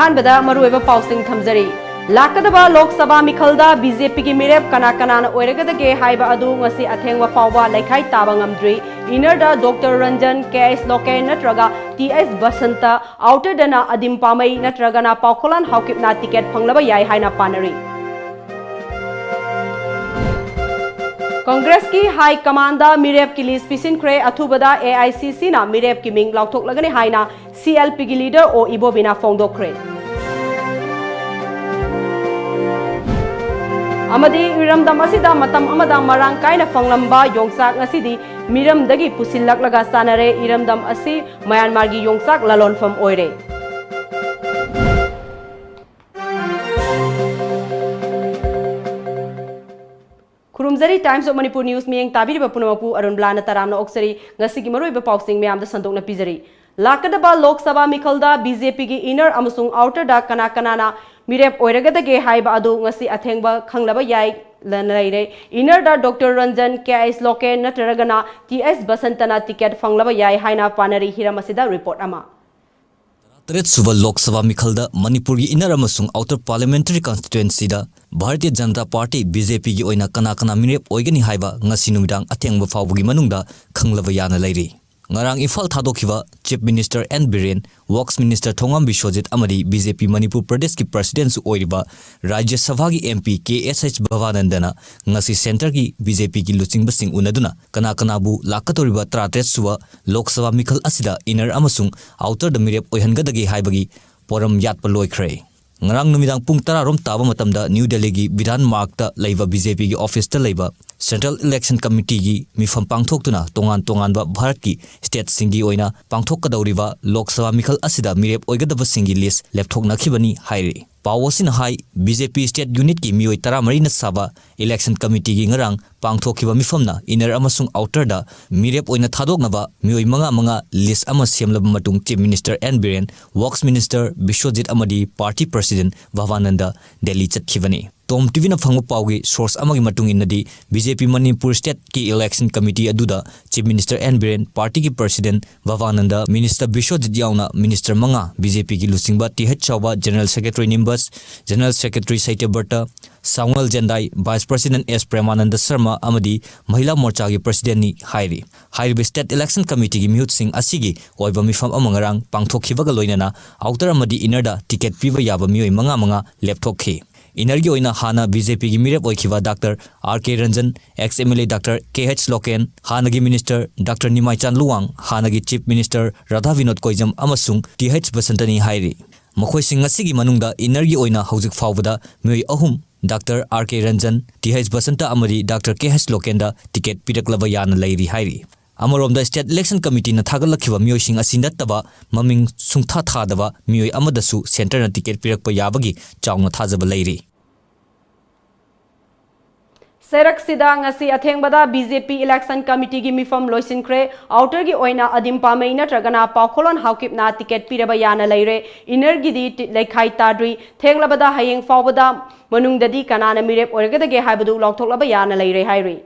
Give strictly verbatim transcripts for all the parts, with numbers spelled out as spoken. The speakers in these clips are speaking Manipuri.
ꯑꯍꯥꯟꯕꯗ ꯃꯔꯨꯑꯣꯏꯕ ꯄꯥꯎꯁꯤꯡ ꯊꯝꯖꯔꯤ꯫ ꯂꯥꯛꯀꯗꯕ ꯂꯣꯛ ꯁꯚꯥ ꯃꯤꯈꯜꯗ ꯕꯤ ꯖꯦ ꯄꯤꯒꯤ ꯃꯤꯔꯦꯞ ꯀꯅꯥ ꯀꯅꯥꯅ ꯑꯣꯏꯔꯒꯗꯒꯦ ꯍꯥꯏꯕ ꯑꯗꯨ ꯉꯁꯤ ꯑꯊꯦꯡꯕ ꯐꯥꯎꯕ ꯂꯩꯈꯥꯏ ꯇꯥꯕ ꯉꯝꯗ꯭ꯔꯤ꯫ ꯏꯅꯔꯗ ꯗꯣꯛꯇꯔ ꯔꯟꯖꯟ, ꯀꯦ ꯑꯦꯁ ꯂꯣꯀꯦꯟ ꯅꯠꯇ꯭ꯔꯒ ꯇꯤ ꯑꯦꯁ ꯕꯁꯟꯇ, ꯑꯥꯎꯇꯔꯗꯅ ꯑꯗꯤꯝ ꯄꯥꯃꯩ ꯅꯠꯇ꯭ꯔꯒꯅ ꯄꯥꯎꯈꯣꯂꯥꯟ ꯍꯥꯎꯀꯤꯞꯅ ꯇꯤꯀꯦꯠ ꯐꯪꯂꯕ ꯌꯥꯏ ꯍꯥꯏꯅ ꯄꯥꯅꯔꯤ꯫ ꯀꯪꯒ꯭ꯔꯦꯁꯀꯤ ꯍꯥꯏ ꯀꯃꯥꯟꯗ ꯃꯤꯔꯦꯞꯀꯤ ꯂꯤꯁ ꯄꯤꯁꯤꯟꯈ꯭ꯔꯦ꯫ ꯑꯊꯨꯕꯗ ꯑꯦ ꯑꯥꯏ ꯁꯤ ꯁꯤꯅ ꯃꯤꯔꯦꯞꯀꯤ ꯃꯤꯡ ꯂꯥꯎꯊꯣꯛꯂꯒꯅꯤ ꯍꯥꯏꯅ ꯁꯤ ꯑꯦꯜ ꯄꯤꯒꯤ ꯂꯤꯗꯔ ꯑꯣ ꯏꯕꯣꯕꯤꯅ ꯐꯣꯡꯗꯣꯛꯈ꯭ꯔꯦ꯫ ꯑꯃꯗꯤ ꯏꯔꯝꯗꯝ ꯑꯁꯤꯗ ꯃꯇꯝ ꯑꯃꯗ ꯃꯔꯥꯡ ꯀꯥꯏꯅ ꯐꯪꯂꯝꯕ ꯌꯣꯡꯆꯥꯛ ꯉꯁꯤꯗꯤ ꯃꯤꯔꯝꯗꯒꯤ ꯄꯨꯁꯤꯜꯂꯛꯂꯒ ꯆꯥꯅꯔꯦ꯫ ꯏꯔꯝꯗꯝ ꯑꯁꯤ ꯃꯌꯥꯟꯃꯥꯔꯒꯤ ꯌꯣꯡꯆꯥꯛ ꯂꯂꯣꯟꯐꯝ ꯑꯣꯏꯔꯦ꯫ ꯈꯨꯔꯨꯝꯖꯔꯤ Times of Manipur News ꯃꯤꯠꯌꯦꯡ ꯇꯥꯕꯤꯔꯤꯕ ꯄꯨꯝꯅꯃꯛꯄꯨ ꯑꯔꯨꯟ ꯕ꯭ꯂꯥꯅ ꯇꯔꯥꯝꯅ ꯑꯣꯛꯆꯔꯤ꯫ ꯉꯁꯤꯒꯤ ꯃꯔꯨꯑꯣꯏꯕ ꯄꯥꯎꯁꯤꯡ ꯃꯌꯥꯝꯗ ꯁꯟꯗꯣꯛꯅ ꯄꯤꯖꯔꯤ꯫ ꯂꯥꯛꯀꯗꯕ ꯂꯣꯛ ꯁꯚꯥ ꯃꯤꯈꯜꯗ ꯕꯤ ꯖꯦ ꯄꯤꯒꯤ ꯏꯅꯔ ꯑꯃꯁꯨꯡ ꯑꯥꯎꯇꯔꯗ ꯀꯅꯥ ꯀꯅꯥꯅ ꯃꯤꯔꯦꯞ ꯑꯣꯏꯔꯒꯗꯒꯦ ꯍꯥꯏꯕ ꯑꯗꯨ ꯉꯁꯤ ꯑꯊꯦꯡꯕ ꯈꯪꯂꯕ ꯌꯥꯏ ꯂꯩꯔꯦ꯫ ꯏꯅꯔꯗ ꯗꯣꯛꯇꯔ ꯔꯟꯖꯟ, ꯀꯦ ꯑꯦꯁ ꯂꯣꯀꯦꯟ ꯅꯠꯇ꯭ꯔꯒꯅ ꯇꯤ ꯑꯦꯁ ꯕꯁꯟꯇꯅ ꯇꯤꯀꯦꯠ ꯐꯪꯂꯕ ꯌꯥꯏ ꯍꯥꯏꯅ ꯄꯥꯅꯔꯤ꯫ ꯍꯤꯔꯝ ꯑꯁꯤꯗ ꯔꯤꯄꯣꯔꯠ ꯑꯃ꯫ ꯇꯔꯥꯇꯔꯦꯠ ꯁꯨꯕ ꯂꯣꯛ ꯁꯚꯥ ꯃꯤꯈꯜꯗ ꯃꯅꯤꯄꯨꯔꯒꯤ ꯏꯅꯔ ꯑꯃꯁꯨꯡ ꯑꯥꯎꯇꯔ ꯄꯥꯔꯂꯤꯌꯥꯃꯦꯟꯇꯔꯤ ꯀꯟꯁꯇꯤꯇ꯭ꯋꯦꯟꯁꯤꯗ Bharatiya Janata party, B J ꯄꯤꯒꯤ ꯑꯣꯏꯅ ꯀꯅꯥ ꯀꯅꯥ ꯃꯤꯔꯦꯞ ꯑꯣꯏꯒꯅꯤ ꯍꯥꯏꯕ ꯉꯁꯤ ꯅꯨꯃꯤꯗꯥꯡ ꯑꯊꯦꯡꯕ ꯐꯥꯎꯕꯒꯤ ꯃꯅꯨꯡꯗ ꯈꯪꯂꯕ ꯌꯥꯅ ꯂꯩꯔꯤ꯫ ꯉꯔꯥꯡ ꯏꯝꯐꯥꯜ ꯊꯥꯗꯣꯛꯈꯤꯕ chief minister N Biren, works minister Thongam Biswajit ꯑꯃꯗꯤ ꯕꯤ ꯖꯦ ꯄꯤ ꯃꯅꯤꯄꯨꯔ ꯄ꯭ꯔꯗꯦꯁꯀꯤ ꯄ꯭ꯔꯁꯤꯗꯦꯟꯁꯨ ꯑꯣꯏꯔꯤꯕ ꯔꯥꯖ꯭ꯌ ꯁꯚꯥꯒꯤ ꯑꯦꯝ ꯄꯤ ꯀꯦ ꯑꯦꯁ ꯑꯩꯆ ꯚꯕꯥꯅꯟꯗꯅ ꯉꯁꯤ ꯁꯦꯟꯇꯔꯒꯤ ꯕꯤ ꯖꯦ ꯄꯤꯒꯤ ꯂꯨꯆꯤꯡꯕꯁꯤꯡ ꯎꯅꯗꯨꯅ ꯀꯅꯥ ꯀꯅꯥꯕꯨ ꯂꯥꯛꯀꯗꯧꯔꯤꯕ ꯇꯔꯥꯇꯔꯦꯠ ꯁꯨꯕ ꯂꯣꯛ ꯁꯚꯥ ꯃꯤꯈꯜ ꯑꯁꯤꯗ ꯏꯅꯔ ꯑꯃꯁꯨꯡ ꯑꯥꯎꯇꯔꯗ ꯃꯤꯔꯦꯞ ꯑꯣꯏꯍꯟꯒꯗꯒꯦ ꯍꯥꯏꯕꯒꯤ ꯄꯣꯔꯝ ꯌꯥꯠꯄ ꯂꯣꯏꯈ꯭ꯔꯦ꯫ ꯉꯔꯥꯡ ꯅꯨꯃꯤꯗꯥꯡ ꯄꯨꯡ ꯇꯔꯥ ꯔꯣꯝ ꯇꯥꯕ ꯃꯇꯝꯗ ꯅ꯭ꯌꯨ ꯗꯦꯜꯂꯤꯒꯤ ꯕꯤꯙꯥꯟ ꯃꯥꯔꯒꯇ ꯂꯩꯕ ꯕꯤ ꯖꯦ ꯄꯤꯒꯤ ꯑꯣꯐꯤꯁꯇ ꯂꯩꯕ ꯁꯦꯟꯇ꯭ꯔꯦꯜ ꯏꯂꯦꯛꯁꯟ ꯀꯃꯤꯇꯤꯒꯤ ꯃꯤꯐꯝ ꯄꯥꯡꯊꯣꯛꯇꯨꯅ ꯇꯣꯉꯥꯟ ꯇꯣꯉꯥꯟꯕ ꯚꯥꯔꯠꯀꯤ ꯁ꯭ꯇꯦꯠꯁꯤꯡꯒꯤ ꯑꯣꯏꯅ ꯄꯥꯡꯊꯣꯛꯀꯗꯧꯔꯤꯕ ꯂꯣꯛ ꯁꯚꯥ ꯃꯤꯈꯜ ꯑꯁꯤꯗ ꯃꯤꯔꯦꯞ ꯑꯣꯏꯒꯗꯕꯁꯤꯡꯒꯤ ꯂꯤꯁ ꯂꯦꯞꯊꯣꯛꯅꯈꯤꯕꯅꯤ ꯍꯥꯏꯔꯤ꯫ ꯄꯥꯎ ꯑꯁꯤꯅ ꯍꯥꯏ, ꯕꯤ ꯖꯦ ꯄꯤ ꯁ꯭ꯇꯦꯠ ꯌꯨꯅꯤꯠꯀꯤ ꯃꯤꯑꯣꯏ ꯇꯔꯥꯃꯔꯤꯅ ꯁꯥꯕ ꯏꯂꯦꯛꯁꯟ ꯀꯃꯤꯇꯤꯒꯤ ꯉꯔꯥꯡ ꯄꯥꯡꯊꯣꯛꯈꯤꯕ ꯃꯤꯐꯝꯅ ꯏꯅꯔ ꯑꯃꯁꯨꯡ ꯑꯥꯎꯇꯔꯗ ꯃꯤꯔꯦꯞ ꯑꯣꯏꯅ ꯊꯥꯗꯣꯛꯅꯕ ꯃꯤꯑꯣꯏ ꯃꯉꯥ ꯃꯉꯥ ꯂꯤꯁ ꯑꯃ ꯁꯦꯝꯂꯕ ꯃꯇꯨꯡ chief minister N Biren, works minister Biswajit ꯑꯃꯗꯤ ꯄꯥꯔꯇꯤ ꯄ꯭ꯔꯁꯤꯗꯦꯟ ꯚꯕꯥꯅꯟꯗ ꯗꯦꯜꯂꯤ ꯆꯠꯈꯤꯕꯅꯤ꯫ ꯇꯣꯝ ꯇꯤꯚꯤꯅ ꯐꯪꯕ ꯄꯥꯎꯒꯤ source ꯑꯃꯒꯤ ꯃꯇꯨꯡ ꯏꯟꯅꯗꯤ, BJP ꯃꯅꯤꯄꯨꯔ stateꯀꯤ election committee ꯑꯗꯨꯗ Chief Minister N Biren, partyꯒꯤ president ꯚꯕꯥꯅꯟꯗ, minister Biswajit ꯌꯥꯎꯅ minister ꯃꯉꯥ, BJPꯒꯤ ꯂꯨꯆꯤꯡꯕ ꯇꯤ ꯑꯩꯆ ꯆꯥꯎꯕ, general secretary ꯅꯤꯝꯕꯁ, general secretary ꯁꯇ꯭ꯌꯕ꯭ꯔꯇ, ꯁꯥꯃꯨꯑꯦꯜ ꯖꯦꯟꯗꯥꯏ, vice president ꯑꯦꯁ ꯄ꯭ꯔꯦꯃꯥꯅꯟꯗ ꯁꯔꯃ ꯑꯃꯗꯤ ꯃꯍꯤꯂꯥ ꯃꯣꯔꯆꯥꯒꯤ presidentꯅꯤ ꯍꯥꯏꯔꯤ꯫ ꯍꯥꯏꯔꯤꯕ state election committeeꯒꯤ ꯃꯤꯍꯨꯠꯁꯤꯡ ꯑꯁꯤꯒꯤ ꯑꯣꯏꯕ ꯃꯤꯐꯝ ꯑꯃ ꯉꯔꯥꯡ ꯄꯥꯡꯊꯣꯛꯈꯤꯕꯒ ꯂꯣꯏꯅꯅ outer ꯑꯃꯗꯤ innerꯗ ticket ꯄꯤꯕ ꯌꯥꯕ ꯃꯤꯑꯣꯏ ꯃꯉꯥ ꯃꯉꯥ ꯂꯦꯞꯊꯣꯛꯈꯤ꯫ Innerꯒꯤ ꯑꯣꯏꯅ ꯍꯥꯟꯅ BJPꯒꯤ ꯃꯤꯔꯦꯞ ꯑꯣꯏꯈꯤꯕ Doctor R K Ranjan, ex MLA Doctor K H Loken, ꯍꯥꯟꯅꯒꯤ minister Doctor ꯅꯤꯃꯥꯏꯆꯥꯟ ꯂꯨꯋꯥꯡ, ꯍꯥꯟꯅꯒꯤ chief minister ꯔꯥꯙꯥ ꯕꯤꯅꯣꯗ ꯀꯣꯏꯖꯝ ꯑꯃꯁꯨꯡ ꯇꯤ ꯑꯩꯆ ꯕꯁꯟꯇꯅꯤ ꯍꯥꯏꯔꯤ꯫ ꯃꯈꯣꯏꯁꯤꯡ ꯑꯁꯤꯒꯤ ꯃꯅꯨꯡꯗ innerꯒꯤ ꯑꯣꯏꯅ ꯍꯧꯖꯤꯛ ꯐꯥꯎꯕꯗ ꯃꯤꯑꯣꯏ ꯑꯍꯨꯝ, Doctor R K Ranjan, T H Basanta ꯑꯃꯗꯤ Doctor K H Lokenꯗ ticket ꯄꯤꯔꯛꯂꯕ ꯌꯥꯅ ꯂꯩꯔꯤ ꯍꯥꯏꯔꯤ꯫ ꯑꯃꯔꯣꯝꯗ, state election committeeꯅ ꯊꯥꯒꯠꯂꯛꯈꯤꯕ ꯃꯤꯑꯣꯏꯁꯤꯡ ꯑꯁꯤ ꯅꯠꯇꯕ ꯃꯃꯤꯡ ꯁꯨꯡꯊꯥ ꯊꯥꯗꯕ ꯃꯤꯑꯣꯏ ꯑꯃꯗꯁꯨ centreꯅ ticket ꯄꯤꯔꯛꯄ ꯌꯥꯕꯒꯤ ꯆꯥꯎꯅ ꯊꯥꯖꯕ ꯂꯩꯔꯤ꯫ ꯁꯦꯔꯛꯁꯤꯗ ꯉꯁꯤ ꯑꯊꯦꯡꯕꯗ BJP election committeeꯒꯤ ꯃꯤꯐꯝ ꯂꯣꯏꯁꯤꯟꯈ꯭ꯔꯦ꯫ Outerꯒꯤ ꯑꯣꯏꯅ ꯑꯗꯤꯝ ꯄꯥꯃꯩ ꯅꯠꯇ꯭ꯔꯒꯅ ꯄꯥꯎꯈꯣꯜꯂꯣꯟ ꯍꯥꯎꯀꯤꯞꯅ ticket ꯄꯤꯔꯕ ꯌꯥꯅ ꯂꯩꯔꯦ꯫ Innerꯒꯤꯗꯤ ꯇꯤ-, ꯂꯩꯈꯥꯏ ꯇꯥꯗ꯭ꯔꯤ꯫ ꯊꯦꯡꯂꯕꯗ ꯍꯌꯦꯡ ꯐꯥꯎꯕꯗ ꯃꯅꯨꯡꯗꯗꯤ ꯀꯅꯥꯅ ꯃꯤꯔꯦꯞ ꯑꯣꯏꯔꯒꯗꯒꯦ ꯍꯥꯏꯕꯗꯨ ꯂꯥꯎꯊꯣꯛꯂꯕ ꯌꯥꯅ ꯂꯩꯔꯦ ꯍꯥꯏꯔꯤ꯫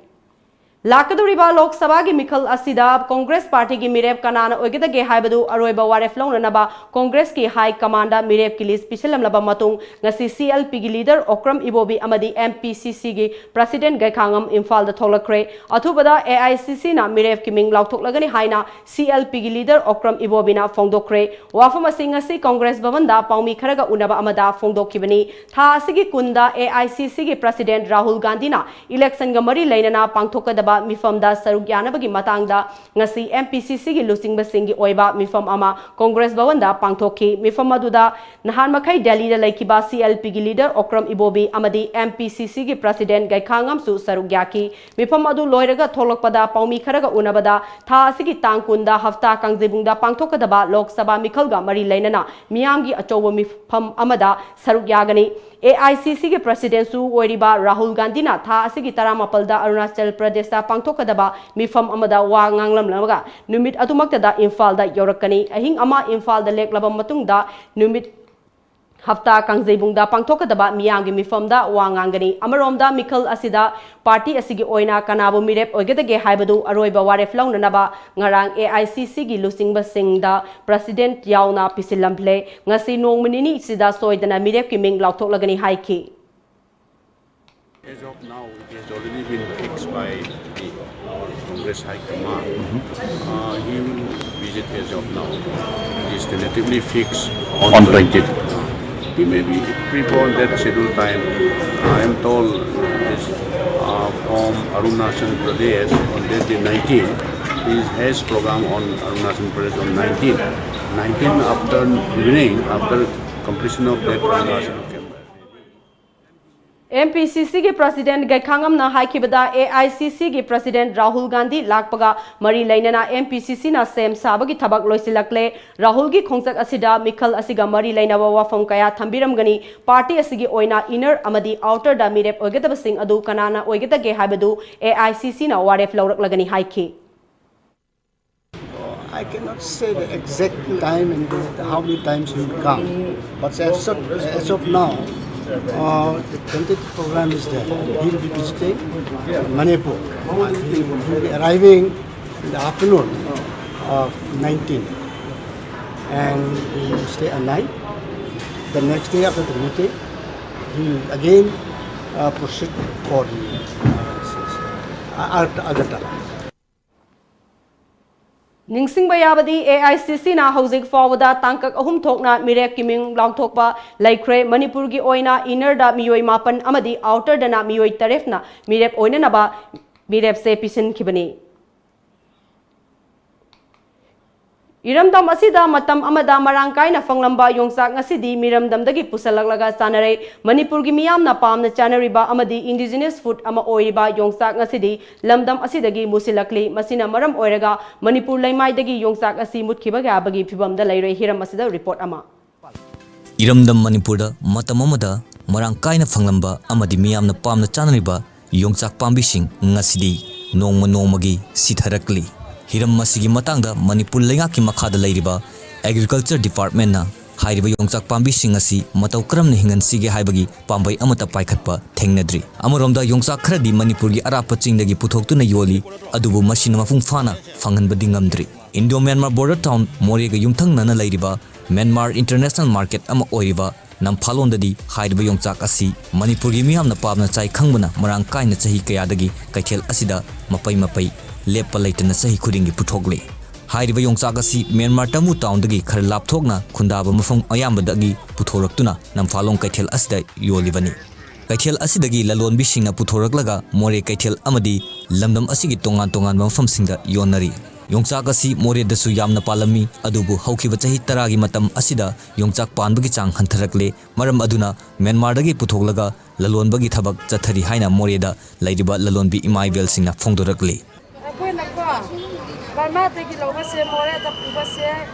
ꯂꯥꯛꯀꯗꯧꯔꯤꯕ ꯂꯣꯛ ꯁꯚꯥꯒꯤ ꯃꯤꯈꯜ ꯑꯁꯤꯗ Congress partyꯒꯤ ꯃꯤꯔꯦꯞ ꯀꯅꯥꯅ ꯑꯣꯏꯒꯗꯒꯦ ꯍꯥꯏꯕꯗꯨ ꯑꯔꯣꯏꯕ ꯋꯥꯔꯦꯞ ꯂꯧꯅꯅꯕ Congressꯀꯤ high commandꯗ ꯃꯤꯔꯦꯞꯀꯤ list ꯄꯤꯁꯤꯜꯂꯝꯂꯕ ꯃꯇꯨꯡ, ꯉꯁꯤ CLPꯒꯤ leader ꯑꯣꯀ꯭ꯔꯝ ꯏꯕꯣꯕꯤ ꯑꯃꯗꯤ MPCCꯒꯤ president ꯒꯩꯈꯥꯉꯝ ꯏꯝꯐꯥꯜꯗ ꯊꯣꯛꯂꯛꯈ꯭ꯔꯦ꯫ ꯑꯊꯨꯕꯗ AICCꯅ ꯃꯤꯔꯦꯞꯀꯤ ꯃꯤꯡ ꯂꯥꯎꯊꯣꯛꯂꯒꯅꯤ ꯍꯥꯏꯅ CLPꯒꯤ leader ꯑꯣꯀ꯭ꯔꯝ ꯏꯕꯣꯕꯤꯅ ꯐꯣꯡꯗꯣꯛꯈ꯭ꯔꯦ꯫ ꯋꯥꯐꯝ ꯑꯁꯤ ꯉꯁꯤ Congress ꯚꯕꯟꯗ ꯄꯥꯎꯃꯤ ꯈꯔꯒ ꯎꯅꯕ ꯑꯃꯗ ꯐꯣꯡꯗꯣꯛꯈꯤꯕꯅꯤ꯫ ꯊꯥ ꯑꯁꯤꯒꯤ ꯀꯨꯟꯗ AICCꯒꯤ president ꯔꯥꯍꯨꯜ ꯒꯥꯟꯙꯤꯅ election ꯒ ꯃꯔꯤ ꯂꯩꯅꯅ ꯄꯥꯡꯊꯣꯛꯀꯗꯕ ꯃꯤꯐꯝꯗ ꯁꯔꯨꯛ ꯌꯥꯅꯕꯒꯤ ꯃꯇꯥꯡꯗ ꯉꯁꯤ MPCCꯒꯤ ꯂꯨꯆꯤꯡꯕꯁꯤꯡꯒꯤ ꯑꯣꯏꯕ ꯃꯤꯐꯝ ꯑꯃ Congress ꯚꯕꯟꯗ ꯄꯥꯡꯊꯣꯛꯈꯤ꯫ ꯃꯤꯐꯝ ꯑꯗꯨꯗ ꯅꯍꯥꯟ ꯃꯈꯩ ꯗꯦꯜꯂꯤꯗ ꯂꯩꯈꯤꯕ CLPꯒꯤ leader ꯑꯣꯀ꯭ꯔꯝ ꯏꯕꯣꯕꯤ ꯑꯃꯗꯤ MPCCꯒꯤ president ꯒꯩꯈꯥꯉꯝꯁꯨ ꯁꯔꯨꯛ ꯌꯥꯈꯤ꯫ ꯃꯤꯐꯝ ꯑꯗꯨ ꯂꯣꯏꯔꯒ ꯊꯣꯛꯂꯛꯄꯗ ꯄꯥꯎꯃꯤ ꯈꯔꯒ ꯎꯅꯕꯗ ꯊꯥ ꯑꯁꯤꯒꯤ ꯇꯥꯡ ꯀꯨꯟꯗ ꯍꯞꯇꯥ ꯀꯥꯡꯖꯩꯕꯨꯡꯗ ꯄꯥꯡꯊꯣꯛꯀꯗꯕ ꯂꯣꯛ ꯁꯚꯥ ꯃꯤꯈꯜꯒ ꯃꯔꯤ ꯂꯩꯅꯅ ꯃꯤꯌꯥꯝꯒꯤ ꯑꯆꯧꯕ ꯃꯤꯐꯝ ꯑꯃꯗ ꯁꯔꯨꯛ ꯌꯥꯒꯅꯤ꯫ AICCꯒꯤ presidentꯁꯨ ꯑꯣꯏꯔꯤꯕ ꯔꯥꯍꯨꯜ ꯒꯥꯟꯙꯤꯅ ꯊꯥ ꯑꯁꯤꯒꯤ ꯇꯔꯥꯃꯥꯄꯜꯗ ꯑꯔꯨꯅꯥꯆꯜ ꯄ꯭ꯔꯗꯦꯁꯇ ꯄꯥꯡꯊꯣꯛꯀꯗꯕ ꯃꯤꯐꯝ ꯑꯃꯗ ꯋꯥ ꯉꯥꯡꯂꯝꯂꯒ ꯅꯨꯃꯤꯠ ꯑꯗꯨꯃꯛꯇꯗ ꯏꯝꯐꯥꯜꯗ ꯌꯧꯔꯛꯀꯅꯤ꯫ ꯑꯍꯤꯡ ꯑꯃ ꯏꯝꯐꯥꯜꯗ ꯂꯦꯛꯂꯕ ꯃꯇꯨꯡꯗ ꯅꯨꯃꯤꯠ ꯍꯞꯇꯥ ꯀꯥꯡꯖꯩꯕꯨꯡꯗ ꯄꯥꯡꯊꯣꯛꯀꯗꯕ ꯃꯤꯌꯥꯝꯒꯤ ꯃꯤꯐꯝꯗ ꯋꯥ ꯉꯥꯡꯒꯅꯤ꯫ ꯑꯃꯔꯣꯝꯗ, ꯃꯤꯈꯜ ꯑꯁꯤꯗ ꯄꯥꯔꯇꯤ ꯑꯁꯤꯒꯤ ꯑꯣꯏꯅ ꯀꯅꯥꯕꯨ ꯃꯤꯔꯦꯞ ꯑꯣꯏꯒꯗꯒꯦ ꯍꯥꯏꯕꯗꯨ ꯑꯔꯣꯏꯕ ꯋꯥꯔꯦꯞ ꯂꯧꯅꯅꯕ ꯉꯔꯥꯡ ꯑꯦ ꯑꯥꯏ ꯁꯤ ꯁꯤꯒꯤ ꯂꯨꯆꯤꯡꯕꯁꯤꯡꯗ ꯄ꯭ꯔꯁꯤꯗꯦꯟꯠ ꯌꯥꯎꯅ ꯄꯤꯁꯤꯜꯂꯝꯂꯦ꯫ ꯉꯁꯤ ꯅꯣꯡꯃ ꯅꯤꯅꯤꯁꯤꯗ ꯁꯣꯏꯗꯅ ꯃꯤꯔꯦꯞꯀꯤ ꯃꯤꯡ ꯂꯥꯎꯊꯣꯛꯂꯒꯅꯤ ꯍꯥꯏꯈꯤ꯫ As of now, it has already been fixed by the, our Congress High Command. Uh, he will visit as of now. It is tentatively fixed on On twenty. He may be preponed that scheduled time. I am told this, uh, from Arunachal Pradesh on that day nineteen. He has program on Arunachal Pradesh on nineteen. Nineteen after evening, after completion of that Arunachal camp. M P ꯁꯤ ꯁꯤꯒꯤ ꯄ꯭ꯔꯁꯤꯗꯦꯟꯠ ꯒꯩꯈꯥꯉꯝꯅ ꯍꯥꯏꯈꯤꯕꯗ, ꯑꯦ ꯑꯥꯏ ꯁꯤ ꯁꯤꯒꯤ ꯄ꯭ꯔꯁꯤꯗꯦꯟꯠ ꯔꯥꯍꯨꯜ ꯒꯥꯟꯙꯤ ꯂꯥꯛꯄꯒ ꯃꯔꯤ ꯂꯩꯅꯅ ꯑꯦꯝ ꯄꯤ ꯁꯤ ꯁꯤꯅ ꯁꯦꯝ ꯁꯥꯕꯒꯤ ꯊꯕꯛ ꯂꯣꯏꯁꯤꯜꯂꯛꯂꯦ꯫ ꯔꯥꯍꯨꯜꯒꯤ ꯈꯣꯡꯆꯠ ꯑꯁꯤꯗ ꯃꯤꯈꯜ ꯑꯁꯤꯒ ꯃꯔꯤ ꯂꯩꯅꯕ ꯋꯥꯐꯝ ꯀꯌꯥ ꯊꯝꯕꯤꯔꯝꯒꯅꯤ꯫ ꯄꯥꯔꯇꯤ ꯑꯁꯤꯒꯤ ꯑꯣꯏꯅ ꯏꯅꯔ ꯑꯃꯗꯤ ꯑꯥꯎꯇꯔꯗ ꯃꯤꯔꯦꯞ ꯑꯣꯏꯒꯗꯕꯁꯤꯡ ꯑꯗꯨ ꯀꯅꯥꯅ ꯑꯣꯏꯒꯗꯒꯦ ꯍꯥꯏꯕꯗꯨ ꯑꯦ ꯑꯥꯏ ꯁꯤ ꯁꯤꯅ ꯋꯥꯔꯦꯞ ꯂꯧꯔꯛꯂꯒꯅꯤ ꯍꯥꯏꯈꯤ꯫ I cannot say the exact time and the, how many times he will come, but as of, as of now, uh, the tentative program is there. He will be visiting Manipur. Uh, he will be arriving in the afternoon of nineteen, and he will stay a night. The next day after the meeting, he will again uh, proceed for the uh, Agartala. ꯅꯤꯡꯁꯤꯡꯕ ꯌꯥꯕꯗꯤ, ꯑꯦ ꯑꯥꯏ ꯁꯤ ꯁꯤꯅ ꯍꯧꯖꯤꯛ ꯐꯥꯎꯕꯗ ꯇꯥꯡꯀꯛ ꯑꯍꯨꯝ ꯊꯣꯛꯅ ꯃꯤꯔꯦꯞꯀꯤ ꯃꯤꯡ ꯂꯥꯎꯊꯣꯛꯄ ꯂꯩꯈ꯭ꯔꯦ꯫ ꯃꯅꯤꯄꯨꯔꯒꯤ ꯑꯣꯏꯅ ꯏꯅꯔꯗ ꯃꯤꯑꯣꯏ ꯃꯥꯄꯟ ꯑꯃꯗꯤ ꯑꯥꯎꯇꯔꯗꯅ ꯃꯤꯑꯣꯏ ꯇꯔꯦꯠꯅ ꯃꯤꯔꯦꯞ ꯑꯣꯏꯅꯅꯕ ꯃꯤꯔꯦꯞꯁꯦ ꯄꯤꯁꯤꯟꯈꯤꯕꯅꯤ꯫ ꯏꯔꯝꯗꯝ ꯑꯁꯤꯗ ꯃꯇꯝ ꯑꯃꯗ ꯃꯔꯥꯡ ꯀꯥꯏꯅ ꯐꯪꯂꯝꯕ ꯌꯣꯡꯆꯥꯛ ꯉꯁꯤꯗꯤ ꯃꯤꯔꯝꯗꯝꯗꯒꯤ ꯄꯨꯁꯜꯂꯛꯂꯒ ꯆꯥꯅꯔꯦ꯫ ꯃꯅꯤꯄꯨꯔꯒꯤ ꯃꯤꯌꯥꯝꯅ ꯄꯥꯝꯅ ꯆꯥꯅꯔꯤꯕ ꯑꯃꯗꯤ indigenous food ꯑꯃ ꯑꯣꯏꯔꯤꯕ ꯌꯣꯡꯆꯥꯛ ꯉꯁꯤꯗꯤ ꯂꯝꯗꯝ ꯑꯁꯤꯗꯒꯤ ꯃꯨꯁꯤꯜꯂꯛꯂꯤ꯫ ꯃꯁꯤꯅ ꯃꯔꯝ ꯑꯣꯏꯔꯒ ꯃꯅꯤꯄꯨꯔ ꯂꯩꯃꯥꯏꯗꯒꯤ ꯌꯣꯡꯆꯥꯛ ꯑꯁꯤ ꯃꯨꯠꯈꯤꯕ ꯌꯥꯕꯒꯤ ꯐꯤꯕꯝꯗ ꯂꯩꯔꯦ꯫ ꯍꯤꯔꯝ ꯑꯁꯤꯗ ꯔꯤꯄꯣꯔꯠ ꯑꯃ꯫ ꯏꯔꯝꯗꯝ ꯃꯅꯤꯄꯨꯔꯗ ꯃꯇꯝ ꯑꯃꯗ ꯃꯔꯥꯡ ꯀꯥꯏꯅ ꯐꯪꯂꯝꯕ ꯑꯃꯗꯤ ꯃꯤꯌꯥꯝꯅ ꯄꯥꯝꯅ ꯆꯥꯅꯔꯤꯕ ꯌꯣꯡꯆꯥꯛ ꯄꯥꯝꯕꯤꯁꯤꯡ ꯉꯁꯤꯗꯤ ꯅꯣꯡꯃ ꯅꯣꯡꯃꯒꯤ ꯁꯤꯊꯔꯛꯂꯤ꯫ ꯍꯤꯔꯝ ꯑꯁꯤꯒꯤ ꯃꯇꯥꯡꯗ ꯃꯅꯤꯄꯨꯔ ꯂꯩꯉꯥꯛꯀꯤ ꯃꯈꯥꯗ ꯂꯩꯔꯤꯕ Agriculture Departmentꯅ ꯍꯥꯏꯔꯤꯕ ꯌꯣꯡꯆꯥꯛ ꯄꯥꯝꯕꯤꯁꯤꯡ ꯑꯁꯤ ꯃꯇꯧ ꯀꯔꯝꯅ ꯍꯤꯡꯍꯟꯁꯤꯒꯦ ꯍꯥꯏꯕꯒꯤ ꯄꯥꯝꯕꯩ ꯑꯃꯠꯇ ꯄꯥꯏꯈꯠꯄ ꯊꯦꯡꯅꯗ꯭ꯔꯤ꯫ ꯑꯃꯔꯣꯝꯗ ꯌꯣꯡꯆꯥꯛ ꯈꯔꯗꯤ ꯃꯅꯤꯄꯨꯔꯒꯤ ꯑꯔꯥꯞꯄ ꯆꯤꯡꯗꯒꯤ ꯄꯨꯊꯣꯛꯇꯨꯅ ꯌꯣꯜꯂꯤ, ꯑꯗꯨꯕꯨ ꯃꯁꯤꯅ ꯃꯄꯨꯡ ꯐꯥꯅ ꯐꯪꯍꯟꯕꯗꯤ ꯉꯝꯗ꯭ꯔꯤ꯫ ꯏꯟꯗꯣ ꯃ꯭ꯌꯥꯟꯃꯥꯔ ꯕꯣꯔꯗꯔ ꯇꯥꯎꯟ ꯃꯣꯔꯦꯒ ꯌꯨꯝꯊꯪꯅꯅ ꯂꯩꯔꯤꯕ ꯃ꯭ꯌꯥꯟꯃꯥꯔ ꯏꯟꯇꯔꯅꯦꯁꯅꯦꯜ ꯃꯥꯔꯀꯦꯠ ꯑꯃ ꯑꯣꯏꯔꯤꯕ ꯅꯝꯐꯥꯂꯣꯟꯗꯗꯤ ꯍꯥꯏꯔꯤꯕ ꯌꯣꯡꯆꯥꯛ ꯑꯁꯤ ꯃꯅꯤꯄꯨꯔꯒꯤ ꯃꯤꯌꯥꯝꯅ ꯄꯥꯝꯅ ꯆꯥꯏ ꯈꯪꯕꯅ ꯃꯔꯥꯡ ꯀꯥꯏꯅ ꯆꯍꯤ ꯀꯌꯥꯗꯒꯤ ꯀꯩꯊꯦꯜ ꯑꯁꯤꯗ ꯃꯄꯩ ꯃꯄꯩ ꯂꯦꯞꯄ ꯂꯩꯇꯅ ꯆꯍꯤ ꯈꯨꯗꯤꯡꯒꯤ ꯄꯨꯊꯣꯛꯂꯤ꯫ ꯍꯥꯏꯔꯤꯕ ꯌꯣꯡꯆꯥꯛ ꯑꯁꯤ ꯃ꯭ꯌꯥꯟꯃꯥꯔ ꯇꯃꯨ ꯇꯥꯎꯟꯗꯒꯤ ꯈꯔ ꯂꯥꯞꯊꯣꯛꯅ ꯈꯨꯟꯗꯥꯕ ꯃꯐꯝ ꯑꯌꯥꯝꯕꯗꯒꯤ ꯄꯨꯊꯣꯔꯛꯇꯨꯅ ꯅꯝꯐꯥꯂꯣꯡ ꯀꯩꯊꯦꯜ ꯑꯁꯤꯗ ꯌꯣꯜꯂꯤꯕꯅꯤ꯫ ꯀꯩꯊꯦꯜ ꯑꯁꯤꯗꯒꯤ ꯂꯂꯣꯟꯕꯤꯁꯤꯡꯅ ꯄꯨꯊꯣꯔꯛꯂꯒ ꯃꯣꯔꯦ ꯀꯩꯊꯦꯜ ꯑꯃꯗꯤ ꯂꯝꯗꯝ ꯑꯁꯤꯒꯤ ꯇꯣꯉꯥꯟ ꯇꯣꯉꯥꯟꯕ ꯃꯐꯝꯁꯤꯡꯗ ꯌꯣꯟꯅꯔꯤ꯫ ꯌꯣꯡꯆꯥꯛ ꯑꯁꯤ ꯃꯣꯔꯦꯗꯁꯨ ꯌꯥꯝꯅ ꯄꯥꯜꯂꯝꯃꯤ, ꯑꯗꯨꯕꯨ ꯍꯧꯈꯤꯕ ꯆꯍꯤ ꯇꯔꯥꯒꯤ ꯃꯇꯝ ꯑꯁꯤꯗ ꯌꯣꯡꯆꯥꯛ ꯄꯥꯟꯕꯒꯤ ꯆꯥꯡ ꯍꯟꯊꯔꯛꯂꯦ꯫ ꯃꯔꯝ ꯑꯗꯨꯅ ꯃ꯭ꯌꯥꯟꯃꯥꯔꯗꯒꯤ ꯄꯨꯊꯣꯛꯂꯒ ꯂꯂꯣꯟꯕꯒꯤ ꯊꯕꯛ ꯆꯠꯊꯔꯤ ꯍꯥꯏꯅ ꯃꯣꯔꯦꯗ ꯂꯩꯔꯤꯕ ꯂꯂꯣꯟꯕꯤ ꯏꯃꯥ ꯏꯕꯦꯜꯁꯤꯡꯅ ꯐꯣꯡꯗꯣꯔꯛꯂꯤ꯫ ꯑꯩꯈꯣꯏꯅꯀꯣ ꯕꯔꯃꯥꯗꯒꯤ ꯂꯧꯕꯁꯦ ꯃꯣꯔꯦꯗ ꯄꯨꯕꯁꯦ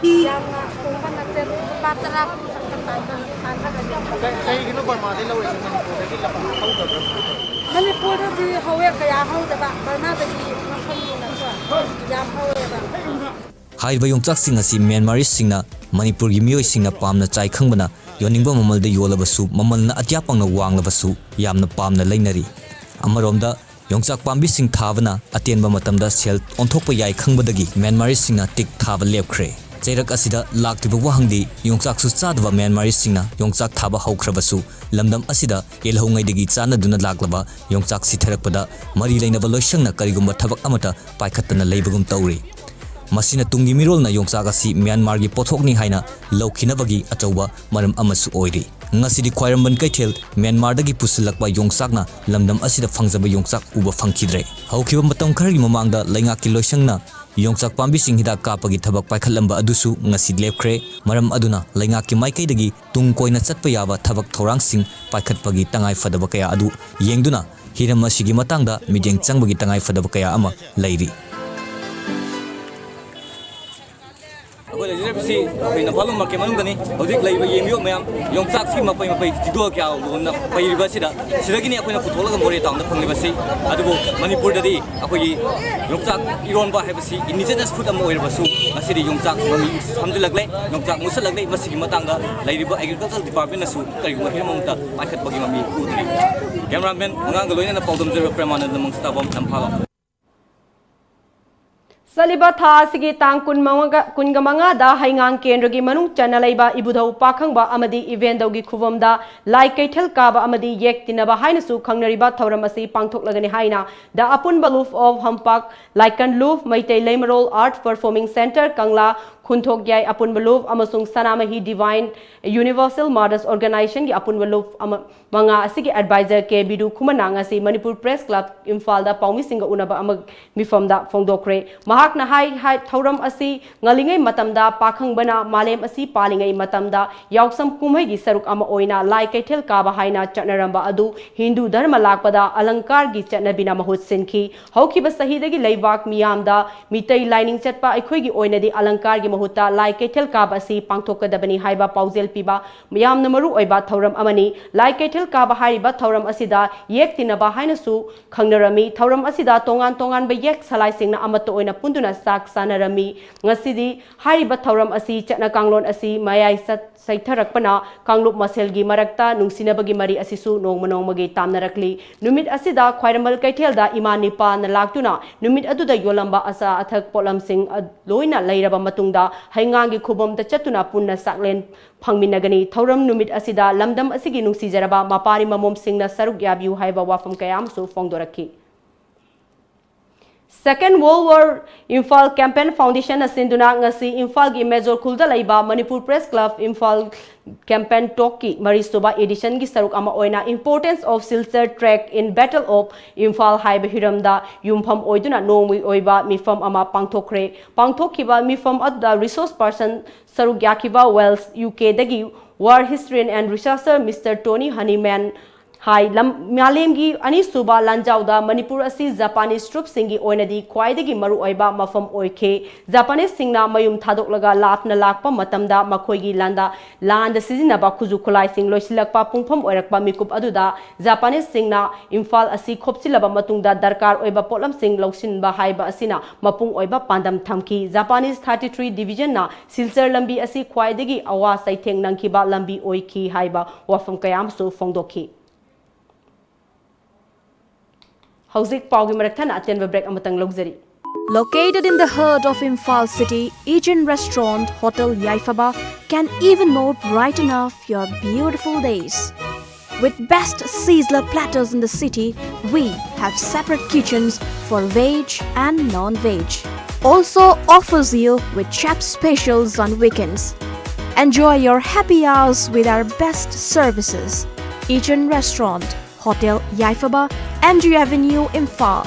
ꯌꯥꯝꯅ ꯍꯣꯡꯕ ꯅꯠꯇꯦ, ꯂꯨꯄꯥ ꯇꯔꯥ ꯀꯨꯟ ꯈꯛꯇ ꯇꯥꯟꯕ ꯇꯥꯟꯕꯒꯅꯤ꯫ ꯀꯩ-, ꯀꯩꯒꯤꯅꯣ ꯕꯔꯃꯥꯗꯒꯤ ꯂꯧꯔꯤꯁꯦ ꯃꯅꯤꯄꯨꯔꯗꯒꯤ ꯂꯝ ꯍꯧꯗꯕ꯭ꯔꯥ? ꯃꯅꯤꯄꯨꯔꯗꯗꯤ ꯍꯧꯋꯦ, ꯀꯌꯥ ꯍꯧꯗꯕ, ꯕꯔꯃꯥꯗꯒꯤ ꯃꯐꯝꯗꯨꯅꯀꯣ ꯌꯥꯝ ꯍꯧꯋꯦꯕ꯫ ꯍꯥꯏꯔꯤꯕ ꯌꯣꯡꯆꯥꯛꯁꯤꯡ ꯑꯁꯤ ꯃ꯭ꯌꯥꯟꯃꯥꯔꯤꯁꯤꯡꯅ ꯃꯅꯤꯄꯨꯔꯒꯤ ꯃꯤꯑꯣꯏꯁꯤꯡꯅ ꯄꯥꯝꯅ ꯆꯥꯏ ꯈꯪꯕꯅ ꯌꯣꯟꯅꯤꯡꯕ ꯃꯃꯜꯗ ꯌꯣꯜꯂꯕꯁꯨ ꯃꯃꯜꯅ ꯑꯇꯤꯌꯥ ꯄꯥꯡꯅ ꯋꯥꯡꯂꯕꯁꯨ ꯌꯥꯝꯅ ꯄꯥꯝꯅ ꯂꯩꯅꯔꯤ꯫ ꯑꯃꯔꯣꯝꯗ ꯌꯣꯡꯆꯥꯛ ꯄꯥꯝꯕꯤꯁꯤꯡ ꯊꯥꯕꯅ ꯑꯇꯦꯟꯕ ꯃꯇꯝꯗ ꯁꯦꯜ ꯑꯣꯟꯊꯣꯛꯄ ꯌꯥꯏ ꯈꯪꯕꯗꯒꯤ ꯃ꯭ꯌꯥꯟꯃꯥꯔꯤꯁꯤꯡꯅ ꯇꯤꯛ ꯊꯥꯕ ꯂꯦꯞꯈ꯭ꯔꯦ꯫ ꯆꯩꯔꯛ ꯑꯁꯤꯗ ꯂꯥꯛꯂꯤꯕ ꯋꯥꯍꯪꯗꯤ ꯌꯣꯡꯆꯥꯛꯁꯨ ꯆꯥꯗꯕ ꯃ꯭ꯌꯥꯟꯃꯥꯔꯤꯁꯤꯡꯅ ꯌꯣꯡꯆꯥꯛ ꯊꯥꯕ ꯍꯧꯈ꯭ꯔꯕꯁꯨ ꯂꯝꯗꯝ ꯑꯁꯤꯗ ꯌꯦꯜꯍꯧꯉꯩꯗꯒꯤ ꯆꯥꯟꯅꯗꯨꯅ ꯂꯥꯛꯂꯕ ꯌꯣꯡꯆꯥꯛ ꯁꯤꯊꯔꯛꯄꯗ ꯃꯔꯤ ꯂꯩꯅꯕ ꯂꯣꯏꯁꯪꯅ ꯀꯔꯤꯒꯨꯝꯕ ꯊꯕꯛ ꯑꯃꯠꯇ ꯄꯥꯏꯈꯠꯇꯅ ꯂꯩꯕꯒꯨꯝ ꯇꯧꯔꯤ꯫ ꯃꯁꯤꯅ ꯇꯨꯡꯒꯤ ꯃꯤꯔꯣꯜꯅ ꯌꯣꯡꯆꯥꯛ ꯑꯁꯤ ꯃ꯭ꯌꯥꯟꯃꯥꯔꯒꯤ ꯄꯣꯠꯊꯣꯛꯅꯤ ꯍꯥꯏꯅ ꯂꯧꯈꯤꯅꯕꯒꯤ ꯑꯆꯧꯕ ꯃꯔꯝ ꯑꯃꯁꯨ ꯑꯣꯏꯔꯤ꯫ ꯉꯁꯤꯗꯤ ꯈ꯭ꯋꯥꯏꯔꯝꯕꯟ ꯀꯩꯊꯦꯜ ꯃ꯭ꯌꯥꯟꯃꯥꯔꯗꯒꯤ ꯄꯨꯁꯤꯜꯂꯛꯄ ꯌꯣꯡꯆꯥꯛꯅ ꯂꯝꯗꯝ ꯑꯁꯤꯗ ꯐꯪꯖꯕ ꯌꯣꯡꯆꯥꯛ ꯎꯕ ꯐꯪꯈꯤꯗ꯭ꯔꯦ꯫ ꯍꯧꯈꯤꯕ ꯃꯇꯝ ꯈꯔꯒꯤ ꯃꯃꯥꯡꯗ ꯂꯩꯉꯥꯛꯀꯤ ꯂꯣꯏꯁꯪꯅ ꯌꯣꯡꯆꯥꯛ ꯄꯥꯝꯕꯤꯁꯤꯡ ꯍꯤꯗꯥꯛ ꯀꯥꯞꯄꯒꯤ ꯊꯕꯛ ꯄꯥꯏꯈꯠꯂꯝꯕ ꯑꯗꯨꯁꯨ ꯉꯁꯤ ꯂꯦꯞꯈ꯭ꯔꯦ꯫ ꯃꯔꯝ ꯑꯗꯨꯅ ꯂꯩꯉꯥꯛꯀꯤ ꯃꯥꯏꯀꯩꯗꯒꯤ ꯇꯨꯡ ꯀꯣꯏꯅ ꯆꯠꯄ ꯌꯥꯕ ꯊꯕꯛ ꯊꯧꯔꯥꯡꯁꯤꯡ ꯄꯥꯏꯈꯠꯄꯒꯤ ꯇꯉꯥꯏ ꯐꯗꯕ ꯀꯌꯥ ꯑꯗꯨ ꯌꯦꯡꯗꯨꯅ ꯍꯤꯔꯝ ꯑꯁꯤꯒꯤ ꯃꯇꯥꯡꯗ ꯃꯤꯠꯌꯦꯡ ꯆꯪꯕꯒꯤ ꯇꯉꯥꯏ ꯐꯗꯕ ꯀꯌꯥ ꯑꯃ ꯂꯩꯔꯤ꯫ ꯑꯩꯈꯣꯏ ꯂꯩꯖꯔꯤꯕ ꯁꯤ ꯑꯩꯈꯣꯏ ꯅꯝꯐꯥꯂꯣꯡ ꯃꯥꯔꯀꯦꯠ ꯃꯅꯨꯡꯗꯅꯤ꯫ ꯍꯧꯖꯤꯛ ꯂꯩꯔꯤꯕ, ꯌꯦꯡꯕꯤꯌꯨ ꯃꯌꯥꯝ, ꯌꯣꯡꯆꯥꯛꯁꯤ ꯃꯄꯩ ꯃꯄꯩ ꯆꯤꯗꯣꯜ ꯀꯌꯥ ꯂꯣꯟꯅ ꯄꯩꯔꯤꯕ ꯑꯁꯤꯗ, ꯁꯤꯗꯒꯤꯅꯤ ꯑꯩꯈꯣꯏꯅ ꯄꯨꯊꯣꯛꯂꯒ ꯃꯣꯔꯦ ꯇꯥꯎꯟꯗ ꯐꯪꯂꯤꯕꯁꯤ꯫ ꯑꯗꯨꯕꯨ ꯃꯅꯤꯄꯨꯔꯗꯗꯤ ꯑꯩꯈꯣꯏꯒꯤ ꯌꯣꯡꯆꯥꯛ ꯏꯔꯣꯟꯕ ꯍꯥꯏꯕꯁꯤ ꯏꯟꯗꯤꯖꯤꯅꯁ ꯐꯨꯗ ꯑꯃ ꯑꯣꯏꯔꯕꯁꯨ, ꯉꯁꯤꯗꯤ ꯌꯣꯡꯆꯥꯛ ꯃꯃꯤ ꯁꯝꯖꯤꯜꯂꯛꯂꯦ, ꯌꯣꯡꯆꯥꯛ ꯃꯨꯠꯁꯤꯜꯂꯛꯂꯦ꯫ ꯃꯁꯤꯒꯤ ꯃꯇꯥꯡꯗ ꯂꯩꯔꯤꯕ ꯑꯦꯒ꯭ꯔꯤꯀꯜꯆꯔ ꯗꯤꯄꯥꯔꯠꯃꯦꯟꯅꯁꯨ ꯀꯔꯤꯒꯨꯝꯕ ꯍꯤꯔꯝ ꯑꯃꯠꯇ ꯄꯥꯏꯈꯠꯄꯒꯤ ꯃꯃꯤ ꯎꯗ꯭ꯔꯤ꯫ ꯀꯦꯃꯦꯔꯥꯃꯦꯟ ꯑꯉꯥꯡꯒ ꯂꯣꯏꯅꯅ ꯄꯥꯎꯗꯝꯖꯔꯤꯕ ꯄ꯭ꯔꯦꯃꯥꯅꯟꯗ ꯃꯪꯁꯇꯥꯕꯝ, ꯅꯝꯐꯥꯂꯣꯡ꯫ ꯆꯠꯂꯤꯕ ꯊꯥ ꯑꯁꯤꯒꯤ ꯇꯥꯡ ꯀꯨꯟꯃꯉꯥ, ꯀꯨꯟꯒ ꯃꯉꯥꯗ ꯍꯩꯉꯥꯡ ꯀꯦꯟꯗ꯭ꯔꯒꯤ ꯃꯅꯨꯡ ꯆꯟꯅ ꯂꯩꯕ ꯏꯕꯨꯙꯧ ꯄꯥꯈꯪꯕ ꯑꯃꯗꯤ ꯏꯕꯦꯟꯗꯧꯒꯤ ꯈꯨꯕꯝꯗ ꯂꯥꯏ ꯀꯩꯊꯦꯜ ꯀꯥꯕ ꯑꯃꯗꯤ ꯌꯦꯛ ꯇꯤꯟꯅꯕ ꯍꯥꯏꯅꯁꯨ ꯈꯪꯅꯔꯤꯕ ꯊꯧꯔꯝ ꯑꯁꯤ ꯄꯥꯡꯊꯣꯛꯂꯒꯅꯤ ꯍꯥꯏꯅ The Apunba Luf of Hampak, ꯂꯥꯏꯀꯟ ꯂꯨꯞ, ꯃꯩꯇꯩ ꯂꯩꯃꯔꯣꯜ Art Performing Centre, ꯀꯪꯂꯥ, ꯈꯨꯟꯊꯣꯛꯌꯥꯏ ꯑꯄꯨꯟꯕ ꯂꯨꯞ ꯑꯃꯁꯨꯡ ꯁꯅꯥꯃꯍꯤ Divine Universal Mothers Organization ꯒꯤ ꯑꯄꯨꯟꯕ ꯂꯨꯞ ꯑꯃ, ꯃꯉꯥ ꯑꯁꯤꯒꯤ ꯑꯦꯗꯚꯥꯏꯖꯔ ꯀꯦ ꯕꯤꯗꯨ ꯈꯨꯃꯟꯅ ꯉꯁꯤ ꯃꯅꯤꯄꯨꯔ ꯄ꯭ꯔꯦꯁ ꯀ꯭ꯂꯕ ꯏꯝꯐꯥꯜꯗ ꯄꯥꯎꯃꯤꯁꯤꯡꯒ ꯎꯅꯕ ꯑꯃ ꯃꯤꯐꯝꯗ ꯐꯣꯡꯗꯣꯛꯈ꯭ꯔꯦ꯫ ꯃꯍꯥꯛꯅ ꯍꯥꯏ, ꯍꯥꯏ, ꯊꯧꯔꯝ ꯑꯁꯤ ꯉꯜꯂꯤꯉꯩ ꯃꯇꯝꯗ ꯄꯥꯈꯪꯕꯅ ꯃꯥꯂꯦꯝ ꯑꯁꯤ ꯄꯥꯜꯂꯤꯉꯩ ꯃꯇꯝꯗ ꯌꯥꯎꯁꯪ ꯀꯨꯝꯍꯩꯒꯤ ꯁꯔꯨꯛ ꯑꯃ ꯑꯣꯏꯅ ꯂꯥꯏ ꯀꯩꯊꯦꯜ ꯀꯥꯕ ꯍꯥꯏꯅ ꯆꯠꯅꯔꯝꯕ ꯑꯗꯨ ꯍꯤꯟꯗꯨ ꯙꯔꯃ ꯂꯥꯛꯄꯗ ꯑꯂꯪꯀꯥꯔꯒꯤ ꯆꯠꯅꯕꯤꯅ ꯃꯍꯨꯠ ꯁꯤꯟꯈꯤ꯫ ꯍꯧꯈꯤꯕ ꯆꯍꯤꯗꯒꯤ ꯂꯩꯕꯥꯛ ꯃꯤꯌꯥꯝꯗ ꯃꯤꯇꯩ ꯂꯥꯏꯅꯤꯡ ꯆꯠꯄ ꯑꯩꯈꯣꯏꯒꯤ ꯑꯣꯏꯅꯗꯤ ꯑꯂꯪꯀꯥꯔꯒꯤ ꯃꯍꯨꯠꯇ ꯂꯥꯏ ꯀꯩꯊꯦꯜ ꯀꯥꯕ ꯑꯁꯤ ꯄꯥꯡꯊꯣꯛꯀꯗꯕꯅꯤ ꯍꯥꯏꯕ ꯄꯥꯎꯖꯦꯜ ꯄꯤꯕ ꯌꯥꯝꯅ ꯃꯔꯨ ꯑꯣꯏꯕ ꯊꯧꯔꯝ ꯑꯃꯅꯤ꯫ ꯂꯥꯏ ꯀꯩꯊꯦꯜ ꯀꯥꯕ ꯍꯥꯏꯔꯤꯕ ꯊꯧꯔꯝ ꯑꯁꯤꯗ ꯌꯦꯛ ꯇꯤꯟꯅꯕ ꯍꯥꯏꯅꯁꯨ ꯈꯪꯅꯔꯝꯃꯤ꯫ ꯊꯧꯔꯝ ꯑꯁꯤꯗ ꯇꯣꯉꯥꯟ ꯇꯣꯉꯥꯟꯕ ꯌꯦꯛ ꯁꯂꯥꯏꯁꯤꯡꯅ ꯑꯃꯠꯇ ꯑꯣꯏꯅ ꯄꯨꯟꯗꯨꯅ ꯆꯥꯛ ꯆꯥꯅꯔꯝꯃꯤ꯫ ꯉꯁꯤꯗꯤ ꯍꯥꯏꯔꯤꯕ ꯊꯧꯔꯝ ꯑꯁꯤ ꯆꯠꯅ ꯀꯥꯡꯂꯣꯟ ꯑꯁꯤ ꯃꯌꯥꯏ ꯆꯠ-, ꯆꯩꯊꯔꯛꯄꯅ ꯀꯥꯡꯂꯨꯞ ꯃꯁꯦꯜꯒꯤ ꯃꯔꯛꯇ ꯅꯨꯡꯁꯤꯅꯕꯒꯤ ꯃꯔꯤ ꯑꯁꯤꯁꯨ ꯅꯣꯡꯃ ꯅꯣꯡꯃꯒꯤ ꯇꯥꯝꯅꯔꯛꯂꯤ꯫ ꯅꯨꯃꯤꯠ ꯑꯁꯤꯗ ꯈ꯭ꯋꯥꯏꯔꯝꯕꯟ ꯀꯩꯊꯦꯜꯗ ꯏꯃꯥ ꯅꯤꯄꯥꯅ ꯂꯥꯛꯇꯨꯅ ꯅꯨꯃꯤꯠ ꯑꯗꯨꯗ ꯌꯣꯜꯂꯝꯕ ꯑꯆꯥ ꯑꯊꯛ ꯄꯣꯠꯂꯝꯁꯤꯡ ꯑ-, ꯂꯣꯏꯅ ꯂꯩꯔꯕ ꯃꯇꯨꯡꯗ ꯍꯩꯉꯥꯡꯒꯤ ꯈꯨꯕꯝꯗ ꯆꯠꯇꯨꯅ ꯄꯨꯟꯅ ꯆꯥꯛꯂꯦꯟ ꯐꯪꯃꯤꯟꯅꯒꯅꯤ꯫ ꯊꯧꯔꯝ ꯅꯨꯃꯤꯠ ꯑꯁꯤꯗ ꯂꯝꯗꯝ ꯑꯁꯤꯒꯤ ꯅꯨꯡꯁꯤꯖꯔꯕ ꯃꯄꯥꯔꯤ ꯃꯃꯣꯝꯁꯤꯡꯅ ꯁꯔꯨꯛ ꯌꯥꯕꯤꯌꯨ ꯍꯥꯏꯕ ꯋꯥꯐꯝ ꯀꯌꯥ ꯑꯃꯁꯨ ꯐꯣꯡꯗꯣꯔꯛꯈꯤ꯫ Second World War Imphal Campaign Foundation ꯅ ꯁꯤꯟꯗꯨꯅ ꯉꯁꯤ ꯏꯝꯐꯥꯜꯒꯤ ꯃꯦꯖꯣꯔ ꯈꯨꯜꯗ ꯂꯩꯕ Manipur press club Imphal campaign ꯇꯣꯛꯀꯤ ꯃꯔꯤꯁꯨꯕ ꯏꯗꯤꯁꯟꯒꯤ ꯁꯔꯨꯛ ꯑꯃ ꯑꯣꯏꯅ Importance of Silchar Tract in Battle of Imphal ꯍꯥꯏꯕ ꯍꯤꯔꯝꯗ ꯌꯨꯝꯐꯝ ꯑꯣꯏꯗꯨꯅ ꯅꯣꯡꯃꯒꯤ ꯑꯣꯏꯕ ꯃꯤꯐꯝ ꯑꯃ ꯄꯥꯡꯊꯣꯛꯈ꯭ꯔꯦ꯫ ꯄꯥꯡꯊꯣꯛꯈꯤꯕ ꯃꯤꯐꯝ ꯑꯗꯨꯗ ꯔꯤꯁꯣꯔꯁ ꯄꯥꯔꯁꯟ ꯁꯔꯨꯛ ꯌꯥꯈꯤꯕ ꯋꯦꯜꯁ, ꯌꯨ ꯀꯦꯗꯒꯤ war historian and researcher Mister Tony Honeyman ꯍꯥꯏ꯫ ꯂꯝ-, ꯃꯥꯂꯦꯝꯒꯤ ꯑꯅꯤꯁꯨꯕ ꯂꯥꯟꯖꯥꯎꯗ ꯃꯅꯤꯄꯨꯔ ꯑꯁꯤ Japanese troops ꯁꯤꯡꯒꯤ ꯑꯣꯏꯅꯗꯤ ꯈ꯭ꯋꯥꯏꯗꯒꯤ ꯃꯔꯨꯑꯣꯏꯕ ꯃꯐꯝ ꯑꯣꯏꯈꯤ꯫ Japanese ꯁꯤꯡꯅ ꯃꯌꯨꯝ ꯊꯥꯗꯣꯛꯂꯒ ꯂꯥꯞꯅ ꯂꯥꯛꯄ ꯃꯇꯝꯗ ꯃꯈꯣꯏꯒꯤ ꯂꯥꯟꯗ, ꯂꯥꯟꯗ ꯁꯤꯖꯤꯟꯅꯕ ꯈꯨꯠꯁꯨ ꯈꯨꯠꯂꯥꯏꯁꯤꯡ ꯂꯣꯏꯁꯤꯜꯂꯛꯄ ꯄꯨꯡꯐꯝ ꯑꯣꯏꯔꯛꯄ ꯃꯤꯀꯨꯞ ꯑꯗꯨꯗ Japanese ꯁꯤꯡꯅ ꯏꯝꯐꯥꯜ ꯑꯁꯤ ꯈꯣꯞꯆꯤꯜꯂꯕ ꯃꯇꯨꯡꯗ ꯗꯔꯀꯥꯔ ꯑꯣꯏꯕ ꯄꯣꯠꯂꯝꯁꯤꯡ ꯂꯧꯁꯤꯟꯕ ꯍꯥꯏꯕ ꯑꯁꯤꯅ ꯃꯄꯨꯡ ꯑꯣꯏꯕ ꯄꯥꯟꯗꯝ ꯊꯝꯈꯤ꯫ Japanese thirty three Division ꯅ ꯁꯤꯜꯆꯔ ꯂꯝꯕꯤ ꯑꯁꯤ ꯈ꯭ꯋꯥꯏꯗꯒꯤ ꯑꯋꯥ ꯆꯩꯊꯦꯡ ꯅꯪꯈꯤꯕ ꯂꯝꯕꯤ ꯑꯣꯏꯈꯤ ꯍꯥꯏꯕ ꯋꯥꯐꯝ ꯀꯌꯥ ꯑꯃꯁꯨ ꯐꯣꯡꯗꯣꯛꯈꯤ꯫ ꯍꯧꯖꯤꯛ ꯄꯥꯎꯒꯤ ꯃꯔꯛ ꯊꯠꯅ ꯑꯇꯦꯟꯕ break ꯑꯃꯇꯪ ꯂꯧꯖꯔꯤ꯫ Located in the heart of Imphal city, Ijin Restaurant Hotel Yaifaba can even more brighten up your beautiful days. With best sizzler platters in the city, we have separate kitchens for veg and non-veg. Also offers you with chef specials on weekends. Enjoy your happy hours with our best services. Ijin Restaurant, Hotel Yaifaba, M G Avenue, Imphal.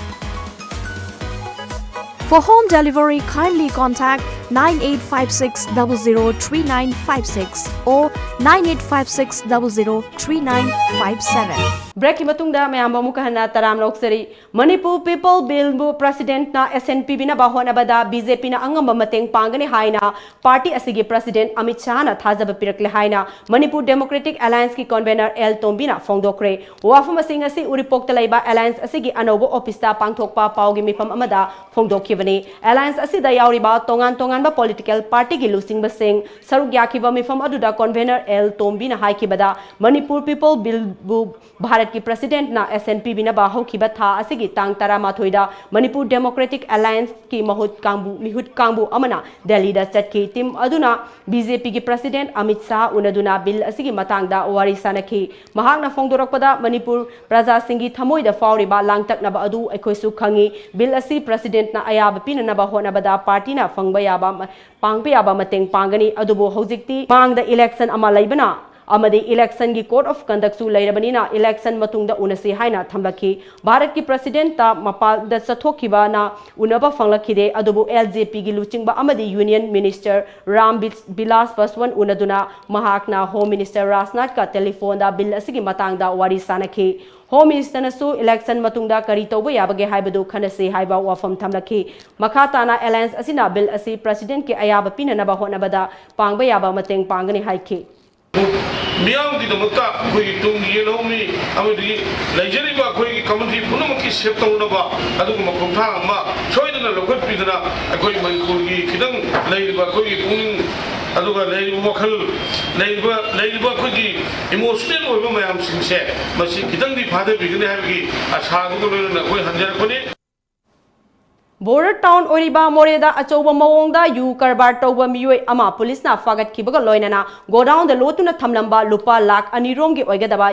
For home delivery, kindly contact nine eight five six double zero three nine five six or nine eight five six double zero three nine five seven. Break ꯀꯤ ꯃꯇꯨꯡꯗ ꯃꯌꯥꯝꯕꯨ ꯑꯃꯨꯛꯀ ꯍꯟꯅ ꯇꯔꯥꯝꯅ ꯑꯣꯛꯆꯔꯤ꯫ ꯃꯅꯤꯄꯨꯔ People Bill ꯕꯨ President ꯅ ꯑꯁꯦꯟ ꯄꯤꯕꯤꯅꯕ ꯍꯣꯠꯅꯕꯗ B J P ꯅ ꯑꯉꯝꯕ ꯃꯇꯦꯡ ꯄꯥꯡꯒꯅꯤ ꯍꯥꯏꯅ party ꯑꯁꯤꯒꯤ President ꯑꯃꯤꯠ ꯁꯥꯍꯅ ꯊꯥꯖꯕ ꯄꯤꯔꯛꯂꯦ ꯍꯥꯏꯅ ꯃꯅꯤꯄꯨꯔ Democratic Alliance ꯀꯤ convener ꯑꯦꯜ ꯇꯣꯝꯕꯤꯅ ꯐꯣꯡꯗꯣꯛꯈ꯭ꯔꯦ꯫ ꯋꯥꯐꯝ ꯑꯁꯤ ꯉꯁꯤ ꯎꯔꯤꯄꯣꯛꯇ ꯂꯩꯕ Alliance ꯑꯁꯤꯒꯤ ꯑꯅꯧꯕ office ꯇ ꯄꯥꯡꯊꯣꯛꯄ ꯄꯥꯎꯒꯤ ꯃꯤꯐꯝ ꯑꯃꯗ ꯐꯣꯡꯗꯣꯛꯈꯤꯕꯅꯤ꯫ Alliance ꯑꯁꯤꯗ ꯌꯥꯎꯔꯤꯕ ꯇꯣꯉꯥꯟ ꯇꯣꯉꯥꯟꯕ political party ꯒꯤ ꯂꯨꯆꯤꯡꯕꯁꯤꯡ ꯁꯔꯨꯛ ꯌꯥꯈꯤꯕ ꯃꯤꯐꯝ ꯑꯗꯨꯗ convener ꯑꯦꯜ ꯇꯣꯝꯕꯤꯅ ꯍꯥꯏꯈꯤꯕꯗ, ꯃꯅꯤꯄꯨꯔ People Bill ꯕꯨ ꯚꯥꯔꯠꯀꯤ President ꯅ ꯑꯁꯦꯟ ꯄꯤꯕꯤꯅꯕ ꯍꯧꯈꯤꯕ ꯊꯥ ꯑꯁꯤꯒꯤ ꯇꯥꯡ ꯇꯔꯥꯃꯥꯊꯣꯏꯗ ꯃꯅꯤꯄꯨꯔ Democratic Alliance ꯀꯤ ꯃꯍꯨꯠ ꯀꯥꯡꯕꯨ, ꯃꯤꯍꯨꯠ ꯀꯥꯡꯕꯨ ꯑꯃꯅ ꯗꯦꯜꯂꯤꯗ ꯆꯠꯈꯤ꯫ Team ꯑꯗꯨꯅ B J P ꯒꯤ President ꯑꯃꯤꯠ ꯁꯥꯍ ꯎꯅꯗꯨꯅ bill ꯑꯁꯤꯒꯤ ꯃꯇꯥꯡꯗ ꯋꯥꯔꯤ ꯁꯥꯅꯈꯤ꯫ ꯃꯍꯥꯛꯅ ꯐꯣꯡꯗꯣꯔꯛꯄꯗ, ꯃꯅꯤꯄꯨꯔ ꯄ꯭ꯔꯖꯥꯁꯤꯡꯒꯤ ꯊꯃꯣꯏꯗ ꯐꯥꯎꯔꯤꯕ ꯂꯥꯡꯇꯛꯅꯕ ꯑꯗꯨ ꯑꯩꯈꯣꯏꯁꯨ ꯈꯪꯏ꯫ Bill ꯑꯁꯤ President ꯅ ꯑꯌꯥꯕ ꯄꯤꯅꯅꯕ ꯍꯣꯠꯅꯕꯗ party ꯅ ꯐꯪꯕ ꯌꯥꯕ ꯃ-, ꯄꯥꯡꯕ ꯌꯥꯕ ꯃꯇꯦꯡ ꯄꯥꯡꯒꯅꯤ꯫ ꯑꯗꯨꯕꯨ ꯍꯧꯖꯤꯛꯇꯤ ꯃꯥꯡꯗ election ꯑꯃ ꯂꯩꯕꯅ ꯑꯃꯗꯤ election ꯒꯤ code of conduct ꯁꯨ ꯂꯩꯔꯕꯅꯤꯅ election ꯃꯇꯨꯡꯗ ꯎꯅꯁꯤ ꯍꯥꯏꯅ ꯊꯝꯂꯛꯈꯤ꯫ ꯚꯥꯔꯠꯀꯤ president ꯇ ꯃꯄꯥꯟꯗ ꯆꯠꯊꯣꯛꯈꯤꯕꯅ ꯎꯅꯕ ꯐꯪꯂꯛꯈꯤꯗꯦ, ꯑꯗꯨꯕꯨ L J P ꯒꯤ ꯂꯨꯆꯤꯡꯕ ꯑꯃꯗꯤ Union Minister ꯔꯥꯝ ꯕꯤ-, ꯕꯤꯂꯥꯁ ꯄꯥꯁꯋꯥꯟ ꯎꯅꯗꯨꯅ ꯃꯍꯥꯛꯅ Home Minister ꯔꯥꯖꯅꯥꯊꯀ telephone ꯗ bill ꯑꯁꯤꯒꯤ ꯃꯇꯥꯡꯗ ꯋꯥꯔꯤ ꯁꯥꯅꯈꯤ꯫ Home Minister ꯅꯁꯨ election ꯃꯇꯨꯡꯗ ꯀꯔꯤ ꯇꯧꯕ ꯌꯥꯕꯒꯦ ꯍꯥꯏꯕꯗꯨ ꯈꯟꯅꯁꯤ ꯍꯥꯏꯕ ꯋꯥꯐꯝ ꯊꯝꯂꯛꯈꯤ꯫ ꯃꯈꯥ ꯇꯥꯅ alliance ꯑꯁꯤꯅ bill ꯑꯁꯤ president ꯀꯤ ꯑꯌꯥꯕ ꯄꯤꯅꯅꯕ ꯍꯣꯠꯅꯕꯗ ꯄꯥꯡꯕ ꯌꯥꯕ ꯃꯇꯦꯡ ꯄꯥꯡꯒꯅꯤ ꯍꯥꯏꯈꯤ꯫ ꯃꯤꯌꯥꯝꯒꯤꯗꯃꯛꯇ ꯑꯩꯈꯣꯏꯒꯤ ꯇꯨꯡꯒꯤ ꯌꯦꯜꯍꯧꯃꯤ ꯑꯃꯗꯤ ꯂꯩꯖꯔꯤꯕ ꯑꯩꯈꯣꯏꯒꯤ community ꯄꯨꯝꯅꯃꯛꯀꯤ save ꯇꯧꯅꯕ ꯑꯗꯨꯒꯨꯝꯕ ꯈꯣꯡꯊꯥꯡ ꯑꯃ ꯁꯣꯏꯗꯅ ꯂꯧꯈꯠꯄꯤꯗꯨꯅ ꯑꯩꯈꯣꯏ ꯃꯅꯤꯄꯨꯔꯒꯤ ꯈꯤꯇꯪ ꯂꯩꯔꯤꯕ ꯑꯩꯈꯣꯏꯒꯤ ꯄꯨꯛꯅꯤꯡ ꯑꯗꯨꯒ ꯂꯩꯔꯤꯕ ꯋꯥꯈꯜ, ꯂꯩꯔꯤꯕ, ꯂꯩꯔꯤꯕ ꯑꯩꯈꯣꯏꯒꯤ emotional ꯑꯣꯏꯕ ꯃꯌꯥꯝꯁꯤꯡꯁꯦ ꯃꯁꯤ ꯈꯤꯇꯪꯗꯤ ꯐꯥꯊꯕꯤꯒꯅꯤ ꯍꯥꯏꯕꯒꯤ ꯑꯁꯥꯗꯨꯒ ꯂꯣꯏꯅꯅ ꯑꯩꯈꯣꯏ ꯍꯟꯖꯔꯛꯄꯅꯤ꯫ ꯕꯣꯔꯗꯔ ꯇꯥꯎꯟ ꯑꯣꯏꯔꯤꯕ ꯃꯣꯔꯦꯗ ꯑꯆꯧꯕ ꯃꯑꯣꯡꯗ ꯌꯨ ꯀꯔꯕꯥꯔ ꯇꯧꯕ ꯃꯤꯑꯣꯏ ꯑꯃ ꯄꯨꯂꯤꯁꯅ ꯐꯥꯒꯠꯈꯤꯕꯒ ꯂꯣꯏꯅꯅ ꯒꯣꯗꯥꯎꯟꯗ ꯂꯣꯠꯇꯨꯅ ꯊꯝꯂꯝꯕ ꯂꯨꯄꯥ ꯂꯥꯈ ꯑꯅꯤ ꯔꯣꯝꯒꯤ ꯑꯣꯏꯒꯗꯕ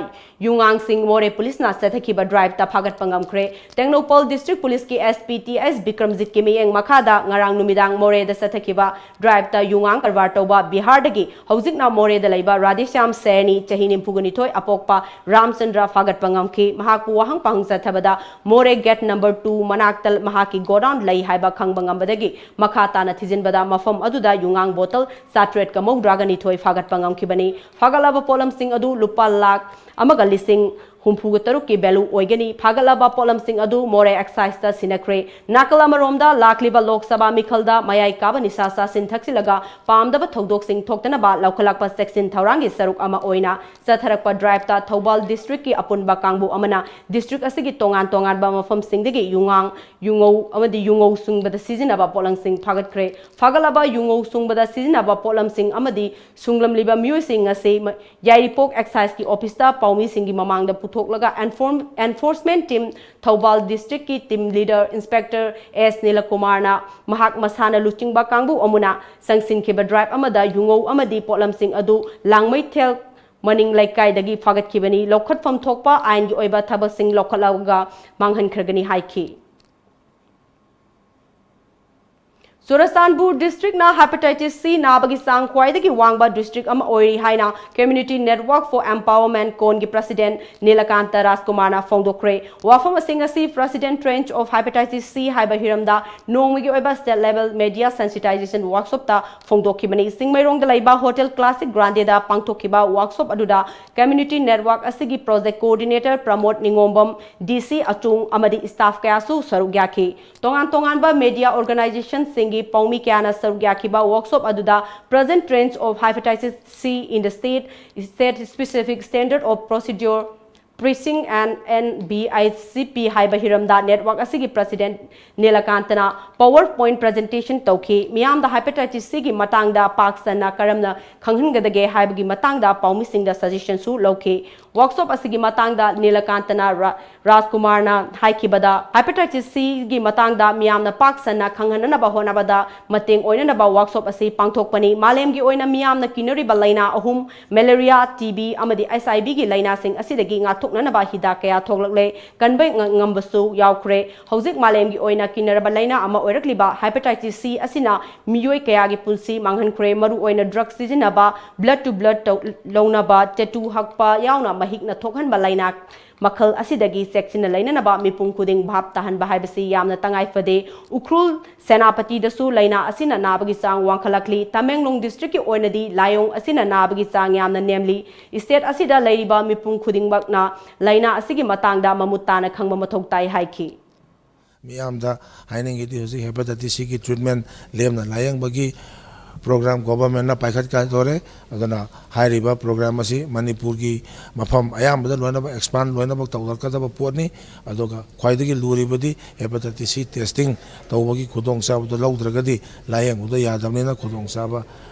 ꯌꯨꯉꯥꯡꯁꯤꯡ ꯃꯣꯔꯦ ꯄꯨꯂꯤꯁꯅ ꯆꯠꯊꯈꯤꯕ drive ꯇ ꯐꯥꯒꯠꯄ ꯉꯝꯈ꯭ꯔꯦ꯫ ꯇꯦꯡꯅꯧꯄꯜ district ꯄꯨꯂꯤꯁꯀꯤ S P T S ꯕꯤꯀ꯭ꯔꯝꯖꯤꯠꯀꯤ ꯃꯤꯠꯌꯦꯡ ꯃꯈꯥꯗ ꯉꯔꯥꯡ ꯅꯨꯃꯤꯗꯥꯡ ꯃꯣꯔꯦꯗ ꯆꯠꯊꯈꯤꯕ drive ꯇ ꯌꯨꯉꯥꯡ ꯀꯔꯕꯥꯔ ꯇꯧꯕ ꯕꯤꯍꯥꯔꯗꯒꯤ ꯍꯧꯖꯤꯛꯅ ꯃꯣꯔꯦꯗ ꯂꯩꯕ ꯔꯥꯙꯦꯁ꯭ꯌꯥꯝ ꯁꯦꯔꯅꯤ, ꯆꯍꯤ ꯅꯤꯐꯨꯒ ꯅꯤꯊꯣꯏ, ꯑꯄꯣꯛꯄ ꯔꯥꯝꯆꯟꯗ꯭ꯔ ꯐꯥꯒꯠꯄ ꯉꯝꯈꯤ꯫ ꯃꯍꯥꯛꯄꯨ ꯋꯥꯍꯪ ꯄꯥꯎꯍꯪ ꯆꯠꯊꯕꯗ ꯃꯣꯔꯦ gate number two ꯃꯅꯥꯛꯇ ꯃꯍꯥꯛꯀꯤ ꯒꯣꯗꯥꯎꯟ ꯂꯩ ꯍꯥꯏꯕ ꯈꯪꯕ ꯉꯝꯕꯗꯒꯤ ꯃꯈꯥ ꯇꯥꯅ ꯊꯤꯖꯤꯟꯕꯗ ꯃꯐꯝ ꯑꯗꯨꯗ ꯌꯨꯉꯥꯡ ꯕꯣꯇꯜ ꯆꯥꯇ꯭ꯔꯦꯠꯀ ꯃꯧꯗ꯭ꯔꯥꯒ ꯅꯤꯊꯣꯏ ꯐꯥꯒꯠꯄ ꯉꯝꯈꯤꯕꯅꯤ꯫ ꯐꯥꯒꯠꯂꯕ ꯄꯣꯠꯂꯝꯁꯤꯡ ꯑꯗꯨ ꯂꯨꯄꯥ ꯂꯥꯈ ꯑꯃꯒ ꯂꯤꯁꯤꯡ ꯍꯨꯝꯐꯨꯒ ꯇꯔꯨꯛꯀꯤ value ꯑꯣꯏꯒꯅꯤ꯫ ꯐꯥꯒꯠꯂꯕ ꯄꯣꯠꯂꯝꯁꯤꯡ ꯑꯗꯨ ꯃꯣꯔꯦ excise ꯇ ꯁꯤꯟꯅꯈ꯭ꯔꯦ꯫ ꯅꯥꯀꯜ ꯑꯃꯔꯣꯝꯗ, ꯂꯥꯛꯂꯤꯕ ꯂꯣꯛ ꯁꯚꯥ ꯃꯤꯈꯜꯗ ꯃꯌꯥꯏ ꯀꯥꯕ ꯅꯤꯁꯥ ꯆꯥꯁꯤꯟ ꯊꯛꯆꯤꯜꯂꯒ ꯄꯥꯝꯗꯕ ꯊꯧꯗꯣꯛꯁꯤꯡ ꯊꯣꯛꯇꯅꯕ ꯂꯧꯈꯠꯂꯛꯄ ꯆꯦꯛꯁꯤꯟ ꯊꯧꯔꯥꯡꯒꯤ ꯁꯔꯨꯛ ꯑꯃ ꯑꯣꯏꯅ ꯆꯠꯊꯔꯛꯄ drive ꯇ ꯊꯧꯕꯥꯜ district ꯀꯤ ꯑꯄꯨꯟꯕ ꯀꯥꯡꯕꯨ ꯑꯃꯅ district ꯑꯁꯤꯒꯤ ꯇꯣꯉꯥꯟ ꯇꯣꯉꯥꯟꯕ ꯃꯐꯝꯁꯤꯡꯗꯒꯤ ꯌꯨꯉꯥꯡ, ꯌꯨꯉꯧ ꯑꯃꯗꯤ ꯌꯨꯉꯧ ꯁꯨꯡꯕꯗ ꯁꯤꯖꯤꯟꯅꯕ ꯄꯣꯠꯂꯝꯁꯤꯡ ꯐꯥꯒꯠꯈ꯭ꯔꯦ꯫ ꯐꯥꯒꯠꯂꯕ ꯌꯨꯉꯧ ꯁꯨꯡꯕꯗ ꯁꯤꯖꯤꯟꯅꯕ ꯄꯣꯠꯂꯝꯁꯤꯡ ꯑꯃꯗꯤ ꯁꯨꯡꯂꯝꯂꯤꯕ ꯃꯤꯑꯣꯏꯁꯤꯡ ꯑꯁꯤ ꯃ-, ꯌꯥꯏꯔꯤꯄꯣꯛ excise ꯀꯤ office ꯇ ꯄꯥꯎꯃꯤꯁꯤꯡꯒꯤ ꯃꯃꯥꯡꯗ ꯄꯨꯊꯣꯛꯂꯒ enform-, enforcement team Thoubal district ꯀꯤ team leader Inspector S ꯅꯤꯂꯀꯨꯃꯥꯔꯅ ꯃꯍꯥꯛ ꯃꯁꯥꯅ ꯂꯨꯆꯤꯡꯕ ꯀꯥꯡꯕꯨ ꯑꯃꯅ ꯆꯪꯁꯤꯟꯈꯤꯕ drive ꯑꯃꯗ ꯌꯨꯉꯧ ꯑꯃꯗꯤ ꯄꯣꯠꯂꯝꯁꯤꯡ ꯑꯗꯨ ꯂꯥꯡꯃꯩꯊꯦꯜ ꯃꯅꯤꯡ ꯂꯩꯀꯥꯏꯗꯒꯤ ꯐꯥꯒꯠꯈꯤꯕꯅꯤ꯫ ꯂꯧꯈꯠꯐꯝ ꯊꯣꯛꯄ ꯑꯥꯏꯟꯒꯤ ꯑꯣꯏꯕ ꯊꯕꯛꯁꯤꯡ ꯂꯧꯈꯠꯂꯒ ꯃꯥꯡꯍꯟꯈ꯭ꯔꯒꯅꯤ ꯍꯥꯏꯈꯤ꯫ ꯆꯨꯔꯆꯥꯟꯄꯨꯔ ꯗꯤꯁꯇ꯭ꯔꯤꯛꯅ ꯍꯦꯄꯥꯇꯥꯏꯇꯤꯁ ꯁꯤ ꯅꯥꯕꯒꯤ ꯆꯥꯡ ꯈ꯭ꯋꯥꯏꯗꯒꯤ ꯋꯥꯡꯕ ꯗꯤꯁꯇ꯭ꯔꯤꯛ ꯑꯃ ꯑꯣꯏꯔꯤ ꯍꯥꯏꯅ ꯀꯝꯃ꯭ꯌꯨꯅꯤꯇꯤ ꯅꯦꯠꯋꯥꯔꯛ ꯐꯣꯔ ꯑꯦꯝꯄꯥꯋꯔꯃꯦꯟꯠ ꯀꯣꯟꯒꯤ ꯄ꯭ꯔꯁꯤꯗꯦꯟꯠ ꯅꯤꯂꯀꯥꯟꯇ ꯔꯥꯖꯀꯨꯃꯥꯔꯅ ꯐꯣꯡꯗꯣꯛꯈ꯭ꯔꯦ꯫ ꯋꯥꯐꯝ ꯑꯁꯤꯡ ꯑꯁꯤ ꯄ꯭ꯔꯁꯤꯗꯦꯟꯠ ꯇ꯭ꯔꯦꯟꯆ ꯑꯣꯐ ꯍꯦꯄꯥꯇꯥꯏꯇꯤꯁ ꯁꯤ ꯍꯥꯏꯕ ꯍꯤꯔꯝꯗ ꯅꯣꯡꯃꯒꯤ ꯑꯣꯏꯕ ꯁ꯭ꯇꯦꯠ ꯂꯦꯚꯦꯜ ꯃꯦꯗꯤꯌꯥ ꯁꯦꯟꯁꯤꯇꯥꯏꯖꯦꯁꯟ ꯋꯥꯔꯛꯁꯣꯞꯇ ꯐꯣꯡꯗꯣꯛꯈꯤꯕꯅꯤ꯫ ꯆꯤꯡꯃꯩꯔꯣꯡꯗ ꯂꯩꯕ ꯍꯣꯇꯦꯜ ꯀ꯭ꯂꯥꯁꯤꯛ ꯒ꯭ꯔꯥꯟꯗꯦꯗ ꯄꯥꯡꯊꯣꯛꯈꯤꯕ ꯋꯥꯔꯛꯁꯣꯞ ꯑꯗꯨꯗ ꯀꯝꯃ꯭ꯌꯨꯅꯤꯇꯤ ꯅꯦꯠꯋꯥꯔꯛ ꯑꯁꯤꯒꯤ ꯄ꯭ꯔꯣꯖꯦꯛ ꯀꯣꯑꯣꯔꯗꯤꯅꯦꯇꯔ ꯄ꯭ꯔꯃꯣꯗ ꯅꯤꯉꯣꯝꯕꯝ, ꯗꯤ ꯁꯤ ꯑꯆꯨꯡ ꯑꯃꯗꯤ ꯁ꯭ꯇꯥꯐ ꯀꯌꯥꯁꯨ ꯁꯔꯨꯛ ꯌꯥꯈꯤ꯫ ꯇꯣꯉꯥꯟ ꯇꯣꯉꯥꯟꯕ ꯃꯦꯗꯤꯌꯥ ꯑꯣꯔꯒꯅꯥꯏꯖꯦꯁꯟꯁꯤꯡꯒꯤ ꯄꯥꯎꯃꯤ ꯀꯌꯥꯅ ꯁꯔꯨꯛ ꯌꯥꯈꯤꯕ ꯋꯥꯔꯛꯁꯣꯞ ꯑꯗꯨꯗ Present Trends of Hepatitis C in the State, State Specific Standard of Procedure, Preaching and NBICP ꯍꯥꯏꯕ ꯍꯤꯔꯝꯗ ꯅꯦꯠꯋꯥꯔꯛ ꯑꯁꯤꯒꯤ ꯄ꯭ꯔꯁꯤꯗꯦꯟꯠ ꯅꯤꯂꯀꯥꯟꯇꯅ ꯄꯥꯋꯔ ꯄꯣꯏꯟꯠ ꯄ꯭ꯔꯖꯦꯟꯇꯦꯁꯟ ꯇꯧꯈꯤ꯫ ꯃꯤꯌꯥꯝꯗ ꯍꯦꯄꯥꯇꯥꯏꯇꯤꯁ ꯁꯤꯒꯤ ꯃꯇꯥꯡꯗ ꯄꯥꯛ ꯁꯟꯅ ꯀꯔꯝꯅ ꯈꯪꯍꯟꯒꯗꯒꯦ ꯍꯥꯏꯕꯒꯤ ꯃꯇꯥꯡꯗ ꯄꯥꯎꯃꯤꯁꯤꯡꯗ ꯁꯖꯦꯁꯟꯁꯨ ꯂꯧꯈꯤ꯫ ꯋꯥꯔꯛꯁꯣꯞ ꯑꯁꯤꯒꯤ ꯃꯇꯥꯡꯗ ꯅꯤꯂꯀꯥꯟꯇꯅ ꯔꯥ-, ꯔꯥꯖꯀꯨꯃꯥꯔꯅ ꯍꯥꯏꯈꯤꯕꯗ, ꯍꯦꯄꯥꯇꯥꯏꯇꯤꯁ ꯁꯤꯒꯤ ꯃꯇꯥꯡꯗ ꯃꯤꯌꯥꯝꯅ ꯄꯥꯛ ꯁꯟꯅ ꯈꯪꯍꯟꯅꯅꯕ ꯍꯣꯠꯅꯕꯗ ꯃꯇꯦꯡ ꯑꯣꯏꯅꯅꯕ ꯋꯥꯔꯛꯁꯣꯞ ꯑꯁꯤ ꯄꯥꯡꯊꯣꯛꯄꯅꯤ꯫ ꯃꯥꯂꯦꯝꯒꯤ ꯑꯣꯏꯅ ꯃꯤꯌꯥꯝꯅ ꯀꯤꯅꯔꯤꯕ ꯂꯥꯏꯅꯥ ꯑꯍꯨꯝ, ꯃꯦꯂꯦꯔꯤꯌꯥ, ꯇꯤ ꯕꯤ ꯑꯃꯗꯤ ꯑꯩꯆ ꯑꯥꯏ ꯚꯤꯒꯤ ꯂꯥꯏꯅꯥꯁꯤꯡ ꯑꯁꯤꯗꯒꯤ ꯉꯥꯛꯊꯣꯛꯅꯅꯕ ꯍꯤꯗꯥꯛ ꯀꯌꯥ ꯊꯣꯛꯂꯛꯂꯦ꯫ ꯀꯟꯕ ꯉ-, ꯉꯝꯕꯁꯨ ꯌꯥꯎꯈ꯭ꯔꯦ꯫ ꯍꯧꯖꯤꯛ ꯃꯥꯂꯦꯝꯒꯤ ꯑꯣꯏꯅ ꯀꯤꯅꯔꯕ ꯂꯥꯏꯅꯥ ꯑꯃ ꯑꯣꯏꯔꯛꯂꯤꯕ ꯍꯦꯄꯥꯇꯥꯏꯇꯤꯁ ꯁꯤ ꯑꯁꯤꯅ ꯃꯤꯑꯣꯏ ꯀꯌꯥꯒꯤ ꯄꯨꯟꯁꯤ ꯃꯥꯡꯍꯟꯈ꯭ꯔꯦ꯫ ꯃꯔꯨꯑꯣꯏꯅ ꯗ꯭ꯔꯒ ꯁꯤꯖꯤꯟꯅꯕ, ꯕ꯭ꯂꯗ ꯇꯨ ꯕ꯭ꯂꯗ ꯇꯧ-, ꯂꯧꯅꯕ, ꯇꯦꯇꯨ ꯍꯛꯄ ꯌꯥꯎꯅ ꯃꯍꯤꯛꯅ ꯊꯣꯛꯍꯟꯕ ꯂꯥꯏꯅꯥ ꯃꯈꯜ ꯑꯁꯤꯗꯒꯤ ꯆꯦꯛꯁꯤꯟꯅ ꯂꯩꯅꯅꯕ ꯃꯤꯄꯨꯝ ꯈꯨꯗꯤꯡ ꯚꯥꯞ ꯇꯥꯍꯟꯕ ꯍꯥꯏꯕꯁꯤ ꯌꯥꯝꯅ ꯇꯉꯥꯏ ꯐꯗꯦ꯫ ꯎꯈ꯭ꯔꯨꯜ ꯁꯦꯅꯥꯄꯇꯤꯗꯁꯨ ꯂꯥꯏꯅꯥ ꯑꯁꯤꯅ ꯅꯥꯕꯒꯤ ꯆꯥꯡ ꯋꯥꯡꯈꯠꯂꯛꯂꯤ꯫ ꯇꯃꯦꯡꯂꯣꯡ ꯗꯤꯁꯇ꯭ꯔꯤꯛꯀꯤ ꯑꯣꯏꯅꯗꯤ ꯂꯥꯏꯑꯣꯡ ꯑꯁꯤꯅ ꯅꯥꯕꯒꯤ ꯆꯥꯡ ꯌꯥꯝꯅ ꯅꯦꯝꯂꯤ꯫ ꯁ꯭ꯇꯦꯠ ꯑꯁꯤꯗ ꯂꯩꯔꯤꯕ ꯃꯤꯄꯨꯝ ꯈꯨꯗꯤꯡꯃꯛꯅ ꯂꯥꯏꯅꯥ ꯑꯁꯤꯒꯤ ꯃꯇꯥꯡꯗ ꯃꯃꯨꯠ ꯇꯥꯅ ꯈꯪꯕ ꯃꯊꯧ ꯇꯥꯏ ꯍꯥꯏꯈꯤ꯫ ꯃꯤꯌꯥꯝꯗ ꯍꯥꯏꯅꯤꯡꯉꯤꯗꯤ, ꯍꯧꯖꯤꯛ ꯍꯦꯄꯥꯇꯥꯏꯇꯤꯁ ꯁꯤꯒꯤ ꯇ꯭ꯔꯤꯠꯃꯦꯟꯠ ꯂꯦꯝꯅ ꯂꯥꯌꯦꯡꯕꯒꯤ ꯄ꯭ꯔꯣꯒ꯭ꯔꯥꯝ ꯒꯣꯚꯔꯟꯃꯦꯟꯠꯅ ꯄꯥꯏꯈꯠꯀꯗꯧꯔꯦ꯫ ꯑꯗꯨꯅ ꯍꯥꯏꯔꯤꯕ ꯄ꯭ꯔꯣꯒ꯭ꯔꯥꯝ ꯑꯁꯤ ꯃꯅꯤꯄꯨꯔꯒꯤ ꯃꯐꯝ ꯑꯌꯥꯝꯕꯗ ꯂꯣꯏꯅꯃꯛ ꯑꯦꯛꯁꯄꯥꯟ ꯂꯣꯏꯅꯃꯛ ꯇꯧꯔꯛꯀꯗꯕ ꯄꯣꯠꯅꯤ꯫ ꯑꯗꯨꯒ ꯈ꯭ꯋꯥꯏꯗꯒꯤ ꯂꯨꯔꯤꯕꯗꯤ ꯍꯦꯄꯥꯇꯥꯏꯇꯤꯁ ꯁꯤ ꯇꯦꯁꯇꯤꯡ ꯇꯧꯕꯒꯤ ꯈꯨꯗꯣꯡꯆꯥꯕꯗꯨ ꯂꯧꯗ꯭ꯔꯒꯗꯤ ꯂꯥꯌꯦꯡꯕꯗ ꯌꯥꯗꯕꯅꯤꯅ ꯈꯨꯗꯣꯡꯆꯥꯕ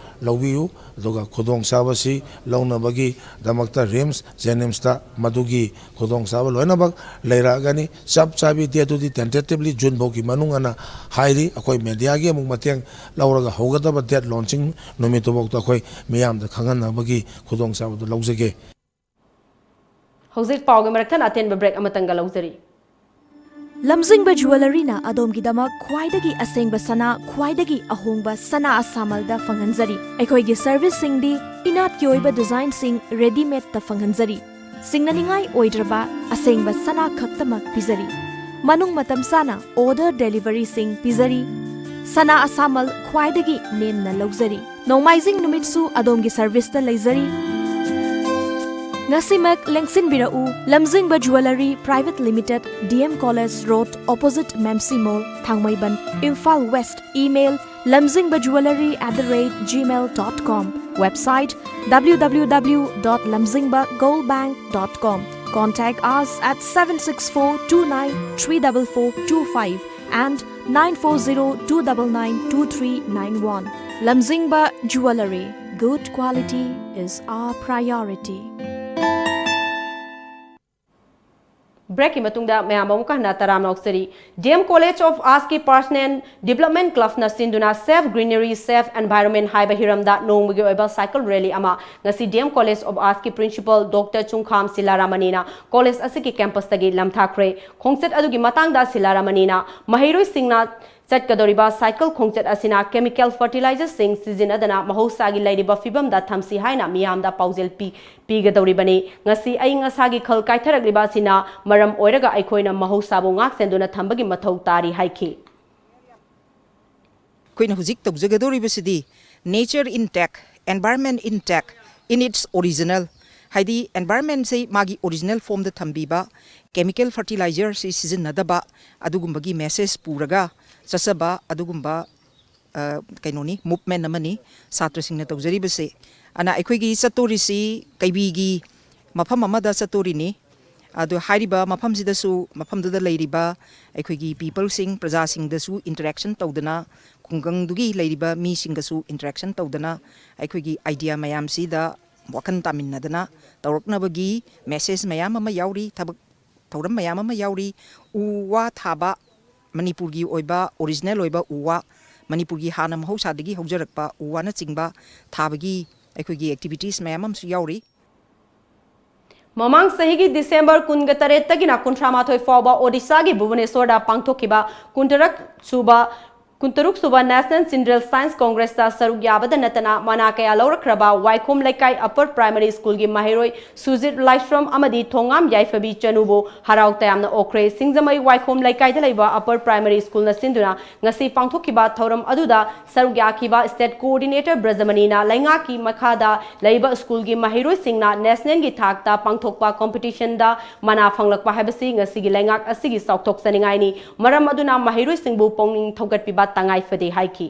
ꯂꯧꯕꯤꯌꯨ꯫ ꯑꯗꯨꯒ ꯈꯨꯗꯣꯡꯆꯥꯕꯁꯤ ꯂꯧꯅꯕꯒꯤꯗꯃꯛꯇ ꯔꯤꯝꯁ, ꯖꯦꯅꯤꯝꯁꯇ ꯃꯗꯨꯒꯤ ꯈꯨꯗꯣꯡꯆꯥꯕ ꯂꯣꯏꯅꯃꯛ ꯂꯩꯔꯛꯑꯒꯅꯤ꯫ ꯆꯞ ꯆꯥꯕꯤ ꯗꯦꯠꯇꯨꯗꯤ ꯇꯦꯟꯇꯦꯇꯤꯚꯂꯤ ꯖꯨꯟ ꯐꯥꯎꯒꯤ ꯃꯅꯨꯡ ꯑꯅ ꯍꯥꯏꯔꯤ꯫ ꯑꯩꯈꯣꯏ ꯃꯦꯗꯤꯌꯥꯒꯤ ꯑꯃꯨꯛ ꯃꯇꯦꯡ ꯂꯧꯔꯒ ꯍꯧꯒꯗꯕ ꯗꯦꯠ ꯂꯣꯟꯆꯤꯡ ꯅꯨꯃꯤꯠꯇꯨꯐꯥꯎꯗ ꯑꯩꯈꯣꯏ ꯃꯤꯌꯥꯝꯗ ꯈꯪꯍꯟꯅꯕꯒꯤ ꯈꯨꯗꯣꯡꯆꯥꯕꯗꯨ ꯂꯧꯖꯒꯦ꯫ ꯍꯧꯖꯤꯛ ꯄꯥꯎꯒꯤ ꯃꯔꯛꯊꯠꯅ ꯑꯇꯦꯟꯕ ꯕ꯭ꯔꯦꯛ ꯑꯃꯇꯪꯒ ꯂꯧꯖꯔꯤ꯫ ꯂꯝꯖꯤꯡꯕ ꯖꯨꯋꯦꯂꯔꯤꯅ ꯑꯗꯣꯝꯒꯤꯗꯃꯛ ꯈ꯭ꯋꯥꯏꯗꯒꯤ ꯑꯁꯦꯡꯕ ꯁꯅꯥ, ꯈ꯭ꯋꯥꯏꯗꯒꯤ ꯑꯍꯣꯡꯕ ꯁꯅꯥ ꯑꯁꯥꯃꯜꯗ ꯐꯪꯍꯟꯖꯔꯤ꯫ ꯑꯩꯈꯣꯏꯒꯤ ꯁꯔꯚꯤꯁꯁꯤꯡꯗꯤ ꯏꯅꯥꯠꯀꯤ ꯑꯣꯏꯕ ꯗꯤꯖꯥꯏꯟꯁꯤꯡ ꯔꯦꯗꯤꯃꯦꯗꯇ ꯐꯪꯍꯟꯖꯔꯤ꯫ ꯁꯤꯡꯅꯅꯤꯡꯉꯥꯏ ꯑꯣꯏꯗ꯭ꯔꯕ ꯑꯁꯦꯡꯕ ꯁꯅꯥ ꯈꯛꯇꯃꯛ ꯄꯤꯖꯔꯤ꯫ ꯃꯅꯨꯡ ꯃꯇꯝ ꯆꯥꯅ ꯑꯣꯔꯗꯔ ꯗꯦꯂꯤꯚꯔꯤꯁꯤꯡ ꯄꯤꯖꯔꯤ꯫ ꯁꯅꯥ ꯑꯁꯥꯃꯜ ꯈ꯭ꯋꯥꯏꯗꯒꯤ ꯅꯦꯝꯅ ꯂꯧꯖꯔꯤ꯫ ꯅꯣꯡꯃꯥꯏꯖꯤꯡ ꯅꯨꯃꯤꯠꯁꯨ ꯑꯗꯣꯝꯒꯤ ꯁꯔꯚꯤꯁꯇ ꯂꯩꯖꯔꯤ꯫ ꯉꯁꯤꯃꯛ ꯂꯦꯡꯁꯤꯟꯕꯤꯔꯛꯎ, Lamzingba jewellery private limited, D M college road, opposite ꯃꯦꯝꯁꯤ mall, Thangmeiband, Imphal west. Email, lamzingba jewellery at the rate gmail dot com. Website, W W W dot lamzingba gold bank dot com. Contact us at seven six four two nine three double four two five and nine four zero two double nine two three nine one. Lamzingba Jewellery, good quality is our priority. ꯕ꯭ꯔꯦꯛꯀꯤ ꯃꯇꯨꯡꯗ ꯃꯌꯥꯝ ꯑꯃꯨꯛꯀ ꯍꯟꯅ ꯇꯔꯥꯝꯅ ꯑꯣꯛꯆꯔꯤ꯫ ꯗꯤ ꯑꯦꯝ ꯀꯣꯂꯦꯖ ꯑꯣꯐ ꯑꯥꯔꯠꯁꯀꯤ ꯄꯔꯁꯅꯦꯜ ꯗꯤꯕ꯭ꯂꯞꯃꯦꯟ ꯀ꯭ꯂꯕꯅ ꯁꯤꯟꯗꯨꯅ Save Greenery, Save Environment ꯍꯥꯏꯕ ꯍꯤꯔꯝꯗ ꯅꯣꯡꯃꯒꯤ ꯑꯣꯏꯕ ꯁꯥꯏꯀꯜ ꯔꯦꯂꯤ ꯑꯃ ꯉꯁꯤ ꯗꯤ ꯑꯦꯝ ꯀꯣꯂꯦꯖ ꯑꯣꯐ ꯑꯥꯔꯠꯁꯀꯤ ꯄ꯭ꯔꯤꯟꯁꯤꯄꯜ ꯗꯣꯛꯇꯔ ꯆꯨꯡꯈꯥꯝ ꯁꯤꯂꯥꯔꯥꯃꯅꯤꯅ ꯀꯣꯂꯦꯖ ꯑꯁꯤꯒꯤ ꯀꯦꯝꯄꯁꯇꯒꯤ ꯂꯝꯊꯥꯈ꯭ꯔꯦ꯫ ꯈꯣꯡꯆꯠ ꯑꯗꯨꯒꯤ ꯃꯇꯥꯡꯗ ꯁꯤꯂꯥꯔꯥꯃꯅꯤꯅ ꯃꯍꯩꯔꯣꯏꯁꯤꯡꯅ ꯆꯠꯀꯗꯧꯔꯤꯕ ꯁꯥꯏꯀꯜ ꯈꯣꯡꯆꯠ ꯑꯁꯤꯅ ꯀꯦꯃꯤꯀꯦꯜ ꯐꯔꯇꯤꯂꯥꯏꯖꯔꯁꯤꯡ ꯁꯤꯖꯤꯟꯅꯗꯅ ꯃꯍꯧꯁꯥꯒꯤ ꯂꯩꯔꯤꯕ ꯐꯤꯕꯝꯗ ꯊꯝꯁꯤ ꯍꯥꯏꯅ ꯃꯤꯌꯥꯝꯗ ꯄꯥꯎꯖꯦꯜ ꯄꯤ ꯄꯤꯒꯗꯧꯔꯤꯕꯅꯤ꯫ ꯉꯁꯤ ꯑꯏꯪ ꯑꯁꯥꯒꯤ ꯈꯜ ꯀꯥꯏꯊꯔꯛꯂꯤꯕ ꯑꯁꯤꯅ ꯃꯔꯝ ꯑꯣꯏꯔꯒ ꯑꯩꯈꯣꯏꯅ ꯃꯍꯧꯁꯥꯕꯨ ꯉꯥꯛ ꯁꯦꯟꯗꯨꯅ ꯊꯝꯕꯒꯤ ꯃꯊꯧ ꯇꯥꯔꯤ ꯍꯥꯏꯈꯤ꯫ ꯑꯩꯈꯣꯏꯅ ꯍꯧꯖꯤꯛ ꯇꯧꯖꯒꯗꯧꯔꯤꯕꯁꯤꯗꯤ nature intact, environment intact in its original, ꯍꯥꯏꯗꯤ environment ꯁꯤ ꯃꯥꯒꯤ original form ꯗ ꯊꯝꯕꯤꯕ, chemical fertilizer ꯁꯤ ꯁꯤꯖꯤꯟꯅꯗꯕ, ꯑꯗꯨꯒꯨꯝꯕꯒꯤ message ꯄꯨꯔꯒ ꯆꯠꯆꯕ ꯑꯗꯨꯒꯨꯝꯕ ꯑ, ꯀꯩꯅꯣꯅꯤ, movement ꯑꯃꯅꯤ ꯁꯥꯇ꯭ꯔꯁꯤꯡꯅ ꯇꯧꯖꯔꯤꯕꯁꯤ꯫ ꯑꯗꯨꯅ ꯑꯩꯈꯣꯏꯒꯤ ꯆꯠꯇꯣꯔꯤꯁꯤ ꯀꯩꯕꯤꯒꯤ ꯃꯐꯝ ꯑꯃꯗ ꯆꯠꯇꯣꯔꯤꯅꯤ꯫ ꯑꯗꯨ ꯍꯥꯏꯔꯤꯕ ꯃꯐꯝꯁꯤꯗꯁꯨ ꯃꯐꯝꯗꯨꯗ ꯂꯩꯔꯤꯕ ꯑꯩꯈꯣꯏꯒꯤ people ꯁꯤꯡ, ꯄ꯭ꯔꯖꯥꯁꯤꯡꯗꯁꯨ interaction ꯇꯧꯗꯅ, ꯈꯨꯡꯒꯪꯗꯨꯒꯤ ꯂꯩꯔꯤꯕ ꯃꯤꯁꯤꯡꯒꯁꯨ interaction ꯇꯧꯗꯅ ꯑꯩꯈꯣꯏꯒꯤ idea ꯃꯌꯥꯝꯁꯤꯗ ꯋꯥꯈꯜ ꯇꯥꯃꯤꯟꯅꯗꯅ ꯇꯧꯔꯛꯅꯕꯒꯤ message ꯃꯌꯥꯝ ꯑꯃ ꯌꯥꯎꯔꯤ꯫ ꯊꯕꯛ ꯊꯧꯔꯝ ꯃꯌꯥꯝ ꯑꯃ ꯌꯥꯎꯔꯤ꯫ ꯎ ꯋꯥ ꯊꯥꯕ, ꯃꯅꯤꯄꯨꯔꯒꯤ ꯑꯣꯏꯕ original ꯑꯣꯏꯕ ꯎ ꯋꯥ, ꯃꯅꯤꯄꯨꯔꯒꯤ ꯍꯥꯟꯅ ꯃꯍꯧꯁꯥꯗꯒꯤ ꯍꯧꯖꯔꯛꯄ ꯎ ꯋꯥꯅꯆꯤꯡꯕ ꯊꯥꯕꯒꯤ ꯑꯩꯈꯣꯏꯒꯤ activities ꯃꯌꯥꯝ ꯑꯃꯁꯨ ꯌꯥꯎꯔꯤ꯫ ꯃꯃꯥꯡ ꯆꯍꯤꯒꯤ ꯗꯤꯁꯦꯝꯕꯔ ꯀꯨꯟꯒ ꯇꯔꯦꯠꯇꯒꯤꯅ ꯀꯨꯟꯊ꯭ꯔꯥ ꯃꯥꯊꯣꯏ ꯐꯥꯎꯕ ꯑꯣꯗꯤꯁꯥꯒꯤ ꯚꯨꯕꯅꯦꯁꯣꯔꯗ ꯄꯥꯡꯊꯣꯛꯈꯤꯕ ꯀꯨꯟꯇꯔꯨꯛ ꯁꯨꯕ ꯀꯨꯟꯇꯔꯨꯛ ꯁꯨꯕ National Children's Science Congressꯇ ꯁꯔꯨꯛ ꯌꯥꯕꯗ ꯅꯠꯇꯅ ꯃꯅꯥ ꯀꯌꯥ ꯂꯧꯔꯛꯈ꯭ꯔꯕ ꯋꯥꯏꯈꯣꯝ ꯂꯩꯀꯥꯏ Upper Primary Schoolꯒꯤ ꯃꯍꯩꯔꯣꯏ ꯁꯨꯖꯤꯠ ꯂꯥꯏꯁ꯭ꯔꯝ ꯑꯃꯗꯤ ꯊꯣꯉꯥꯝ ꯌꯥꯏꯐꯕꯤ ꯆꯅꯨꯕꯨ ꯍꯔꯥꯎ ꯇꯌꯥꯝꯅ ꯑꯣꯛꯈ꯭ꯔꯦ꯫ ꯁꯤꯡꯖꯃꯩ ꯋꯥꯏꯈꯣꯝ ꯂꯩꯀꯥꯏꯗ ꯂꯩꯕ Upper Primary Schoolꯅ ꯁꯤꯟꯗꯨꯅ ꯉꯁꯤ ꯄꯥꯡꯊꯣꯛꯈꯤꯕ ꯊꯧꯔꯝ ꯑꯗꯨꯗ ꯁꯔꯨꯛ ꯌꯥꯈꯤꯕ State Coordinator ꯕ꯭ꯔꯖꯃꯅꯤꯅ ꯂꯩꯉꯥꯛꯀꯤ ꯃꯈꯥꯗ ꯂꯩꯕ ꯁ꯭ꯀꯨꯜꯒꯤ ꯃꯍꯩꯔꯣꯏꯁꯤꯡꯅ nationalꯒꯤ ꯊꯥꯛꯇ ꯄꯥꯡꯊꯣꯛꯄ competitionꯗ ꯃꯅꯥ ꯐꯪꯂꯛꯄ ꯍꯥꯏꯕꯁꯤ ꯉꯁꯤꯒꯤ ꯂꯩꯉꯥꯛ ꯑꯁꯤꯒꯤ ꯆꯥꯎꯊꯣꯛꯆꯅꯤꯡꯉꯥꯏꯅꯤ꯫ ꯃꯔꯝ ꯑꯗꯨꯅ ꯃꯍꯩꯔꯣꯏꯁꯤꯡꯕꯨ ꯄꯨꯛꯅꯤꯡ ꯊꯧꯒꯠꯄꯤꯕ ꯇꯉꯥꯏ ꯐꯗꯦ ꯍꯥꯏꯈꯤ꯫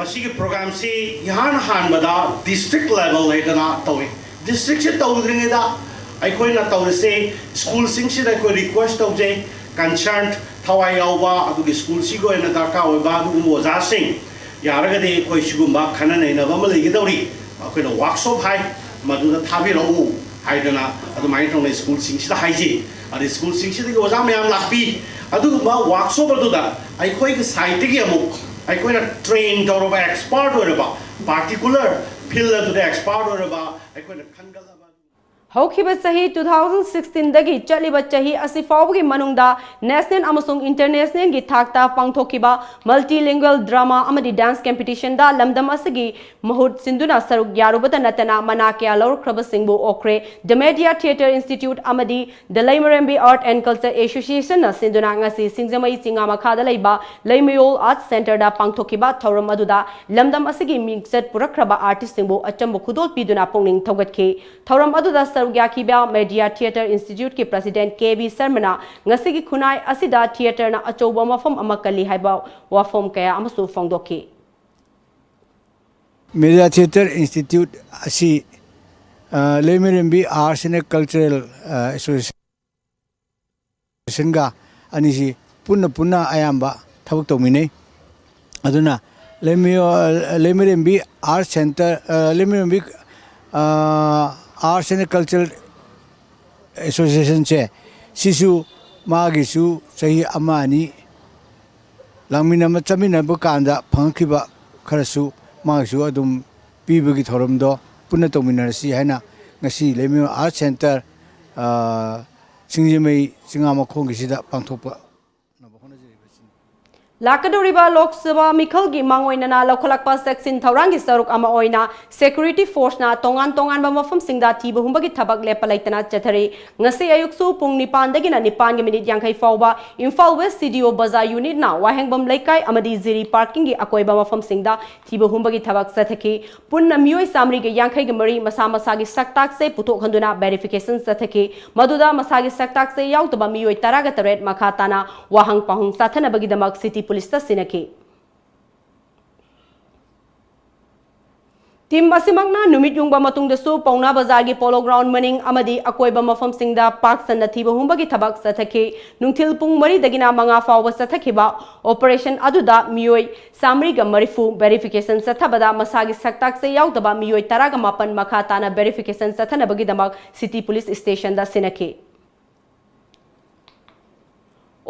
ꯃꯁꯤꯒꯤ programꯁꯤ ꯏꯍꯥꯟ ꯍꯥꯟꯕꯗ district level ꯍꯥꯏꯗꯅ ꯇꯧꯏ꯫ Districtꯁꯦ ꯇꯧꯗ꯭ꯔꯤꯉꯩꯗ ꯑꯩꯈꯣꯏꯅ ꯇꯧꯔꯤꯁꯦ, ꯁ꯭ꯀꯨꯜꯁꯤꯡꯁꯤꯗ ꯑꯩꯈꯣꯏ request ꯇꯧꯖꯩ, concerned, ꯊꯋꯥꯏ ꯌꯥꯎꯕ, ꯑꯗꯨꯒꯤ ꯁ꯭ꯀꯨꯜꯁꯤꯒꯤ ꯑꯣꯏꯅ ꯗꯔꯀꯥꯔ ꯑꯣꯏꯕ ꯑꯗꯨꯒꯨꯝꯕ ꯑꯣꯖꯥꯁꯤꯡ, ꯌꯥꯔꯒꯗꯤ ꯑꯩꯈꯣꯏ ꯁꯤꯒꯨꯝꯕ ꯈꯟꯅ ꯅꯩꯅꯕ ꯑꯃ ꯂꯩꯒꯗꯧꯔꯤ꯫ ꯑꯩꯈꯣꯏꯅ workshop ꯍꯥꯏ, ꯃꯗꯨꯗ ꯊꯥꯕꯤꯔꯛꯎ ꯍꯥꯏꯗꯅ ꯑꯗꯨꯃꯥꯏꯅ ꯇꯧꯅ ꯁ꯭ꯀꯨꯜꯁꯤꯡꯁꯤꯗ ꯍꯥꯏꯖꯩ꯫ ꯑꯗꯩ ꯁ꯭ꯀꯨꯜꯁꯤꯡꯁꯤꯗꯒꯤ ꯑꯣꯖꯥ ꯃꯌꯥꯝ ꯂꯥꯛꯄꯤ꯫ ꯑꯗꯨꯒꯨꯝꯕ workshop ꯑꯗꯨꯗ ꯑꯩꯈꯣꯏꯒꯤ sideꯇꯒꯤ ꯑꯃꯨꯛ ꯑꯩꯈꯣꯏꯅ train ꯇꯧꯔꯕ, expert ꯑꯣꯏꯔꯕ, particular field ꯑꯗꯨꯗ expert ꯑꯣꯏꯔꯕ ꯑꯩꯈꯣꯏꯅ ꯈꯟꯒꯠꯂꯕ ꯍꯧꯈꯤꯕ ꯆꯍꯤ two thousand sixteenꯗꯒꯤ ꯆꯠꯂꯤꯕ ꯆꯍꯤ ꯑꯁꯤ ꯐꯥꯎꯕꯒꯤ ꯃꯅꯨꯡꯗ national ꯑꯃꯁꯨꯡ internationalꯒꯤ ꯊꯥꯛꯇ ꯄꯥꯡꯊꯣꯛꯈꯤꯕ multilingual drama ꯑꯃꯗꯤ dance competitionꯗ ꯂꯝꯗꯝ ꯑꯁꯤꯒꯤ ꯃꯍꯨꯠ ꯁꯤꯟꯗꯨꯅ ꯁꯔꯨꯛ ꯌꯥꯔꯨꯕꯗ ꯅꯠꯇꯅ ꯃꯅꯥ ꯀꯌꯥ ꯂꯧꯔꯛꯈ꯭ꯔꯕꯁꯤꯡꯕꯨ ꯑꯣꯛꯈ꯭ꯔꯦ꯫ The Media Theatre Institute ꯑꯃꯗꯤ The ꯂꯩꯃꯔꯦꯝꯕꯤ Art and Culture Associationꯅ ꯁꯤꯟꯗꯨꯅ ꯉꯁꯤ ꯁꯤꯡꯖꯃꯩ ꯆꯤꯉꯥ ꯃꯈꯥꯗ ꯂꯩꯕ ꯂꯩꯃꯌꯣꯜ Arts Centreꯗ ꯄꯥꯡꯊꯣꯛꯈꯤꯕ ꯊꯧꯔꯝ ꯑꯗꯨꯗ ꯂꯝꯗꯝ ꯑꯁꯤꯒꯤ ꯃꯤꯡꯆꯠ ꯄꯨꯔꯛꯈ꯭ꯔꯕ artistꯁꯤꯡꯕꯨ ꯑꯆꯝꯕ ꯈꯨꯗꯣꯜ ꯄꯤꯗꯨꯅ ꯄꯨꯛꯅꯤꯡ ꯊꯧꯒꯠꯈꯤ꯫ ꯊꯧꯔꯝ ꯑꯗꯨꯗ ꯁꯔꯨꯛ ꯌꯥꯈꯤꯕ Media Theatre Instituteꯀꯤ President ꯀꯦ ꯕꯤ ꯁꯔꯃꯅ ꯉꯁꯤꯒꯤ ꯈꯨꯟꯅꯥꯏ ꯑꯁꯤꯗ theatreꯅ ꯑꯆꯧꯕ ꯃꯐꯝ ꯑꯃ ꯀꯜꯂꯤ ꯍꯥꯏꯕ ꯋꯥꯐꯝ ꯀꯌꯥ ꯑꯃꯁꯨ ꯐꯣꯡꯗꯣꯛꯈꯤ꯫ Media Theatre Institute ꯑꯁꯤ, ꯑ, ꯂꯩꯃꯔꯦꯝꯕꯤ Arts and Cultural, ꯑ, Associationꯒ ꯑꯅꯤꯁꯤ ꯄꯨꯟꯅ ꯄꯨꯟꯅ ꯑꯌꯥꯝꯕ ꯊꯕꯛ ꯇꯧꯃꯤꯟꯅꯩ꯫ ꯑꯗꯨꯅ ꯂꯩꯃꯌꯣ-, ꯂꯩꯃꯔꯦꯝꯕꯤ Art Centre, ꯑ, ꯂꯩꯃꯔꯦꯝꯕꯤ, ꯑ, Arts and Cultural Associationꯁꯦ, ꯁꯤꯁꯨ ꯃꯥꯒꯤꯁꯨ ꯆꯍꯤ ꯑꯃ ꯑꯅꯤ ꯂꯥꯡꯃꯤꯟꯅꯕ, ꯆꯠꯃꯤꯟꯅꯕ ꯀꯥꯟꯗ ꯐꯪꯉꯛꯈꯤꯕ ꯈꯔꯁꯨ ꯃꯥꯒꯤꯁꯨ ꯑꯗꯨꯝ ꯄꯤꯕꯒꯤ ꯊꯧꯔꯝꯗꯣ ꯄꯨꯟꯅ ꯇꯧꯃꯤꯟꯅꯔꯁꯤ ꯍꯥꯏꯅ ꯉꯁꯤ ꯂꯩꯃ ꯑꯥꯔꯠ ꯁꯦꯟꯇꯔ, ꯑ, ꯁꯤꯡꯖꯃꯩ ꯆꯤꯉꯥ ꯃꯈꯣꯡꯒꯤꯁꯤꯗ ꯄꯥꯡꯊꯣꯛꯄ ꯍꯣꯠꯅꯖꯔꯤꯕꯁꯤꯅꯤ꯫ ꯂꯥꯛꯀꯗꯧꯔꯤꯕ ꯂꯣꯛ ꯁꯚꯥ ꯃꯤꯈꯜꯒꯤ ꯃꯥꯡꯑꯣꯏꯅꯅ ꯂꯧꯈꯠꯂꯛꯄ ꯆꯦꯛꯁꯤꯟ ꯊꯧꯔꯥꯡꯒꯤ ꯁꯔꯨꯛ ꯑꯃ ꯑꯣꯏꯅ ꯁꯦꯀ꯭ꯌꯨꯔꯤꯇꯤ ꯐꯣꯔꯁꯅ ꯇꯣꯉꯥꯟ ꯇꯣꯉꯥꯟꯕ ꯃꯐꯝꯁꯤꯡꯗ ꯊꯤꯕ ꯍꯨꯝꯕꯒꯤ ꯊꯕꯛ ꯂꯦꯞꯄ ꯂꯩꯇꯅ ꯆꯠꯊꯔꯤ꯫ ꯉꯁꯤ ꯑꯌꯨꯛꯁꯨ ꯄꯨꯡ ꯅꯤꯄꯥꯟꯗꯒꯤꯅ ꯅꯤꯄꯥꯟꯒꯤ ꯃꯤꯅꯤꯠ ꯌꯥꯡꯈꯩ ꯐꯥꯎꯕ ꯏꯝꯐꯥꯜ ꯋꯦꯁ ꯁꯤ ꯗꯤ ꯑꯣ ꯕꯖꯥꯔ ꯌꯨꯅꯤꯠꯅ ꯋꯥꯍꯦꯡꯕꯝ ꯂꯩꯀꯥꯏ ꯑꯃꯗꯤ ꯖꯤꯔꯤ ꯄꯥꯔꯀꯤꯡꯒꯤ ꯑꯀꯣꯏꯕ ꯃꯐꯝꯁꯤꯡꯗ ꯊꯤꯕ ꯍꯨꯝꯕꯒꯤ ꯊꯕꯛ ꯆꯠꯊꯈꯤ꯫ ꯄꯨꯟꯅ ꯃꯤꯑꯣꯏ ꯆꯥꯃꯔꯤꯒ ꯌꯥꯡꯈꯩꯒ ꯃꯔꯤ ꯃꯁꯥ ꯃꯁꯥꯒꯤ ꯁꯛꯇꯥꯛꯁꯦ ꯄꯨꯊꯣꯛꯍꯟꯗꯨꯅ ꯚꯦꯔꯤꯐꯤꯀꯦꯁꯟ ꯆꯠꯊꯈꯤ꯫ ꯃꯗꯨꯗ ꯃꯁꯥꯒꯤ ꯁꯛꯇꯥꯛꯁꯦ ꯌꯥꯎꯗꯕ ꯃꯤꯑꯣꯏ ꯇꯔꯥꯒ ꯇꯔꯦꯠ ꯃꯈꯥ ꯇꯥꯅ ꯋꯥꯍꯪ ꯄꯥꯎꯍꯪ ꯆꯠꯊꯅꯕꯒꯤꯗꯃꯛ ꯁꯤꯇꯤ ꯄꯨꯂꯤꯁꯇ ꯁꯤꯟꯅꯈꯤ꯫ ꯇꯤꯝ ꯑꯁꯤꯃꯛꯅ ꯅꯨꯃꯤꯠ ꯌꯨꯡꯕ ꯃꯇꯨꯡꯗꯁꯨ ꯄꯥꯎꯅꯥ ꯕꯖꯥꯔꯒꯤ ꯄꯣꯂꯣ ꯒ꯭ꯔꯥꯎꯟ ꯃꯅꯤꯡ ꯑꯃꯗꯤ ꯑꯀꯣꯏꯕ ꯃꯐꯝꯁꯤꯡꯗ ꯄꯥꯛ ꯁꯟꯅ ꯊꯤꯕ ꯍꯨꯝꯕꯒꯤ ꯊꯕꯛ ꯆꯠꯊꯈꯤ꯫ ꯅꯨꯡꯊꯤꯜ ꯄꯨꯡ ꯃꯔꯤꯗꯒꯤꯅ ꯃꯉꯥ ꯐꯥꯎꯕ ꯆꯠꯊꯈꯤꯕ ꯑꯣꯄꯔꯦꯁꯟ ꯑꯗꯨꯗ ꯃꯤꯑꯣꯏ ꯆꯥꯃꯔꯤꯒ ꯃꯔꯤꯐꯨ ꯚꯦꯔꯤꯐꯤꯀꯦꯁꯟ ꯆꯠꯊꯕꯗ ꯃꯁꯥꯒꯤ ꯁꯛꯇꯥꯛꯁꯦ ꯌꯥꯎꯗꯕ ꯃꯤꯑꯣꯏ ꯇꯔꯥꯒ ꯃꯥꯄꯟ ꯃꯈꯥ ꯇꯥꯅ ꯚꯦꯔꯤꯐꯤꯀꯦꯁꯟ ꯆꯠꯊꯅꯕꯒꯤꯗꯃꯛ ꯁꯤꯇꯤ ꯄꯨꯂꯤꯁ ꯁ꯭ꯇꯦꯁꯟꯗ ꯁꯤꯟꯅꯈꯤ꯫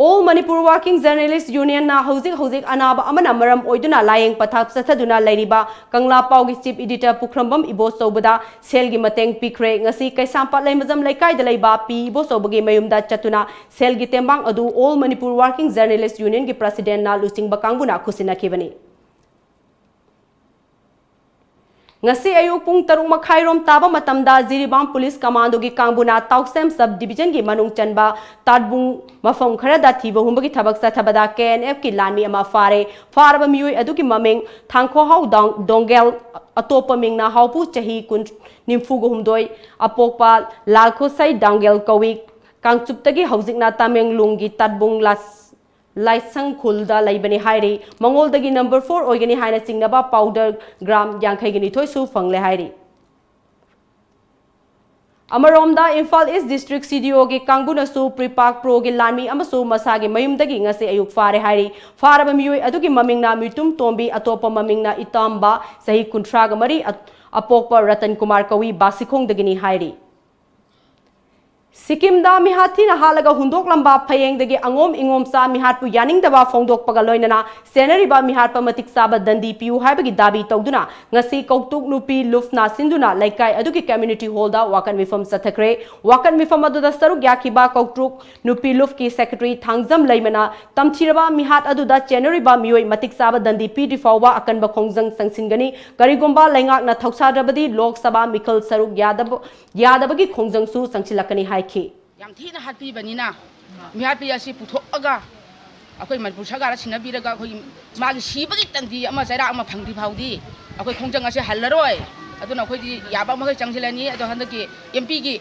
All Manipur Working Journalist Unionꯅ ꯍꯧꯖꯤꯛ ꯍꯧꯖꯤꯛ ꯑꯅꯥꯕ ꯑꯃꯅ ꯃꯔꯝ ꯑꯣꯏꯗꯨꯅ ꯂꯥꯌꯦꯡ ꯄꯊꯥꯞ ꯆꯠꯊꯗꯨꯅ ꯂꯩꯔꯤꯕ ꯀꯪꯂꯥ ꯄꯥꯎꯒꯤ ꯆꯤꯐ ꯏꯗꯤꯇꯔ ꯄꯨꯈ꯭ꯔꯝꯕꯝ ꯏꯕꯣꯆꯧꯕꯗ ꯁꯦꯜꯒꯤ ꯃꯇꯦꯡ ꯄꯤꯈ꯭ꯔꯦ꯫ ꯉꯁꯤ ꯀꯩꯁꯥꯝꯄꯥꯠ ꯂꯩꯃꯖꯝ ꯂꯩꯀꯥꯏꯗ ꯂꯩꯕ ꯄꯤ ꯏꯕꯣꯆꯧꯕꯒꯤ ꯃꯌꯨꯝꯗ ꯆꯠꯇꯨꯅ ꯁꯦꯜꯒꯤ ꯇꯦꯡꯕꯥꯡ ꯑꯗꯨ All Manipur Working Journalist Unionꯒꯤ ꯄ꯭ꯔꯁꯤꯗꯦꯟꯅ ꯂꯨꯆꯤꯡꯕ ꯀꯥꯡꯕꯨꯅ ꯈꯨꯠꯁꯤꯟꯅꯈꯤꯕꯅꯤ꯫ ꯉꯁꯤ ꯑꯌꯨꯛ ꯄꯨꯡ ꯇꯔꯨꯛ ꯃꯈꯥꯏꯔꯣꯝ ꯇꯥꯕ ꯃꯇꯝꯗ ꯖꯤꯔꯤꯕꯥꯝ ꯄꯨꯂꯤꯁ ꯀꯃꯥꯟꯗꯣꯒꯤ ꯀꯥꯡꯕꯨꯅ ꯇꯥꯎꯁꯦꯝ ꯁꯕ ꯗꯤꯕꯤꯖꯟꯒꯤ ꯃꯅꯨꯡ ꯆꯟꯕ ꯇꯥꯠꯕꯨꯡ ꯃꯐꯝ ꯈꯔꯗ ꯊꯤꯕ ꯍꯨꯝꯕꯒꯤ ꯊꯕꯛ ꯆꯠꯊꯕꯗ ꯀꯦ ꯑꯦꯟ ꯑꯦꯐꯀꯤ ꯂꯥꯟꯃꯤ ꯑꯃ ꯐꯥꯔꯦ꯫ ꯐꯥꯔꯕ ꯃꯤꯑꯣꯏ ꯑꯗꯨꯒꯤ ꯃꯃꯤꯡ ꯊꯥꯡꯈꯣꯍꯥꯎ ꯗꯥꯡ-, ꯗꯣꯡꯒꯦꯜ, ꯑꯇꯣꯞꯄ ꯃꯤꯡꯅ ꯍꯥꯎꯄꯨ, ꯆꯍꯤ ꯀꯨꯟ, ꯅꯤꯐꯨꯒ ꯍꯨꯝꯗꯣꯏ, ꯑꯄꯣꯛꯄ ꯂꯥꯜꯈꯣꯁꯩ ꯗꯥꯡꯒꯦꯜ ꯀꯧꯏ꯫ ꯀꯥꯡꯆꯨꯞꯇꯒꯤ ꯍꯧꯖꯤꯛꯅ ꯇꯃꯦꯡꯂꯣꯡꯒꯤ ꯇꯥꯠꯕꯨꯡ ꯂꯥꯁ-, ꯂꯥꯏꯁꯪ ꯈꯨꯜꯗ ꯂꯩꯕꯅꯤ ꯍꯥꯏꯔꯤ꯫ ꯃꯉꯣꯜꯗꯒꯤ ꯅꯝꯕꯔ ꯐꯣꯔ ꯑꯣꯏꯒꯅꯤ ꯍꯥꯏꯅ ꯆꯤꯡꯅꯕ ꯄꯥꯎꯗꯔ ꯒ꯭ꯔꯥꯝ ꯌꯥꯡꯈꯩꯒ ꯅꯤꯊꯣꯏꯁꯨ ꯐꯪꯂꯦ ꯍꯥꯏꯔꯤ꯫ ꯑꯃꯔꯣꯝꯗ ꯏꯝꯐꯥꯜ ꯏꯁ ꯗꯤꯁꯇ꯭ꯔꯤꯛ ꯁꯤ ꯗꯤ ꯑꯣꯒꯤ ꯀꯥꯡꯕꯨꯅꯁꯨ ꯄ꯭ꯔꯤꯄꯥꯛ ꯄ꯭ꯔꯣꯒꯤ ꯂꯥꯟꯃꯤ ꯑꯃꯁꯨ ꯃꯁꯥꯒꯤ ꯃꯌꯨꯝꯗꯒꯤ ꯉꯁꯤ ꯑꯌꯨꯛ ꯐꯥꯔꯦ ꯍꯥꯏꯔꯤ꯫ ꯐꯥꯔꯕ ꯃꯤꯑꯣꯏ ꯑꯗꯨꯒꯤ ꯃꯃꯤꯡꯅ ꯃꯤꯇꯨꯝ ꯇꯣꯝꯕꯤ, ꯑꯇꯣꯞꯄ ꯃꯃꯤꯡꯅ ꯏꯇꯥꯝꯕ, ꯆꯍꯤ ꯀꯨꯟꯊ꯭ꯔꯥꯒ ꯃꯔꯤ, ꯑ-, ꯑꯄꯣꯛꯄ ꯔꯇꯟ ꯀꯨꯃꯥꯔ ꯀꯧꯏ, ꯕꯥꯁꯤꯈꯣꯡꯗꯒꯤꯅꯤ ꯍꯥꯏꯔꯤ꯫ ꯁꯤꯛꯀꯤꯝꯗ ꯃꯤꯍꯥꯠ ꯊꯤꯅ ꯍꯥꯠꯂꯒ ꯍꯨꯟꯗꯣꯛꯂꯝꯕ ꯐꯌꯦꯡꯗꯒꯤ ꯑꯉꯣꯝ ꯏꯉꯣꯝꯆꯥ ꯃꯤꯍꯥꯠꯄꯨ ꯌꯥꯅꯤꯡꯗꯕ ꯐꯣꯡꯗꯣꯛꯄꯒ ꯂꯣꯏꯅꯅ ꯁꯦꯟꯅꯔꯤꯕ ꯃꯤꯍꯥꯠꯄ ꯃꯇꯤꯛ ꯆꯥꯕ ꯗꯟꯗꯤ ꯄꯤꯌꯨ ꯍꯥꯏꯕꯒꯤ ꯗꯥꯕꯤ ꯇꯧꯗꯨꯅ ꯉꯁꯤ ꯀꯧꯇ꯭ꯔꯨꯛ ꯅꯨꯄꯤ ꯂꯨꯞꯅ ꯁꯤꯟꯗꯨꯅ ꯂꯩꯀꯥꯏ ꯑꯗꯨꯒꯤ community hall ꯗ ꯋꯥꯀꯠ ꯃꯤꯐꯝ ꯆꯠꯊꯈ꯭ꯔꯦ꯫ ꯋꯥꯀꯠ ꯃꯤꯐꯝ ꯑꯗꯨꯗ ꯁꯔꯨꯛ ꯌꯥꯈꯤꯕ ꯀꯧꯇ꯭ꯔꯨꯛ ꯅꯨꯄꯤ ꯂꯨꯞꯀꯤ secretary ꯊꯥꯡꯖꯝ ꯂꯩꯃꯅ ꯇꯝꯊꯤꯔꯕ ꯃꯤꯍꯥꯠ ꯑꯗꯨꯗ ꯆꯦꯟꯅꯔꯤꯕ ꯃꯤꯑꯣꯏ ꯃꯇꯤꯛ ꯆꯥꯕ ꯗꯟꯗꯤ ꯄꯤꯗ꯭ꯔꯤ ꯐꯥꯎꯕ ꯑꯀꯟꯕ ꯈꯣꯡꯖꯪ ꯆꯪꯁꯤꯟꯒꯅꯤ꯫ ꯀꯔꯤꯒꯨꯝꯕ ꯂꯩꯉꯥꯛꯅ ꯊꯧꯁꯥꯗ꯭ꯔꯕꯗꯤ ꯂꯣꯛ ꯁꯚꯥ ꯃꯤꯈꯜ ꯁꯔꯨꯛ ꯌꯥꯗꯕ, ꯌꯥꯗꯕꯒꯤ ꯈꯣꯡꯖꯪꯁꯨ ꯆꯪꯁꯤꯜꯂꯛꯀꯅꯤ ꯍꯥꯏꯈꯤ꯫ ꯌꯥꯝ ꯊꯤꯅ ꯍꯥꯠꯄꯤꯕꯅꯤꯅ, ꯃꯤꯍꯥꯠꯄꯤ ꯑꯁꯤ ꯄꯨꯊꯣꯛꯑꯒ ꯑꯩꯈꯣꯏ ꯃꯅꯤꯄꯨꯔ ꯁꯔꯀꯥꯔꯗ ꯁꯤꯟꯅꯕꯤꯔꯒ ꯑꯩꯈꯣꯏꯒꯤ ꯃꯥꯒꯤ ꯁꯤꯕꯒꯤ ꯇꯟꯗꯤ ꯑꯃ ꯆꯩꯔꯥꯛ ꯑꯃ ꯐꯪꯗ꯭ꯔꯤ ꯐꯥꯎꯗꯤ ꯑꯩꯈꯣꯏ ꯈꯣꯡꯖꯪ ꯑꯁꯤ ꯍꯜꯂꯔꯣꯏ꯫ ꯑꯗꯨꯅ ꯑꯩꯈꯣꯏꯗꯤ ꯌꯥꯕ ꯃꯈꯩ ꯆꯪꯁꯤꯜꯂꯅꯤ꯫ ꯑꯗꯣ ꯍꯟꯗꯛꯀꯤ M P ꯒꯤ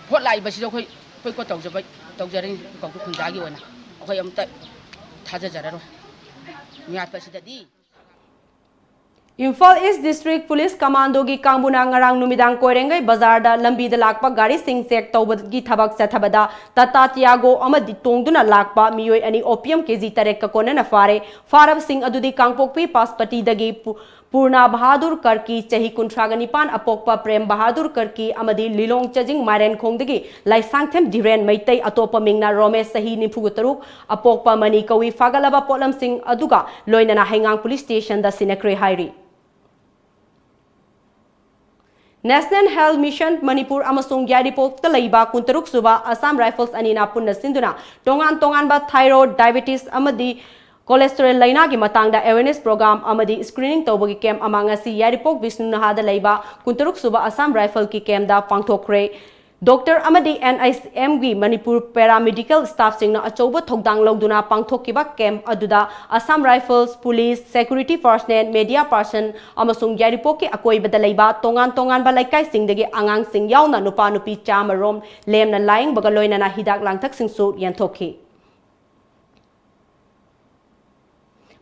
ꯚꯣꯠ ꯂꯥꯛꯏꯕꯁꯤꯗ ꯑꯩꯈꯣꯏ ꯄꯣꯏꯀꯣꯠ ꯇꯧꯖꯕ, ꯇꯧꯖꯔꯅꯤ ꯀꯧꯕ꯭ꯔꯨ ꯈꯨꯟꯖꯥꯒꯤ ꯑꯣꯏꯅ꯫ ꯑꯩꯈꯣꯏ ꯑꯃꯇ ꯊꯥꯖꯖꯔꯔꯣꯏ ꯃꯤꯍꯥꯠꯄꯁꯤꯗꯗꯤ꯫ Imphal East District Police Commando ꯒꯤ ꯀꯥꯡꯕꯨꯅ ꯉꯔꯥꯡ ꯅꯨꯃꯤꯗꯥꯡ ꯀꯣꯏꯔꯦꯡꯒꯩ ꯕꯖꯥꯔꯗ ꯂꯝꯕꯤꯗ ꯂꯥꯛꯄ ꯒꯥꯔꯤꯁꯤꯡ check ꯇꯧꯕꯒꯤ ꯊꯕꯛ ꯆꯠꯊꯕꯗ Tata Tiago ꯑꯃꯗꯤ ꯇꯣꯡꯗꯨꯅ ꯂꯥꯛꯄ ꯃꯤꯑꯣꯏ ꯑꯅꯤ opium K G ꯇꯔꯦꯠꯀ ꯀꯣꯟꯅꯅ ꯐꯥꯔꯦ꯫ ꯐꯥꯔꯕꯁꯤꯡ ꯑꯗꯨꯗꯤ ꯀꯥꯡꯄꯣꯛꯄꯤ ꯄꯥꯁꯄꯇꯤꯗꯒꯤ ꯄꯨ-, ꯄꯨꯔꯅꯥ ꯕꯍꯥꯗꯨꯔ ꯀꯔꯀꯤ, ꯆꯍꯤ ꯀꯨꯟꯊ꯭ꯔꯥꯒ ꯅꯤꯄꯥꯟ, ꯑꯄꯣꯛꯄ ꯄ꯭ꯔꯦꯝ ꯕꯍꯥꯗꯨꯔ ꯀꯔꯀꯤ ꯑꯃꯗꯤ ꯂꯤꯂꯣꯡ ꯆꯥꯖꯤꯡ ꯃꯥꯏꯔꯦꯟꯈꯣꯡꯗꯒꯤ ꯂꯥꯏꯁꯥꯡꯊꯦꯝ ꯙꯤꯔꯦꯟ ꯃꯩꯇꯩ, ꯑꯇꯣꯞꯄ ꯃꯤꯡꯅ ꯔꯣꯃꯦꯁ, ꯆꯍꯤ ꯅꯤꯐꯨꯒ ꯇꯔꯨꯛ, ꯑꯄꯣꯛꯄ ꯃꯅꯤ ꯀꯧꯏ꯫ ꯐꯥꯒꯠꯂꯕ ꯄꯣꯠꯂꯝꯁꯤꯡ ꯑꯗꯨꯒ ꯂꯣꯏꯅꯅ ꯍꯩꯉꯥꯡ police station ꯗ ꯁꯤꯟꯅꯈ꯭ꯔꯦ ꯍꯥꯏꯔꯤ꯫ National Health Mission ꯃꯅꯤꯄꯨꯔ ꯑꯃꯁꯨꯡ ꯌꯥꯏꯔꯤꯄꯣꯛꯇ ꯂꯩꯕ ꯀꯨꯟꯇꯔꯨꯛ ꯁꯨꯕ Assam Rifles ꯑꯅꯤꯅ ꯄꯨꯟꯅ ꯁꯤꯟꯗꯨꯅ ꯇꯣꯉꯥꯟ ꯇꯣꯉꯥꯟꯕ thyroid, diabetes ꯑꯃꯗꯤ cholesterol ꯂꯩꯅꯥꯒꯤ ꯃꯇꯥꯡꯗ awareness program ꯑꯃꯗꯤ screening ꯇꯧꯕꯒꯤ camp ꯑꯃ ꯉꯁꯤ ꯌꯥꯏꯔꯤꯄꯣꯛ ꯕꯤꯁꯅꯨ ꯅꯍꯥꯗ ꯂꯩꯕ ꯀꯨꯟꯇꯔꯨꯛ ꯁꯨꯕ Assam Rifles ꯀꯤ camp ꯗ ꯄꯥꯡꯊꯣꯛꯈ꯭ꯔꯦ꯫ Doctor ꯑꯃꯗꯤ N H M ꯒꯤ ꯃꯅꯤꯄꯨꯔ paramedical staff ꯁꯤꯡꯅ ꯑꯆꯧꯕ ꯊꯧꯗꯥꯡ ꯂꯧꯗꯨꯅ ꯄꯥꯡꯊꯣꯛꯈꯤꯕ camp ꯑꯗꯨꯗ Assam Rifles, police, security personnel, media person ꯑꯃꯁꯨꯡ ꯌꯥꯏꯔꯤꯄꯣꯛꯀꯤ ꯑꯀꯣꯏꯕꯗ ꯂꯩꯕ ꯇꯣꯉꯥꯟ ꯇꯣꯉꯥꯟꯕ ꯂꯩꯀꯥꯏꯁꯤꯡꯗꯒꯤ ꯑꯉꯥꯡꯁꯤꯡ ꯌꯥꯎꯅ ꯅꯨꯄꯥ ꯅꯨꯄꯤ ꯆꯥꯝꯃ ꯔꯣꯝ ꯂꯦꯝꯅ ꯂꯥꯌꯦꯡꯕꯒ ꯂꯣꯏꯅꯅ ꯍꯤꯗꯥꯛ ꯂꯥꯡꯊꯛꯁꯤꯡꯁꯨ ꯌꯦꯟꯊꯣꯛꯈꯤ꯫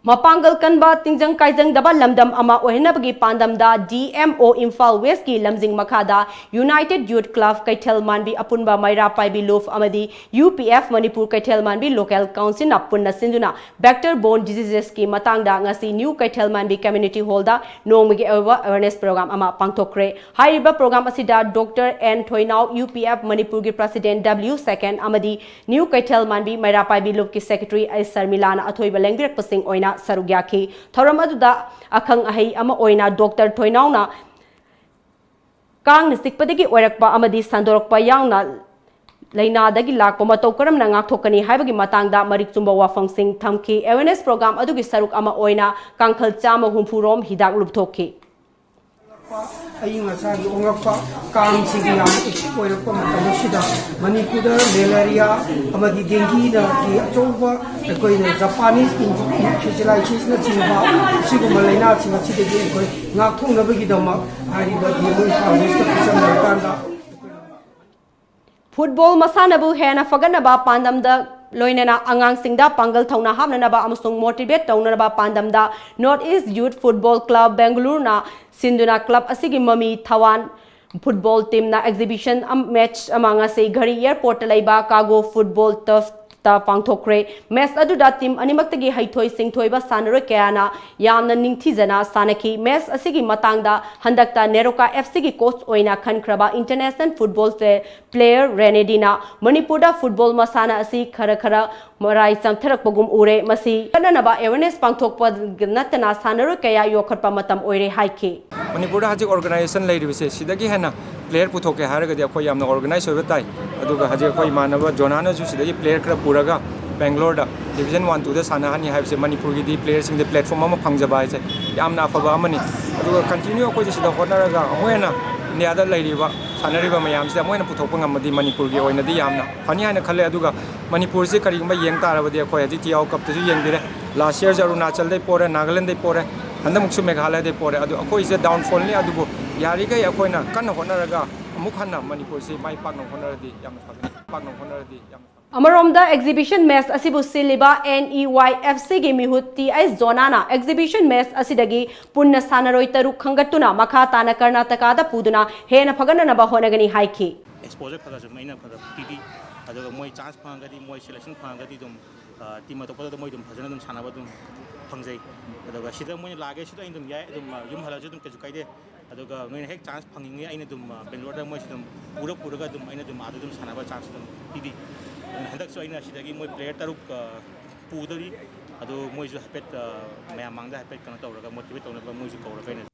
ꯃꯄꯥꯡꯒꯜ ꯀꯟꯕ, ꯇꯤꯟꯖꯪ ꯀꯥꯏꯖꯪꯗꯕ ꯂꯝꯗꯝ ꯑꯃ ꯑꯣꯏꯍꯟꯅꯕꯒꯤ ꯄꯥꯟꯗꯝꯗ D M O ꯏꯝꯐꯥꯜ ꯋꯦꯁꯀꯤ ꯂꯝꯖꯤꯡ ꯃꯈꯥꯗ United Youth Club ꯀꯩꯊꯦꯜ ꯃꯥꯟꯕꯤ ꯑꯄꯨꯟꯕ ꯃꯩꯔꯥ ꯄꯥꯏꯕꯤ ꯂꯨꯞ ꯑꯃꯗꯤ U P F ꯃꯅꯤꯄꯨꯔ ꯀꯩꯊꯦꯜ ꯃꯥꯟꯕꯤ ꯂꯣꯀꯦꯜ ꯀꯥꯎꯟꯁꯤꯜꯅ ꯄꯨꯟꯅ ꯁꯤꯟꯗꯨꯅ vector borne diseases ꯀꯤ ꯃꯇꯥꯡꯗ ꯉꯁꯤ ꯅ꯭ꯌꯨ ꯀꯩꯊꯦꯜ ꯃꯥꯟꯕꯤ community hall ꯗ ꯅꯣꯡꯃꯒꯤ ꯑꯣꯏꯕ awareness program ꯑꯃ ꯄꯥꯡꯊꯣꯛꯈ꯭ꯔꯦ꯫ ꯍꯥꯏꯔꯤꯕ program ꯑꯁꯤꯗ Doctor N ꯊꯣꯏꯅꯥꯎ, U P F ꯃꯅꯤꯄꯨꯔꯒꯤ president W second ꯑꯃꯗꯤ ꯅ꯭ꯌꯨ ꯀꯩꯊꯦꯜ ꯃꯥꯟꯕꯤ ꯃꯩꯔꯥ ꯄꯥꯏꯕꯤ ꯂꯨꯞꯀꯤ secretary ꯑꯩ ꯁꯔꯃꯤꯂꯥꯅ ꯑꯊꯣꯏꯕ ꯂꯦꯡꯕꯤꯔꯛꯄꯁꯤꯡ ꯑꯣꯏꯅ ꯁꯔꯨꯛ ꯌꯥꯈꯤ꯫ ꯊꯧꯔꯝ ꯑꯗꯨꯗ ꯑꯈꯪ ꯑꯍꯩ ꯑꯃ ꯑꯣꯏꯅ Doctor ꯊꯣꯏꯅꯥꯎꯅ ꯀꯥꯡꯅ ꯆꯤꯛꯄꯗꯒꯤ ꯑꯣꯏꯔꯛꯄ ꯑꯃꯗꯤ ꯁꯟꯗꯣꯔꯛꯄ ꯌꯥꯎꯅ ꯂꯥꯏꯅꯥꯗꯒꯤ ꯂꯥꯛꯄ ꯃꯇꯧ ꯀꯔꯝꯅ ꯉꯥꯛꯊꯣꯛꯀꯅꯤ ꯍꯥꯏꯕꯒꯤ ꯃꯇꯥꯡꯗ ꯃꯔꯤꯛ ꯆꯨꯝꯕ ꯋꯥꯐꯝꯁꯤꯡ ꯊꯝꯈꯤ꯫ Awareness program ꯑꯗꯨꯒꯤ ꯁꯔꯨꯛ ꯑꯃ ꯑꯣꯏꯅ ꯀꯥꯡꯈꯜ ꯆꯥꯝꯃ ꯍꯨꯝꯐꯨ ꯔꯣꯝ ꯍꯤꯗꯥꯛ ꯂꯨꯞꯊꯣꯛꯈꯤ꯫ ꯑꯏꯪ ꯑꯁꯥꯒꯤ ꯑꯣꯉꯛꯄ, ꯀꯥꯡꯁꯤꯒꯤ ꯌꯥꯝꯅ active ꯑꯣꯏꯔꯛꯄ ꯃꯇꯝ ꯑꯁꯤꯗ ꯃꯅꯤꯄꯨꯔꯗ malaria ꯑꯃꯗꯤ dengueꯅ ꯑꯆꯧꯕ ꯑꯩꯈꯣꯏꯅ Japanese encephalitisꯅꯆꯤꯡꯕ ꯑꯁꯤꯒꯨꯝꯕ ꯂꯥꯏꯅꯥꯁꯤꯡ ꯑꯁꯤꯗꯒꯤ ꯑꯩꯈꯣꯏ ꯉꯥꯛꯊꯣꯛꯅꯕꯒꯤꯗꯃꯛ ꯍꯥꯏꯔꯤꯕ D M O Imphal west ꯈꯨꯠꯁꯝꯅꯔꯀꯥꯟꯗ Football ꯃꯁꯥꯟꯅꯕꯨ ꯍꯦꯟꯅ ꯐꯒꯠꯅꯕ ꯄꯥꯟꯗꯝꯗ ꯂꯣꯏꯅꯅ ꯑꯉꯥꯡꯁꯤꯡꯗ ꯄꯥꯡꯒꯜ ꯊꯧꯅꯥ ꯍꯥꯞꯅꯅꯕ ꯑꯃꯁꯨꯡ motivate ꯇꯧꯅꯅꯕ ꯄꯥꯟꯗꯝꯗ North East Youth Football Club Bengaluruꯅ ꯁꯤꯟꯗꯨꯅ club ꯑꯁꯤꯒꯤ ꯃꯃꯤ ꯊꯋꯥꯟ football teamꯅ exhibition ꯑꯝ-, match ꯑꯃ ꯉꯁꯤ ꯘꯔꯤ airportꯇ ꯂꯩꯕ Kago football turfꯇ ꯄꯥꯡꯊꯣꯛꯈ꯭ꯔꯦ꯫ Match ꯑꯗꯨꯗ team ꯑꯅꯤꯃꯛꯇꯒꯤ ꯍꯩꯊꯣꯏ ꯁꯤꯡꯊꯣꯏꯕ ꯁꯥꯟꯅꯔꯣꯏ ꯀꯌꯥꯅ ꯌꯥꯝꯅ ꯅꯤꯡꯊꯤꯖꯅ ꯁꯥꯟꯅꯈꯤ꯫ Match ꯑꯁꯤꯒꯤ ꯃꯇꯥꯡꯗ ꯍꯟꯗꯛꯇ ꯅꯦꯔꯣꯀꯥ F Cꯒꯤ coach ꯑꯣꯏꯅ ꯈꯟꯈ꯭ꯔꯕ international football player player ꯔꯦꯅꯦꯗꯤꯅ ꯃꯅꯤꯄꯨꯔꯗ football ꯃꯁꯥꯟꯅ ꯑꯁꯤ ꯈꯔ ꯈꯔ ꯃꯔꯥꯏ ꯆꯝꯊꯔꯛꯄꯒꯨꯝ ꯎꯔꯦ꯫ ꯃꯁꯤ ꯀꯟꯅꯅꯕ awareness ꯄꯥꯡꯊꯣꯛꯄ ꯅꯠꯇꯅ ꯁꯥꯟꯅꯔꯣꯏ ꯀꯌꯥ ꯌꯣꯛꯈꯠꯄ ꯃꯇꯝ ꯑꯣꯏꯔꯦ ꯍꯥꯏꯈꯤ꯫ ꯃꯅꯤꯄꯨꯔꯗ ꯍꯧꯖꯤꯛ organization ꯂꯩꯔꯤꯕꯁꯦ ꯁꯤꯗꯒꯤ ꯍꯦꯟꯅ player ꯄꯨꯊꯣꯛꯀꯦ ꯍꯥꯏꯔꯒꯗꯤ ꯑꯩꯈꯣꯏ ꯌꯥꯝꯅ organize ꯑꯣꯏꯕ ꯇꯥꯏ꯫ ꯑꯗꯨꯒ ꯍꯧꯖꯤꯛ ꯑꯩꯈꯣꯏ ꯏꯃꯥꯟꯅꯕ ꯖꯣꯅꯥꯅꯁꯨ ꯁꯤꯗꯒꯤ player ꯈꯔ ꯄꯨꯔꯒ Bangaloreꯗ Division one twoꯗ ꯁꯥꯟꯅꯍꯟꯅꯤ ꯍꯥꯏꯕꯁꯦ ꯃꯅꯤꯄꯨꯔꯒꯤꯗꯤ playerꯁꯤꯡꯗ platform ꯑꯃ ꯐꯪꯖꯕ ꯍꯥꯏꯁꯦ ꯌꯥꯝꯅ ꯑꯐꯕ ꯑꯃꯅꯤ꯫ ꯑꯗꯨꯒ continue ꯑꯩꯈꯣꯏꯁꯦ ꯁꯤꯗ ꯍꯣꯠꯅꯔꯒ ꯑꯃꯨꯛ ꯍꯦꯟꯅ ꯏꯟꯗꯤꯌꯥꯗ ꯂꯩꯔꯤꯕ ꯁꯥꯟꯅꯔꯤꯕ ꯃꯌꯥꯝꯁꯤꯗ ꯑꯃꯨꯛ ꯍꯦꯟꯅ ꯄꯨꯊꯣꯛꯄ ꯉꯝꯃꯗꯤ ꯃꯅꯤꯄꯨꯔꯒꯤ ꯑꯣꯏꯅꯗꯤ ꯌꯥꯝꯅ ꯐꯅꯤ ꯍꯥꯏꯅ ꯈꯜꯂꯦ꯫ ꯑꯗꯨꯒ ꯃꯅꯤꯄꯨꯔꯁꯤ ꯀꯔꯤꯒꯨꯝꯕ ꯌꯦꯡ ꯇꯥꯔꯕꯗꯤ ꯑꯩꯈꯣꯏ ꯍꯧꯖꯤꯛ ꯇꯤꯌꯥꯎ cupꯇꯁꯨ ꯌꯦꯡꯕꯤꯔꯦ, last yearꯁꯨ ꯑꯔꯨꯅꯥꯆꯜꯗꯩ ꯄꯣꯔꯦ, ꯅꯥꯒꯥꯂꯦꯟꯗꯩ ꯄꯣꯔꯦ, ꯍꯟꯗꯛꯃꯨꯛꯁꯨ ꯃꯦꯘꯥꯂꯌꯗꯩ ꯄꯣꯔꯦ꯫ ꯑꯗꯨ ꯑꯩꯈꯣꯏꯁꯦ downfallꯅꯤ꯫ ꯑꯗꯨꯕꯨ ꯌꯥꯔꯤꯈꯩ ꯑꯩꯈꯣꯏꯅ ꯀꯟꯅ ꯍꯣꯠꯅꯔꯒ ꯑꯃꯨꯛ ꯍꯟꯅ ꯃꯅꯤꯄꯨꯔꯁꯤ ꯃꯥꯏ ꯄꯥꯛꯅꯕ ꯍꯣꯠꯅꯔꯗꯤ ꯌꯥꯝꯅ ꯐꯒꯅꯤ, ꯄꯥꯛꯅꯕ ꯍꯣꯠꯅꯔꯗꯤ ꯌꯥꯝꯅ ꯐꯒꯅꯤ꯫ ꯑꯃꯔꯣꯝꯗ exhibition match ꯑꯁꯤꯕꯨ ꯁꯤꯜꯂꯤꯕ N E Y F Cꯒꯤ ꯃꯤꯍꯨꯠ T S Jonahꯅ exhibition match ꯑꯁꯤꯗꯒꯤ ꯄꯨꯟꯅ ꯁꯥꯟꯅꯔꯣꯏ ꯇꯔꯨꯛ ꯈꯟꯒꯠꯇꯨꯅ ꯃꯈꯥ ꯇꯥꯅ ꯀꯔꯅꯥꯇꯀꯥꯗ ꯄꯨꯗꯨꯅ ꯍꯦꯟꯅ ꯐꯒꯠꯅꯅꯕ ꯍꯣꯠꯅꯒꯅꯤ ꯍꯥꯏꯈꯤ꯫ Exposure ꯈꯔ ꯈꯔꯁꯨ ꯑꯩꯅ ꯈꯔ ꯄꯤꯕꯤ꯫ ꯑꯗꯨꯒ ꯃꯣꯏ chance ꯐꯪꯉꯒꯗꯤ, ꯃꯣꯏ selection ꯐꯪꯉꯒꯗꯤ ꯑꯗꯨꯝ team ꯑꯇꯣꯞꯄꯗ ꯃꯣꯏ ꯑꯗꯨꯝ ꯐꯖꯅ ꯑꯗꯨꯝ ꯁꯥꯟꯅꯕ ꯑꯗꯨꯝ ꯐꯪꯖꯩ꯫ ꯑꯗꯨꯒ ꯁꯤꯗ ꯃꯣꯏꯅ ꯂꯥꯛꯑꯒꯦ ꯁꯤꯗ ꯑꯩ ꯑꯗꯨꯝ ꯌꯥꯏ, ꯑꯗꯨꯝ ꯌꯨꯝ ꯍꯜꯂꯁꯨ ꯑꯗꯨꯝ ꯀꯩꯁꯨ ꯀꯥꯏꯗꯦ꯫ ꯑꯗꯨꯒ ꯅꯣꯏꯅ ꯍꯦꯛ chance ꯐꯪꯉꯤꯉꯩ ꯑꯩꯅ ꯑꯗꯨꯝ Bangaloreꯗ ꯃꯣꯏꯁꯤ ꯑꯗꯨꯝ ꯄꯨꯔ ꯄꯨꯔꯒ ꯑꯗꯨꯝ ꯑꯩꯅ ꯑꯗꯨꯝ ꯑꯥꯗ ꯑꯗꯨꯝ ꯁꯥꯟꯅꯕ chance ꯑꯗꯨꯝ ꯄꯤꯕꯤ꯫ ꯑꯗꯨꯅ ꯍꯟꯗꯛꯁꯨ ꯑꯩꯅ ꯁꯤꯗꯒꯤ ꯃꯣꯏ player ꯇꯔꯨꯛ ꯄꯨꯗꯣꯔꯤ꯫ ꯑꯗꯨ ꯃꯣꯏꯁꯨ ꯍꯥꯏꯐꯦꯠ ꯃꯌꯥꯝ ꯃꯥꯡꯗ ꯍꯥꯏꯐꯦꯠ ꯀꯩꯅꯣ ꯇꯧꯔꯒ motivate ꯇꯧꯅꯕ ꯃꯣꯏꯁꯨ ꯀꯧꯔꯒ ꯑꯩꯅ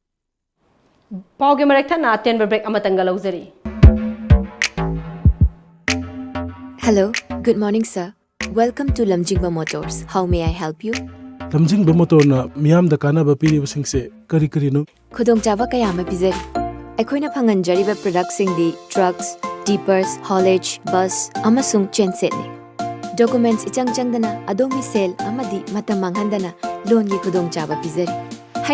ꯄꯥꯎꯒꯤ ꯃꯔꯛ ꯊꯠꯅ ꯑꯇꯦꯟꯕ break ꯑꯃꯇꯪꯒ ꯂꯧꯖꯔꯤ꯫ Hello, good morning, sir. Welcome to Lamjingba Motors. How may I help you? ꯂꯝꯖꯤꯡꯕ ꯃꯣꯇꯣꯔꯅ ꯃꯤꯌꯥꯝꯗ ꯀꯥꯟꯅꯕ ꯄꯤꯔꯤꯕꯁꯤꯡꯁꯦ ꯀꯔꯤ ꯀꯔꯤꯅꯣ? ꯈꯨꯗꯣꯡꯆꯥꯕ ꯀꯌꯥ ꯑꯃ ꯄꯤꯖꯔꯤ꯫ ꯑꯩꯈꯣꯏꯅ ꯐꯪꯍꯟꯖꯔꯤꯕ productꯁꯤꯡꯗꯤ trucks, tippers, haulage, bus ꯑꯃꯁꯨꯡ gensetꯅꯤ꯫ Documents ꯏꯆꯪ ꯆꯪꯗꯅ ꯑꯗꯣꯝꯒꯤ ꯁꯦꯜ ꯑꯃꯗꯤ ꯃꯇꯝ ꯃꯥꯡꯍꯟꯗꯅ loanꯒꯤ ꯈꯨꯗꯣꯡꯆꯥꯕ ꯄꯤꯖꯔꯤ꯫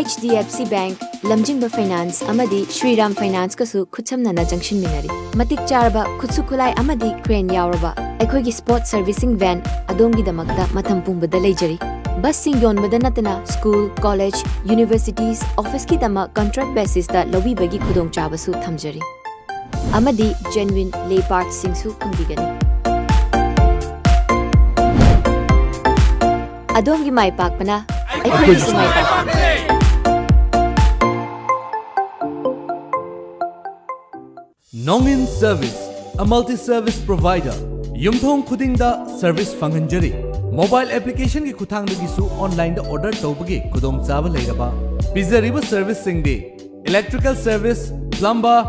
H D F C Bank, ꯂꯝꯖꯤꯡꯕ Finance ꯑꯃꯗꯤ Shriram Financeꯀꯁꯨ ꯈꯨꯠꯁꯝꯅꯅ ꯆꯪꯁꯤꯟꯃꯤꯟꯅꯔꯤ꯫ ꯃꯇꯤꯛ ꯆꯥꯔꯕ ꯈꯨꯠꯁꯨ ꯈꯨꯠꯂꯥꯏ ꯑꯃꯗꯤ crane ꯌꯥꯎꯔꯕ ꯑꯩꯈꯣꯏꯒꯤ sport servicing van ꯑꯗꯣꯝꯒꯤꯗꯃꯛꯇ ꯃꯇꯝ ꯄꯨꯝꯕꯗ ꯂꯩꯖꯔꯤ꯫ Busꯁꯤꯡ ꯌꯣꯟꯕꯗ ꯅꯠꯇꯅ school, college, universities, officeꯀꯤꯗꯃꯛ contract basisꯇ ꯂꯧꯕꯤꯕꯒꯤ ꯈꯨꯗꯣꯡꯆꯥꯕꯁꯨ ꯊꯝꯖꯔꯤ꯫ ꯑꯃꯗꯤ genuine lay partsꯁꯤꯡꯁꯨ ꯐꯪꯕꯤꯒꯅꯤ꯫ ꯑꯗꯣꯝꯒꯤ ꯃꯥꯏ ꯄꯥꯛꯄꯅ ꯑꯩꯈꯣꯏꯒꯤꯁꯨ ꯃꯥꯏ ꯄꯥꯛꯄ꯫ Nongin Service, a multi-service provider. ꯌꯨꯝꯊꯣꯡ ꯈꯨꯗꯤꯡꯗ service ꯐꯪꯍꯟꯖꯔꯤ꯫ Mobile applicationꯒꯤ ꯈꯨꯠꯊꯥꯡꯗꯒꯤꯁꯨ onlineꯗ order ꯇꯧꯕꯒꯤ ꯈꯨꯗꯣꯡꯆꯥꯕ ꯂꯩꯔꯕ ꯄꯤꯖꯔꯤꯕ serviceꯁꯤꯡꯗꯤ electrical service, plumber,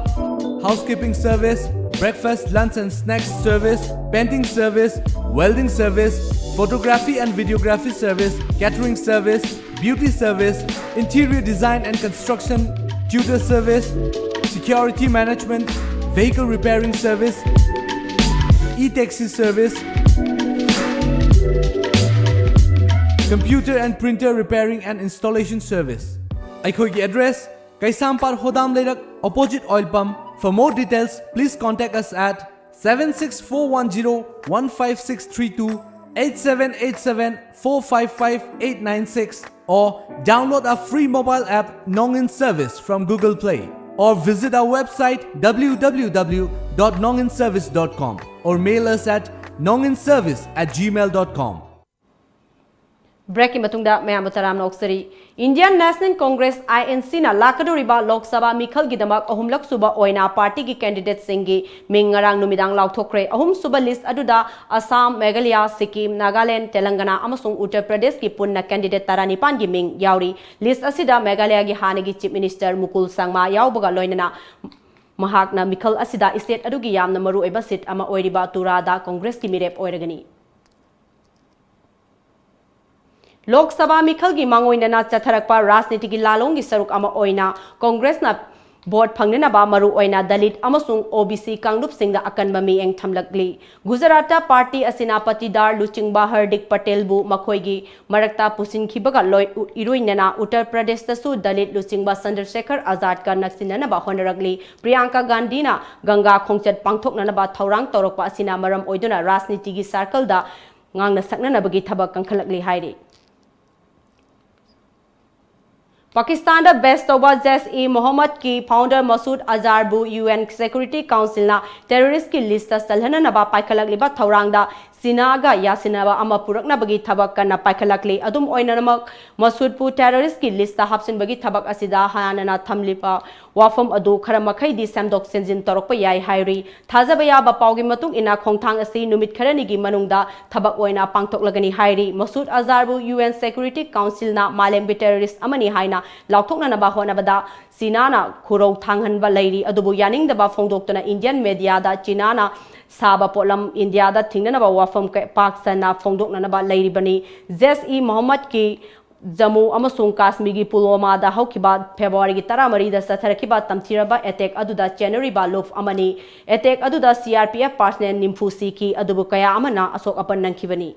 housekeeping service, breakfast, lunch and snacks service, painting service, welding service, photography and videography service, catering service, beauty service, interior design and construction, tutor service, security management, vehicle repairing service, e-taxi service, computer and printer repairing and installation service. ꯑꯩꯈꯣꯏꯒꯤ address ꯀꯩꯁꯥꯝꯄꯥꯠ ꯍꯣꯗꯥꯝ ꯂꯩꯔꯛ opposite oil pump. For more details, please contact us at seven six four one zero one five six three two, eight seven eight seven four five five eight nine six, or download our free mobile app, Nongin Service, from Google Play, or visit our website, w w w dot nongin service dot com, or mail us at nonginservice at gmail dot com. Breakꯀꯤ ꯃꯇꯨꯡꯗ ꯃꯌꯥꯝꯕꯨ ꯇꯔꯥꯝꯅ ꯑꯣꯛꯆꯔꯤ꯫ Indian National Congress, I N C, ꯅ ꯂꯥꯛꯀꯗꯧꯔꯤꯕ ꯂꯣꯛ ꯁꯚꯥ ꯃꯤꯈꯜꯒꯤꯗꯃꯛ ꯑꯍꯨꯝꯂꯛ ꯁꯨꯕ ꯑꯣꯏꯅ ꯄꯥꯔꯇꯤꯒꯤ candidateꯁꯤꯡꯒꯤ ꯃꯤꯡ ꯉꯔꯥꯡ ꯅꯨꯃꯤꯗꯥꯡ ꯂꯥꯎꯊꯣꯛꯈ꯭ꯔꯦ꯫ ꯑꯍꯨꯝꯁꯨꯕ list ꯑꯗꯨꯗ ꯑꯁꯥꯝ, ꯃꯦꯘꯥꯂꯌꯥ, ꯁꯤꯛꯀꯤꯝ, ꯅꯥꯒꯥꯂꯦꯟ, ꯇꯦꯂꯪꯒꯅꯥ ꯑꯃꯁꯨꯡ ꯎꯠꯇꯔ ꯄ꯭ꯔꯗꯦꯁꯀꯤ ꯄꯨꯟꯅ candidate ꯇꯔꯥꯅꯤꯄꯥꯟꯒꯤ ꯃꯤꯡ ꯌꯥꯎꯔꯤ꯫ List ꯑꯁꯤꯗ ꯃꯦꯘꯥꯂꯌꯥꯒꯤ ꯍꯥꯟꯅꯒꯤ Chief Minister ꯃꯨꯀꯨꯜ ꯁꯪꯃꯥ ꯌꯥꯎꯕꯒ ꯂꯣꯏꯅꯅ ꯃꯍꯥꯛꯅ ꯃꯤꯈꯜ ꯑꯁꯤꯗ state ꯑꯗꯨꯒꯤ ꯌꯥꯝꯅ ꯃꯔꯨꯑꯣꯏꯕ seat ꯑꯃ ꯑꯣꯏꯔꯤꯕ ꯇꯨꯔꯥꯗ Congressꯀꯤ ꯃꯤꯔꯦꯞ ꯑꯣꯏꯔꯒꯅꯤ꯫ ꯂꯣꯛ ꯁꯚꯥ ꯃꯤꯈꯜꯒꯤ ꯃꯥꯡꯑꯣꯏꯅꯅ ꯆꯠꯊꯔꯛꯄ ꯔꯥꯖꯅꯤꯇꯤꯒꯤ ꯂꯥꯂꯣꯡꯒꯤ ꯁꯔꯨꯛ ꯑꯃ ꯑꯣꯏꯅ Congressꯅ vote ꯐꯪꯅꯅꯕ ꯃꯔꯨꯑꯣꯏꯅ Dalit ꯑꯃꯁꯨꯡ O B C ꯀꯥꯡꯂꯨꯞꯁꯤꯡꯗ ꯑꯀꯟꯕ ꯃꯤꯠꯌꯦꯡ ꯊꯝꯂꯛꯂꯤ꯫ ꯒꯨꯖꯔꯥꯠꯇ ꯄꯥꯔꯇꯤ ꯑꯁꯤꯅ ꯄꯇꯤꯗꯥꯔ ꯂꯨꯆꯤꯡꯕ ꯍꯔꯗꯤꯛ ꯄꯇꯦꯜꯕꯨ ꯃꯈꯣꯏꯒꯤ ꯃꯔꯛꯇ ꯄꯨꯁꯤꯟꯈꯤꯕꯒ ꯂꯣꯏ-, ꯏꯔꯣꯏꯅꯅ ꯎꯠꯇꯔ ꯄ꯭ꯔꯗꯦꯁꯇꯁꯨ ꯗꯂꯤꯠ ꯂꯨꯆꯤꯡꯕ ꯆꯟꯗ꯭ꯔꯁꯦꯈꯔ ꯑꯖꯥꯗꯀ ꯅꯛꯁꯤꯟꯅꯅꯕ ꯍꯣꯠꯅꯔꯛꯂꯤ꯫ ꯄ꯭ꯔꯤꯌꯥꯡꯀꯥ ꯒꯥꯟꯙꯤꯅ ꯒꯪꯒꯥ ꯈꯣꯡꯆꯠ ꯄꯥꯡꯊꯣꯛꯅꯅꯕ ꯊꯧꯔꯥꯡ ꯇꯧꯔꯛꯄ ꯑꯁꯤꯅ ꯃꯔꯝ ꯑꯣꯏꯗꯨꯅ ꯔꯥꯖꯅꯤꯇꯤꯒꯤ circleꯗ ꯉꯥꯡꯅ ꯁꯛꯅꯅꯕꯒꯤ ꯊꯕꯛ ꯀꯟꯈꯠꯂꯛꯂꯤ ꯍꯥꯏꯔꯤ꯫ ꯄꯥꯀꯤꯁꯇꯥꯟꯗ base ꯇꯧꯕ ꯖꯩꯁ-ꯏ-ꯃꯣꯍꯝꯃꯗꯀꯤ founder ꯃꯁꯨꯗ ꯑꯖꯍꯔꯕꯨ U N Security Councilꯅ terroristꯀꯤ listꯇ ꯆꯜꯍꯟꯅꯅꯕ ꯄꯥꯏꯈꯠꯂꯛꯂꯤꯕ ꯊꯧꯔꯥꯡꯗ ꯆꯤꯅꯥꯒ ꯌꯥꯁꯤꯟꯅꯕ ꯑꯃ ꯄꯨꯔꯛꯅꯕꯒꯤ ꯊꯕꯛ ꯀꯟꯅ ꯄꯥꯏꯈꯠꯂꯛꯂꯤ꯫ ꯑꯗꯨꯝ ꯑꯣꯏꯅꯃꯛ, ꯃꯁꯨꯗꯄꯨ terroristꯀꯤ listꯇ ꯍꯥꯞꯆꯤꯟꯕꯒꯤ ꯊꯕꯛ ꯑꯁꯤꯗ ꯍꯥꯟꯅꯅ ꯊꯝꯂꯤꯕ ꯋꯥꯐꯝ ꯑꯗꯨ ꯈꯔ ꯃꯈꯩꯗꯤ ꯁꯦꯝꯗꯣꯛ ꯁꯦꯝꯖꯤꯟ ꯇꯧꯔꯛꯄ ꯌꯥꯏ ꯍꯥꯏꯔꯤ꯫ ꯊꯥꯖꯕ ꯌꯥꯕ ꯄꯥꯎꯒꯤ ꯃꯇꯨꯡ ꯏꯟꯅ, ꯈꯣꯡꯊꯥꯡ ꯑꯁꯤ ꯅꯨꯃꯤꯠ ꯈꯔꯅꯤꯒꯤ ꯃꯅꯨꯡꯗ ꯊꯕꯛ ꯑꯣꯏꯅ ꯄꯥꯡꯊꯣꯛꯂꯒꯅꯤ ꯍꯥꯏꯔꯤ꯫ ꯃꯁꯨꯗ ꯑꯖꯍꯔꯕꯨ U N Security Councilꯅ ꯃꯥꯂꯦꯝꯒꯤ terrorist ꯑꯃꯅꯤ ꯍꯥꯏꯅ ꯂꯥꯎꯊꯣꯛꯅꯅꯕ ꯍꯣꯠꯅꯕꯗ ꯆꯤꯅꯥꯅ ꯈꯨꯔꯧ ꯊꯥꯡꯍꯟꯕ ꯂꯩꯔꯤ꯫ ꯑꯗꯨꯕꯨ ꯌꯥꯅꯤꯡꯗꯕ ꯐꯣꯡꯗꯣꯛꯇꯨꯅ Indian mediaꯗ ꯆꯤꯅꯥꯅ ꯁꯥꯕ ꯄꯣꯠꯂꯝ ꯏꯟꯗꯤꯌꯥꯗ ꯊꯤꯡꯅꯅꯕ ꯋꯥꯐꯝ ꯀ-, ꯄꯥꯛ ꯁꯟꯅ ꯐꯣꯡꯗꯣꯛꯅꯅꯕ ꯂꯩꯔꯤꯕꯅꯤ꯫ ꯖꯩꯁ-ꯏ-ꯃꯣꯍꯝꯃꯗꯀꯤ ꯖꯝꯃꯨ ꯑꯃꯁꯨꯡ ꯀꯥꯁꯃꯤꯔꯒꯤ ꯄꯨꯜꯋꯥꯃꯥꯗ ꯍꯧꯈꯤꯕ ꯐꯦꯕ꯭ꯔꯨꯋꯥꯔꯤꯒꯤ ꯇꯔꯥꯃꯔꯤꯗ ꯆꯠꯊꯔꯛꯈꯤꯕ ꯇꯝꯊꯤꯔꯕ attack ꯑꯗꯨꯗ ꯆꯦꯟꯅꯔꯤꯕ ꯂꯨꯞ ꯑꯃꯅꯤ꯫ Attack ꯑꯗꯨꯗ C R P F personnel ꯅꯤꯐꯨ ꯁꯤꯈꯤ, ꯑꯗꯨꯕꯨ ꯀꯌꯥ ꯑꯃꯅ ꯑꯁꯣꯛ ꯑꯄꯟ ꯅꯪꯈꯤꯕꯅꯤ꯫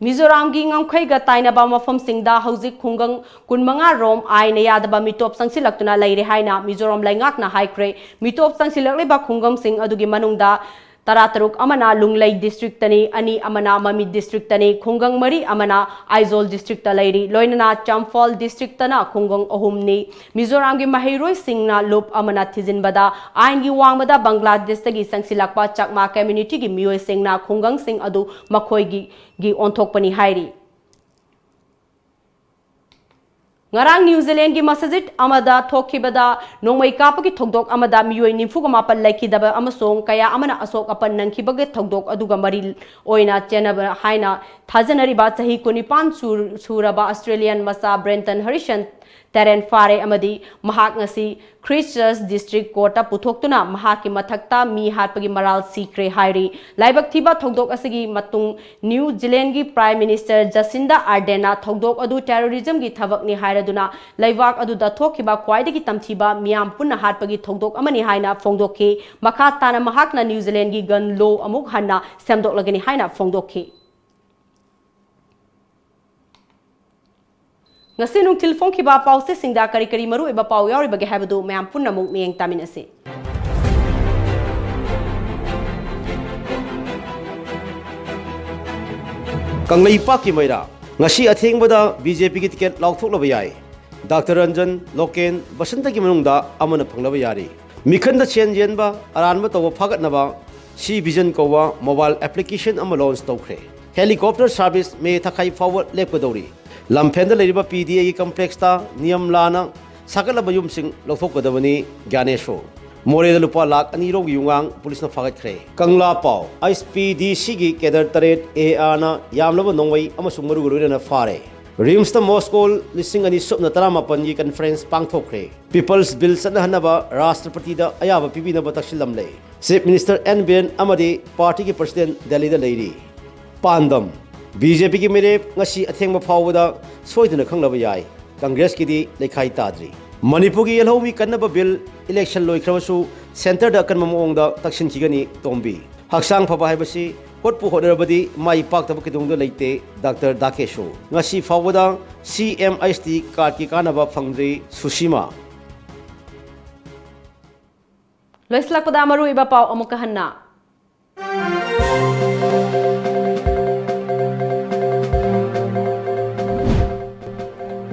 ꯃꯤꯖꯣꯔꯥꯝꯒꯤ ꯉꯝꯈꯩꯒ ꯇꯥꯏꯅꯕ ꯃꯐꯝꯁꯤꯡꯗ ꯍꯧꯖꯤꯛ ꯈꯨꯡꯒꯪ ꯀꯨꯟꯃꯉꯥ ꯔꯣꯝ ꯑꯥꯏꯟꯅ ꯌꯥꯗꯕ ꯃꯤꯇꯣꯞ ꯆꯪꯁꯤꯜꯂꯛꯇꯨꯅ ꯂꯩꯔꯦ ꯍꯥꯏꯅ ꯃꯤꯖꯣꯔꯥꯝ ꯂꯩꯉꯥꯛꯅ ꯍꯥꯏꯈ꯭ꯔꯦ꯫ ꯃꯤꯇꯣꯞ ꯆꯪꯁꯤꯜꯂꯛꯂꯤꯕ ꯈꯨꯡꯒꯪꯁꯤꯡ ꯑꯗꯨꯒꯤ ꯃꯅꯨꯡꯗ ꯇꯔꯥꯇꯔꯨꯛ ꯑꯃꯅ ꯂꯨꯡꯂꯩ ꯗꯤꯁꯇ꯭ꯔꯤꯛꯇꯅꯤ, ꯑꯅꯤ ꯑꯃꯅ ꯃꯃꯤ ꯗꯤꯁꯇ꯭ꯔꯤꯛꯇꯅꯤ, ꯈꯨꯡꯒꯪ ꯃꯔꯤ ꯑꯃꯅ ꯑꯥꯏꯖꯣꯜ ꯗꯤꯁꯇ꯭ꯔꯤꯛꯇ ꯂꯩꯔꯤ꯫ ꯂꯣꯏꯅꯅ ꯆꯝꯐꯥꯜ ꯗꯤꯁꯇ꯭ꯔꯤꯛꯇꯅ ꯈꯨꯡꯒꯪ ꯑꯍꯨꯝꯅꯤ꯫ ꯃꯤꯖꯣꯔꯥꯝꯒꯤ ꯃꯍꯩꯔꯣꯏꯁꯤꯡꯅ ꯂꯨꯞ ꯑꯃꯅ ꯊꯤꯖꯤꯟꯕꯗ ꯑꯥꯏꯟꯒꯤ ꯋꯥꯡꯃꯗ ꯕꯪꯒ꯭ꯂꯥꯗꯦꯁꯇꯒꯤ ꯆꯪꯁꯤꯜꯂꯛꯄ ꯆꯛꯃꯥ ꯀꯝꯃ꯭ꯌꯨꯅꯤꯇꯤꯒꯤ ꯃꯤꯑꯣꯏꯁꯤꯡꯅ ꯈꯨꯡꯒꯪꯁꯤꯡ ꯑꯗꯨ ꯃꯈꯣꯏꯒꯤ ꯒꯤ ꯑꯣꯟꯊꯣꯛꯄꯅꯤ ꯍꯥꯏꯔꯤ꯫ ꯉꯔꯥꯡ ꯅ꯭ꯌꯨ ꯖꯤꯂꯦꯟꯒꯤ ꯃꯁꯖꯤꯗ ꯑꯃꯗ ꯊꯣꯛꯈꯤꯕꯗ ꯅꯣꯡꯃꯩ ꯀꯥꯞꯄꯒꯤ ꯊꯧꯗꯣꯛ ꯑꯃꯗ ꯃꯤꯑꯣꯏ ꯅꯤꯐꯨꯒ ꯃꯥꯄꯟ ꯂꯩꯈꯤꯗꯕ ꯑꯃꯁꯨꯡ ꯀꯌꯥ ꯑꯃꯅ ꯑꯁꯣꯛ ꯑꯄꯟ ꯅꯪꯈꯤꯕꯒꯤ ꯊꯧꯗꯣꯛ ꯑꯗꯨꯒ ꯃꯔꯤ ꯑꯣꯏꯅ ꯆꯦꯟꯅꯕ ꯍꯥꯏꯅ ꯊꯥꯖꯅꯔꯤꯕ ꯆꯍꯤ ꯀꯨꯟꯅꯤꯄꯥꯟ ꯁꯨ-, ꯁꯨꯔꯕ ꯑꯁꯇ꯭ꯔꯦꯂꯤꯌꯥꯟ ꯃꯆꯥ ꯕ꯭ꯔꯦꯟꯇꯟ ꯍꯔꯤꯁꯟ ꯇꯦꯔꯦꯟ ꯐꯥꯔꯦ ꯑꯃꯗꯤ ꯃꯍꯥꯛ ꯉꯁꯤ ꯈ꯭ꯔꯤꯁꯆꯔꯆ ꯗꯤꯁꯇ꯭ꯔꯤꯛ ꯀꯣꯔꯠꯇ ꯄꯨꯊꯣꯛꯇꯨꯅ ꯃꯍꯥꯛꯀꯤ ꯃꯊꯛꯇ ꯃꯤ ꯍꯥꯠꯄꯒꯤ ꯃꯔꯥꯜ ꯁꯤꯈ꯭ꯔꯦ ꯍꯥꯏꯔꯤ꯫ ꯂꯥꯏꯕꯛ ꯊꯤꯕ ꯊꯧꯗꯣꯛ ꯑꯁꯤꯒꯤ ꯃꯇꯨꯡ ꯅ꯭ꯌꯨ ꯖꯤꯂꯦꯟꯒꯤ ꯄ꯭ꯔꯥꯏꯝ ꯃꯤꯅꯤꯁꯇꯔ ꯖꯁꯤꯟꯗꯥ ꯑꯥꯔꯗꯦꯟꯅ ꯊꯧꯗꯣꯛ ꯑꯗꯨ ꯇꯦꯔꯣꯔꯤꯖꯝꯒꯤ ꯊꯕꯛꯅꯤ ꯍꯥꯏꯔꯗꯨꯅ ꯂꯩꯕꯥꯛ ꯑꯗꯨꯗ ꯊꯣꯛꯈꯤꯕ ꯈ꯭ꯋꯥꯏꯗꯒꯤ ꯇꯝꯊꯤꯕ ꯃꯤꯌꯥꯝ ꯄꯨꯟꯅ ꯍꯥꯠꯄꯒꯤ ꯊꯧꯗꯣꯛ ꯑꯃꯅꯤ ꯍꯥꯏꯅ ꯐꯣꯡꯗꯣꯛꯈꯤ꯫ ꯃꯈꯥ ꯇꯥꯅ ꯃꯍꯥꯛꯅ ꯅ꯭ꯌꯨ ꯖꯤꯂꯦꯟꯒꯤ ꯒꯟ ꯂꯣ ꯑꯃꯨꯛ ꯍꯟꯅ ꯁꯦꯝꯗꯣꯛꯂꯒꯅꯤ ꯍꯥꯏꯅ ꯐꯣꯡꯗꯣꯛꯈꯤ꯫ ꯉꯁꯤ ꯅꯨꯡꯊꯤꯜ ꯐꯣꯡꯈꯤꯕ ꯄꯥꯎꯆꯦꯁꯤꯡꯗ ꯀꯔꯤ ꯀꯔꯤ ꯃꯔꯨꯑꯣꯏꯕ ꯄꯥꯎ ꯌꯥꯎꯔꯤꯕꯒꯦ ꯍꯥꯏꯕꯗꯨ ꯃꯌꯥꯝ ꯄꯨꯟꯅ ꯑꯃꯨꯛ ꯃꯤꯠꯌꯦꯡ ꯇꯥꯃꯤꯟꯅꯁꯤ꯫ ꯀꯪꯂꯩꯄꯥꯛꯀꯤ ꯃꯩꯔꯥ, ꯉꯁꯤ ꯑꯊꯦꯡꯕꯗ ꯕꯤ ꯖꯦ ꯄꯤꯒꯤ ꯇꯤꯀꯦꯠ ꯂꯥꯎꯊꯣꯛꯂꯕ ꯌꯥꯏ꯫ ꯗꯥꯛꯇꯔ ꯔꯟꯖꯟ, ꯂꯣꯀꯦꯟ, ꯕꯁꯟꯇꯒꯤ ꯃꯅꯨꯡꯗ ꯑꯃꯅ ꯐꯪꯂꯕ ꯌꯥꯔꯤ꯫ ꯃꯤꯈꯟꯗ ꯁꯦꯟ ꯌꯦꯟꯕ, ꯑꯔꯥꯟꯕ ꯇꯧꯕ ꯐꯥꯒꯠꯅꯕ ꯁꯤ ꯚꯤꯖꯟ ꯀꯧꯕ ꯃꯣꯕꯥꯏꯜ ꯑꯦꯄ꯭ꯂꯤꯀꯦꯁꯟ ꯑꯃ ꯂꯣꯟꯆ ꯇꯧꯈ꯭ꯔꯦ꯫ ꯍꯦꯂꯤꯀꯣꯞꯇꯔ ꯁꯥꯔꯚꯤꯁ ꯃꯦ ꯊꯥꯈꯥꯏ ꯐꯥꯎꯕ ꯂꯦꯞꯀꯗꯧꯔꯤ꯫ ꯂꯝꯐꯦꯜꯗ ꯂꯩꯔꯤꯕ ꯄꯤ ꯗꯤ ꯑꯦꯒꯤ ꯀꯝꯄ꯭ꯂꯦꯛꯁꯇ ꯅꯤꯌꯝ ꯂꯥꯟꯅ ꯁꯥꯒꯠꯂꯕ ꯌꯨꯝꯁꯤꯡ ꯂꯧꯊꯣꯛꯀꯗꯕꯅꯤ꯫ ꯒ꯭ꯌꯥꯅꯦꯁꯣꯔ꯫ ꯃꯣꯔꯦꯗ ꯂꯨꯄꯥ ꯂꯥꯈ ꯑꯅꯤ ꯔꯣꯝꯒꯤ ꯌꯨꯝꯉꯥꯡ ꯄꯨꯂꯤꯁꯅ ꯐꯥꯒꯠꯈ꯭ꯔꯦ꯫ ꯀꯪꯂꯥ ꯄꯥꯎ, ꯑꯩꯆ ꯄꯤ ꯗꯤ ꯁꯤꯒꯤ ꯀꯦꯗꯔ ꯇꯔꯦꯠ ꯑꯦ ꯑꯥꯔꯅ ꯌꯥꯝꯂꯕ ꯅꯣꯡꯃꯩ ꯑꯃꯁꯨꯡ ꯃꯔꯨꯒ ꯂꯣꯏꯅꯅ ꯐꯥꯔꯦ꯫ ꯔꯤꯝꯁꯇ ꯃꯣꯁꯀꯣ ꯂꯤꯁꯤꯡ ꯑꯅꯤ ꯁꯨꯞꯅ ꯇꯔꯥꯃꯥꯄꯟꯒꯤ ꯀꯟꯐꯔꯦꯟꯁ ꯄꯥꯡꯊꯣꯛꯈ꯭ꯔꯦ꯫ ꯄꯤꯄꯜꯁ ꯕꯤꯜ ꯆꯠꯅꯍꯟꯅꯕ ꯔꯥꯁꯇ꯭ꯔꯄꯇꯤꯗ ꯑꯌꯥꯕ ꯄꯤꯕꯤꯅꯕ ꯇꯛꯁꯤꯜꯂꯝꯂꯦ꯫ ꯆꯤꯐ ꯃꯤꯅꯤꯁꯇꯔ ꯑꯦꯟ ꯕꯤꯔꯦꯟ ꯑꯃꯗꯤ ꯄꯥꯔꯇꯤꯒꯤ ꯄ꯭ꯔꯁꯤꯗꯦꯟ ꯗꯦꯜꯂꯤꯗ ꯂꯩꯔꯤ꯫ ꯄꯥꯟꯗꯝ, ꯕꯤ ꯖꯦ ꯄꯤꯒꯤ ꯃꯤꯔꯦꯞ ꯉꯁꯤ ꯑꯊꯦꯡꯕ ꯐꯥꯎꯕꯗ ꯁꯣꯏꯗꯅ ꯈꯪꯂꯕ ꯌꯥꯏ꯫ ꯀꯪꯒ꯭ꯔꯦꯁꯀꯤꯗꯤ ꯂꯩꯈꯥꯏ ꯇꯥꯗ꯭ꯔꯤ꯫ ꯃꯅꯤꯄꯨꯔꯒꯤ ꯌꯦꯜꯍꯧꯃꯤ ꯀꯟꯅꯕ ꯕꯤꯜ, ꯏꯂꯦꯛꯁꯟ ꯂꯣꯏꯈ꯭ꯔꯕꯁꯨ ꯁꯦꯟꯇꯔꯗ ꯑꯀꯟꯕ ꯃꯑꯣꯡꯗ ꯇꯛꯁꯤꯟꯈꯤꯒꯅꯤ꯫ ꯇꯣꯝꯕꯤ꯫ ꯍꯛꯆꯥꯡ ꯐꯕ ꯍꯥꯏꯕꯁꯤ ꯍꯣꯠꯄꯨ ꯍꯣꯠꯅꯔꯕꯗꯤ ꯃꯥꯏ ꯄꯥꯛꯇꯕ ꯀꯩꯗꯧꯅꯨꯡꯗ ꯂꯩꯇꯦ, ꯗꯥꯛꯇꯔ ꯗꯥꯀꯦꯁꯣꯔ꯫ ꯉꯁꯤ ꯐꯥꯎꯕꯗ ꯁꯤ ꯑꯦꯝ ꯑꯩꯆ ꯇꯤ ꯀꯥꯔꯗꯀꯤ ꯀꯥꯟꯅꯕ ꯐꯪꯗ꯭ꯔꯤ, ꯁꯨꯁꯤꯃꯥ꯫ ꯂꯣꯏꯁꯤꯜꯂꯛꯄꯗ ꯃꯔꯨꯑꯣꯏꯕ ꯄꯥꯎ ꯑꯃꯨꯛꯀ ꯍꯟꯅ꯫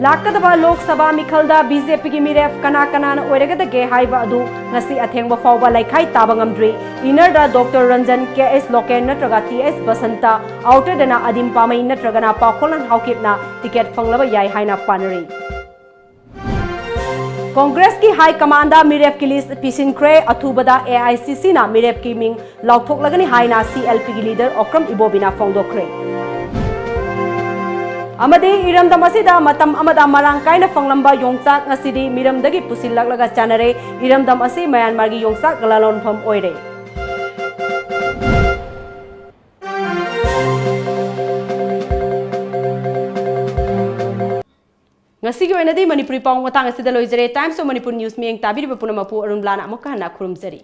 ꯂꯥꯛꯀꯗꯕ ꯂꯣꯛ ꯁꯚꯥ ꯃꯤꯈꯜꯗ ꯕꯤ ꯖꯦ ꯄꯤꯒꯤ ꯃꯤꯔꯦꯞ ꯀꯅꯥ ꯀꯅꯥꯅ ꯑꯣꯏꯔꯒꯗꯒꯦ ꯍꯥꯏꯕ ꯑꯗꯨ ꯉꯁꯤ ꯑꯊꯦꯡꯕ ꯐꯥꯎꯕ ꯂꯩꯈꯥꯏ ꯇꯥꯕ ꯉꯝꯗ꯭ꯔꯤ꯫ ꯏꯟꯅꯔꯗ ꯗꯣꯛꯇꯔ ꯔꯟꯖꯟ, ꯀꯦ ꯑꯦꯁ ꯂꯣꯀꯦꯟ ꯅꯠꯇ꯭ꯔꯒ ꯇꯤ ꯑꯦꯁ ꯕꯁꯟꯇ, ꯑꯥꯎꯇꯔꯗꯅ ꯑꯗꯤꯝ ꯄꯥꯃꯩ ꯅꯠꯇ꯭ꯔꯒꯅ ꯄꯥꯎꯈꯣꯜꯂꯟ ꯍꯥꯎꯀꯤꯞꯅ ꯇꯤꯀꯦꯠ ꯐꯪꯂꯕ ꯌꯥꯏ ꯍꯥꯏꯅ ꯄꯥꯅꯔꯤ꯫ ꯀꯣꯡꯒ꯭ꯔꯦꯁꯀꯤ ꯍꯥꯏ ꯀꯃꯥꯟꯗ ꯃꯤꯔꯦꯞꯀꯤ ꯂꯤꯁ ꯄꯤꯁꯤꯟꯈ꯭ꯔꯦ꯫ ꯑꯊꯨꯕꯗ ꯑꯦ ꯑꯥꯏ ꯁꯤ ꯁꯤꯅ ꯃꯤꯔꯦꯞꯀꯤ ꯃꯤꯡ ꯂꯥꯎꯊꯣꯛꯂꯒꯅꯤ ꯍꯥꯏꯅ ꯁꯤ ꯑꯦꯜ ꯄꯤꯒꯤ ꯂꯤꯗꯔ ꯑꯣꯀ꯭ꯔꯝ ꯏꯕꯣꯕꯤꯅ ꯐꯣꯡꯗꯣꯛꯈ꯭ꯔꯦ꯫ ꯑꯃꯗꯤ ꯏꯔꯝꯗꯝ ꯑꯁꯤꯗ ꯃꯇꯝ ꯑꯃꯗ ꯃꯔꯥꯡ ꯀꯥꯏꯅ ꯐꯪꯂꯝꯕ ꯌꯣꯡꯆꯥꯛ ꯉꯁꯤꯗꯤ ꯃꯤꯔꯝꯗꯒꯤ ꯄꯨꯁꯤꯜꯂꯛꯂꯒ ꯆꯥꯅꯔꯦ꯫ ꯏꯔꯝꯗꯝ ꯑꯁꯤ ꯃꯌꯥꯟꯃꯥꯔꯒꯤ ꯌꯣꯡꯆꯥꯛ ꯂꯂꯣꯟꯐꯝ ꯑꯣꯏꯔꯦ꯫ ꯉꯁꯤꯒꯤ ꯑꯣꯏꯅꯗꯤ ꯃꯅꯤꯄꯨꯔꯤ ꯄꯥꯎ ꯃꯇꯥꯡ ꯑꯁꯤꯗ ꯂꯣꯏꯖꯔꯦ꯫ Times of Manipur News ꯃꯤꯠꯌꯦꯡ ꯇꯥꯕꯤꯔꯤꯕ ꯄꯨꯝꯅꯃꯛꯄꯨ ꯑꯔꯨꯟ ꯕ꯭ꯂꯥꯅ ꯑꯃꯨꯛꯀ ꯍꯟꯅ ꯈꯨꯔꯨꯝꯖꯔꯤ꯫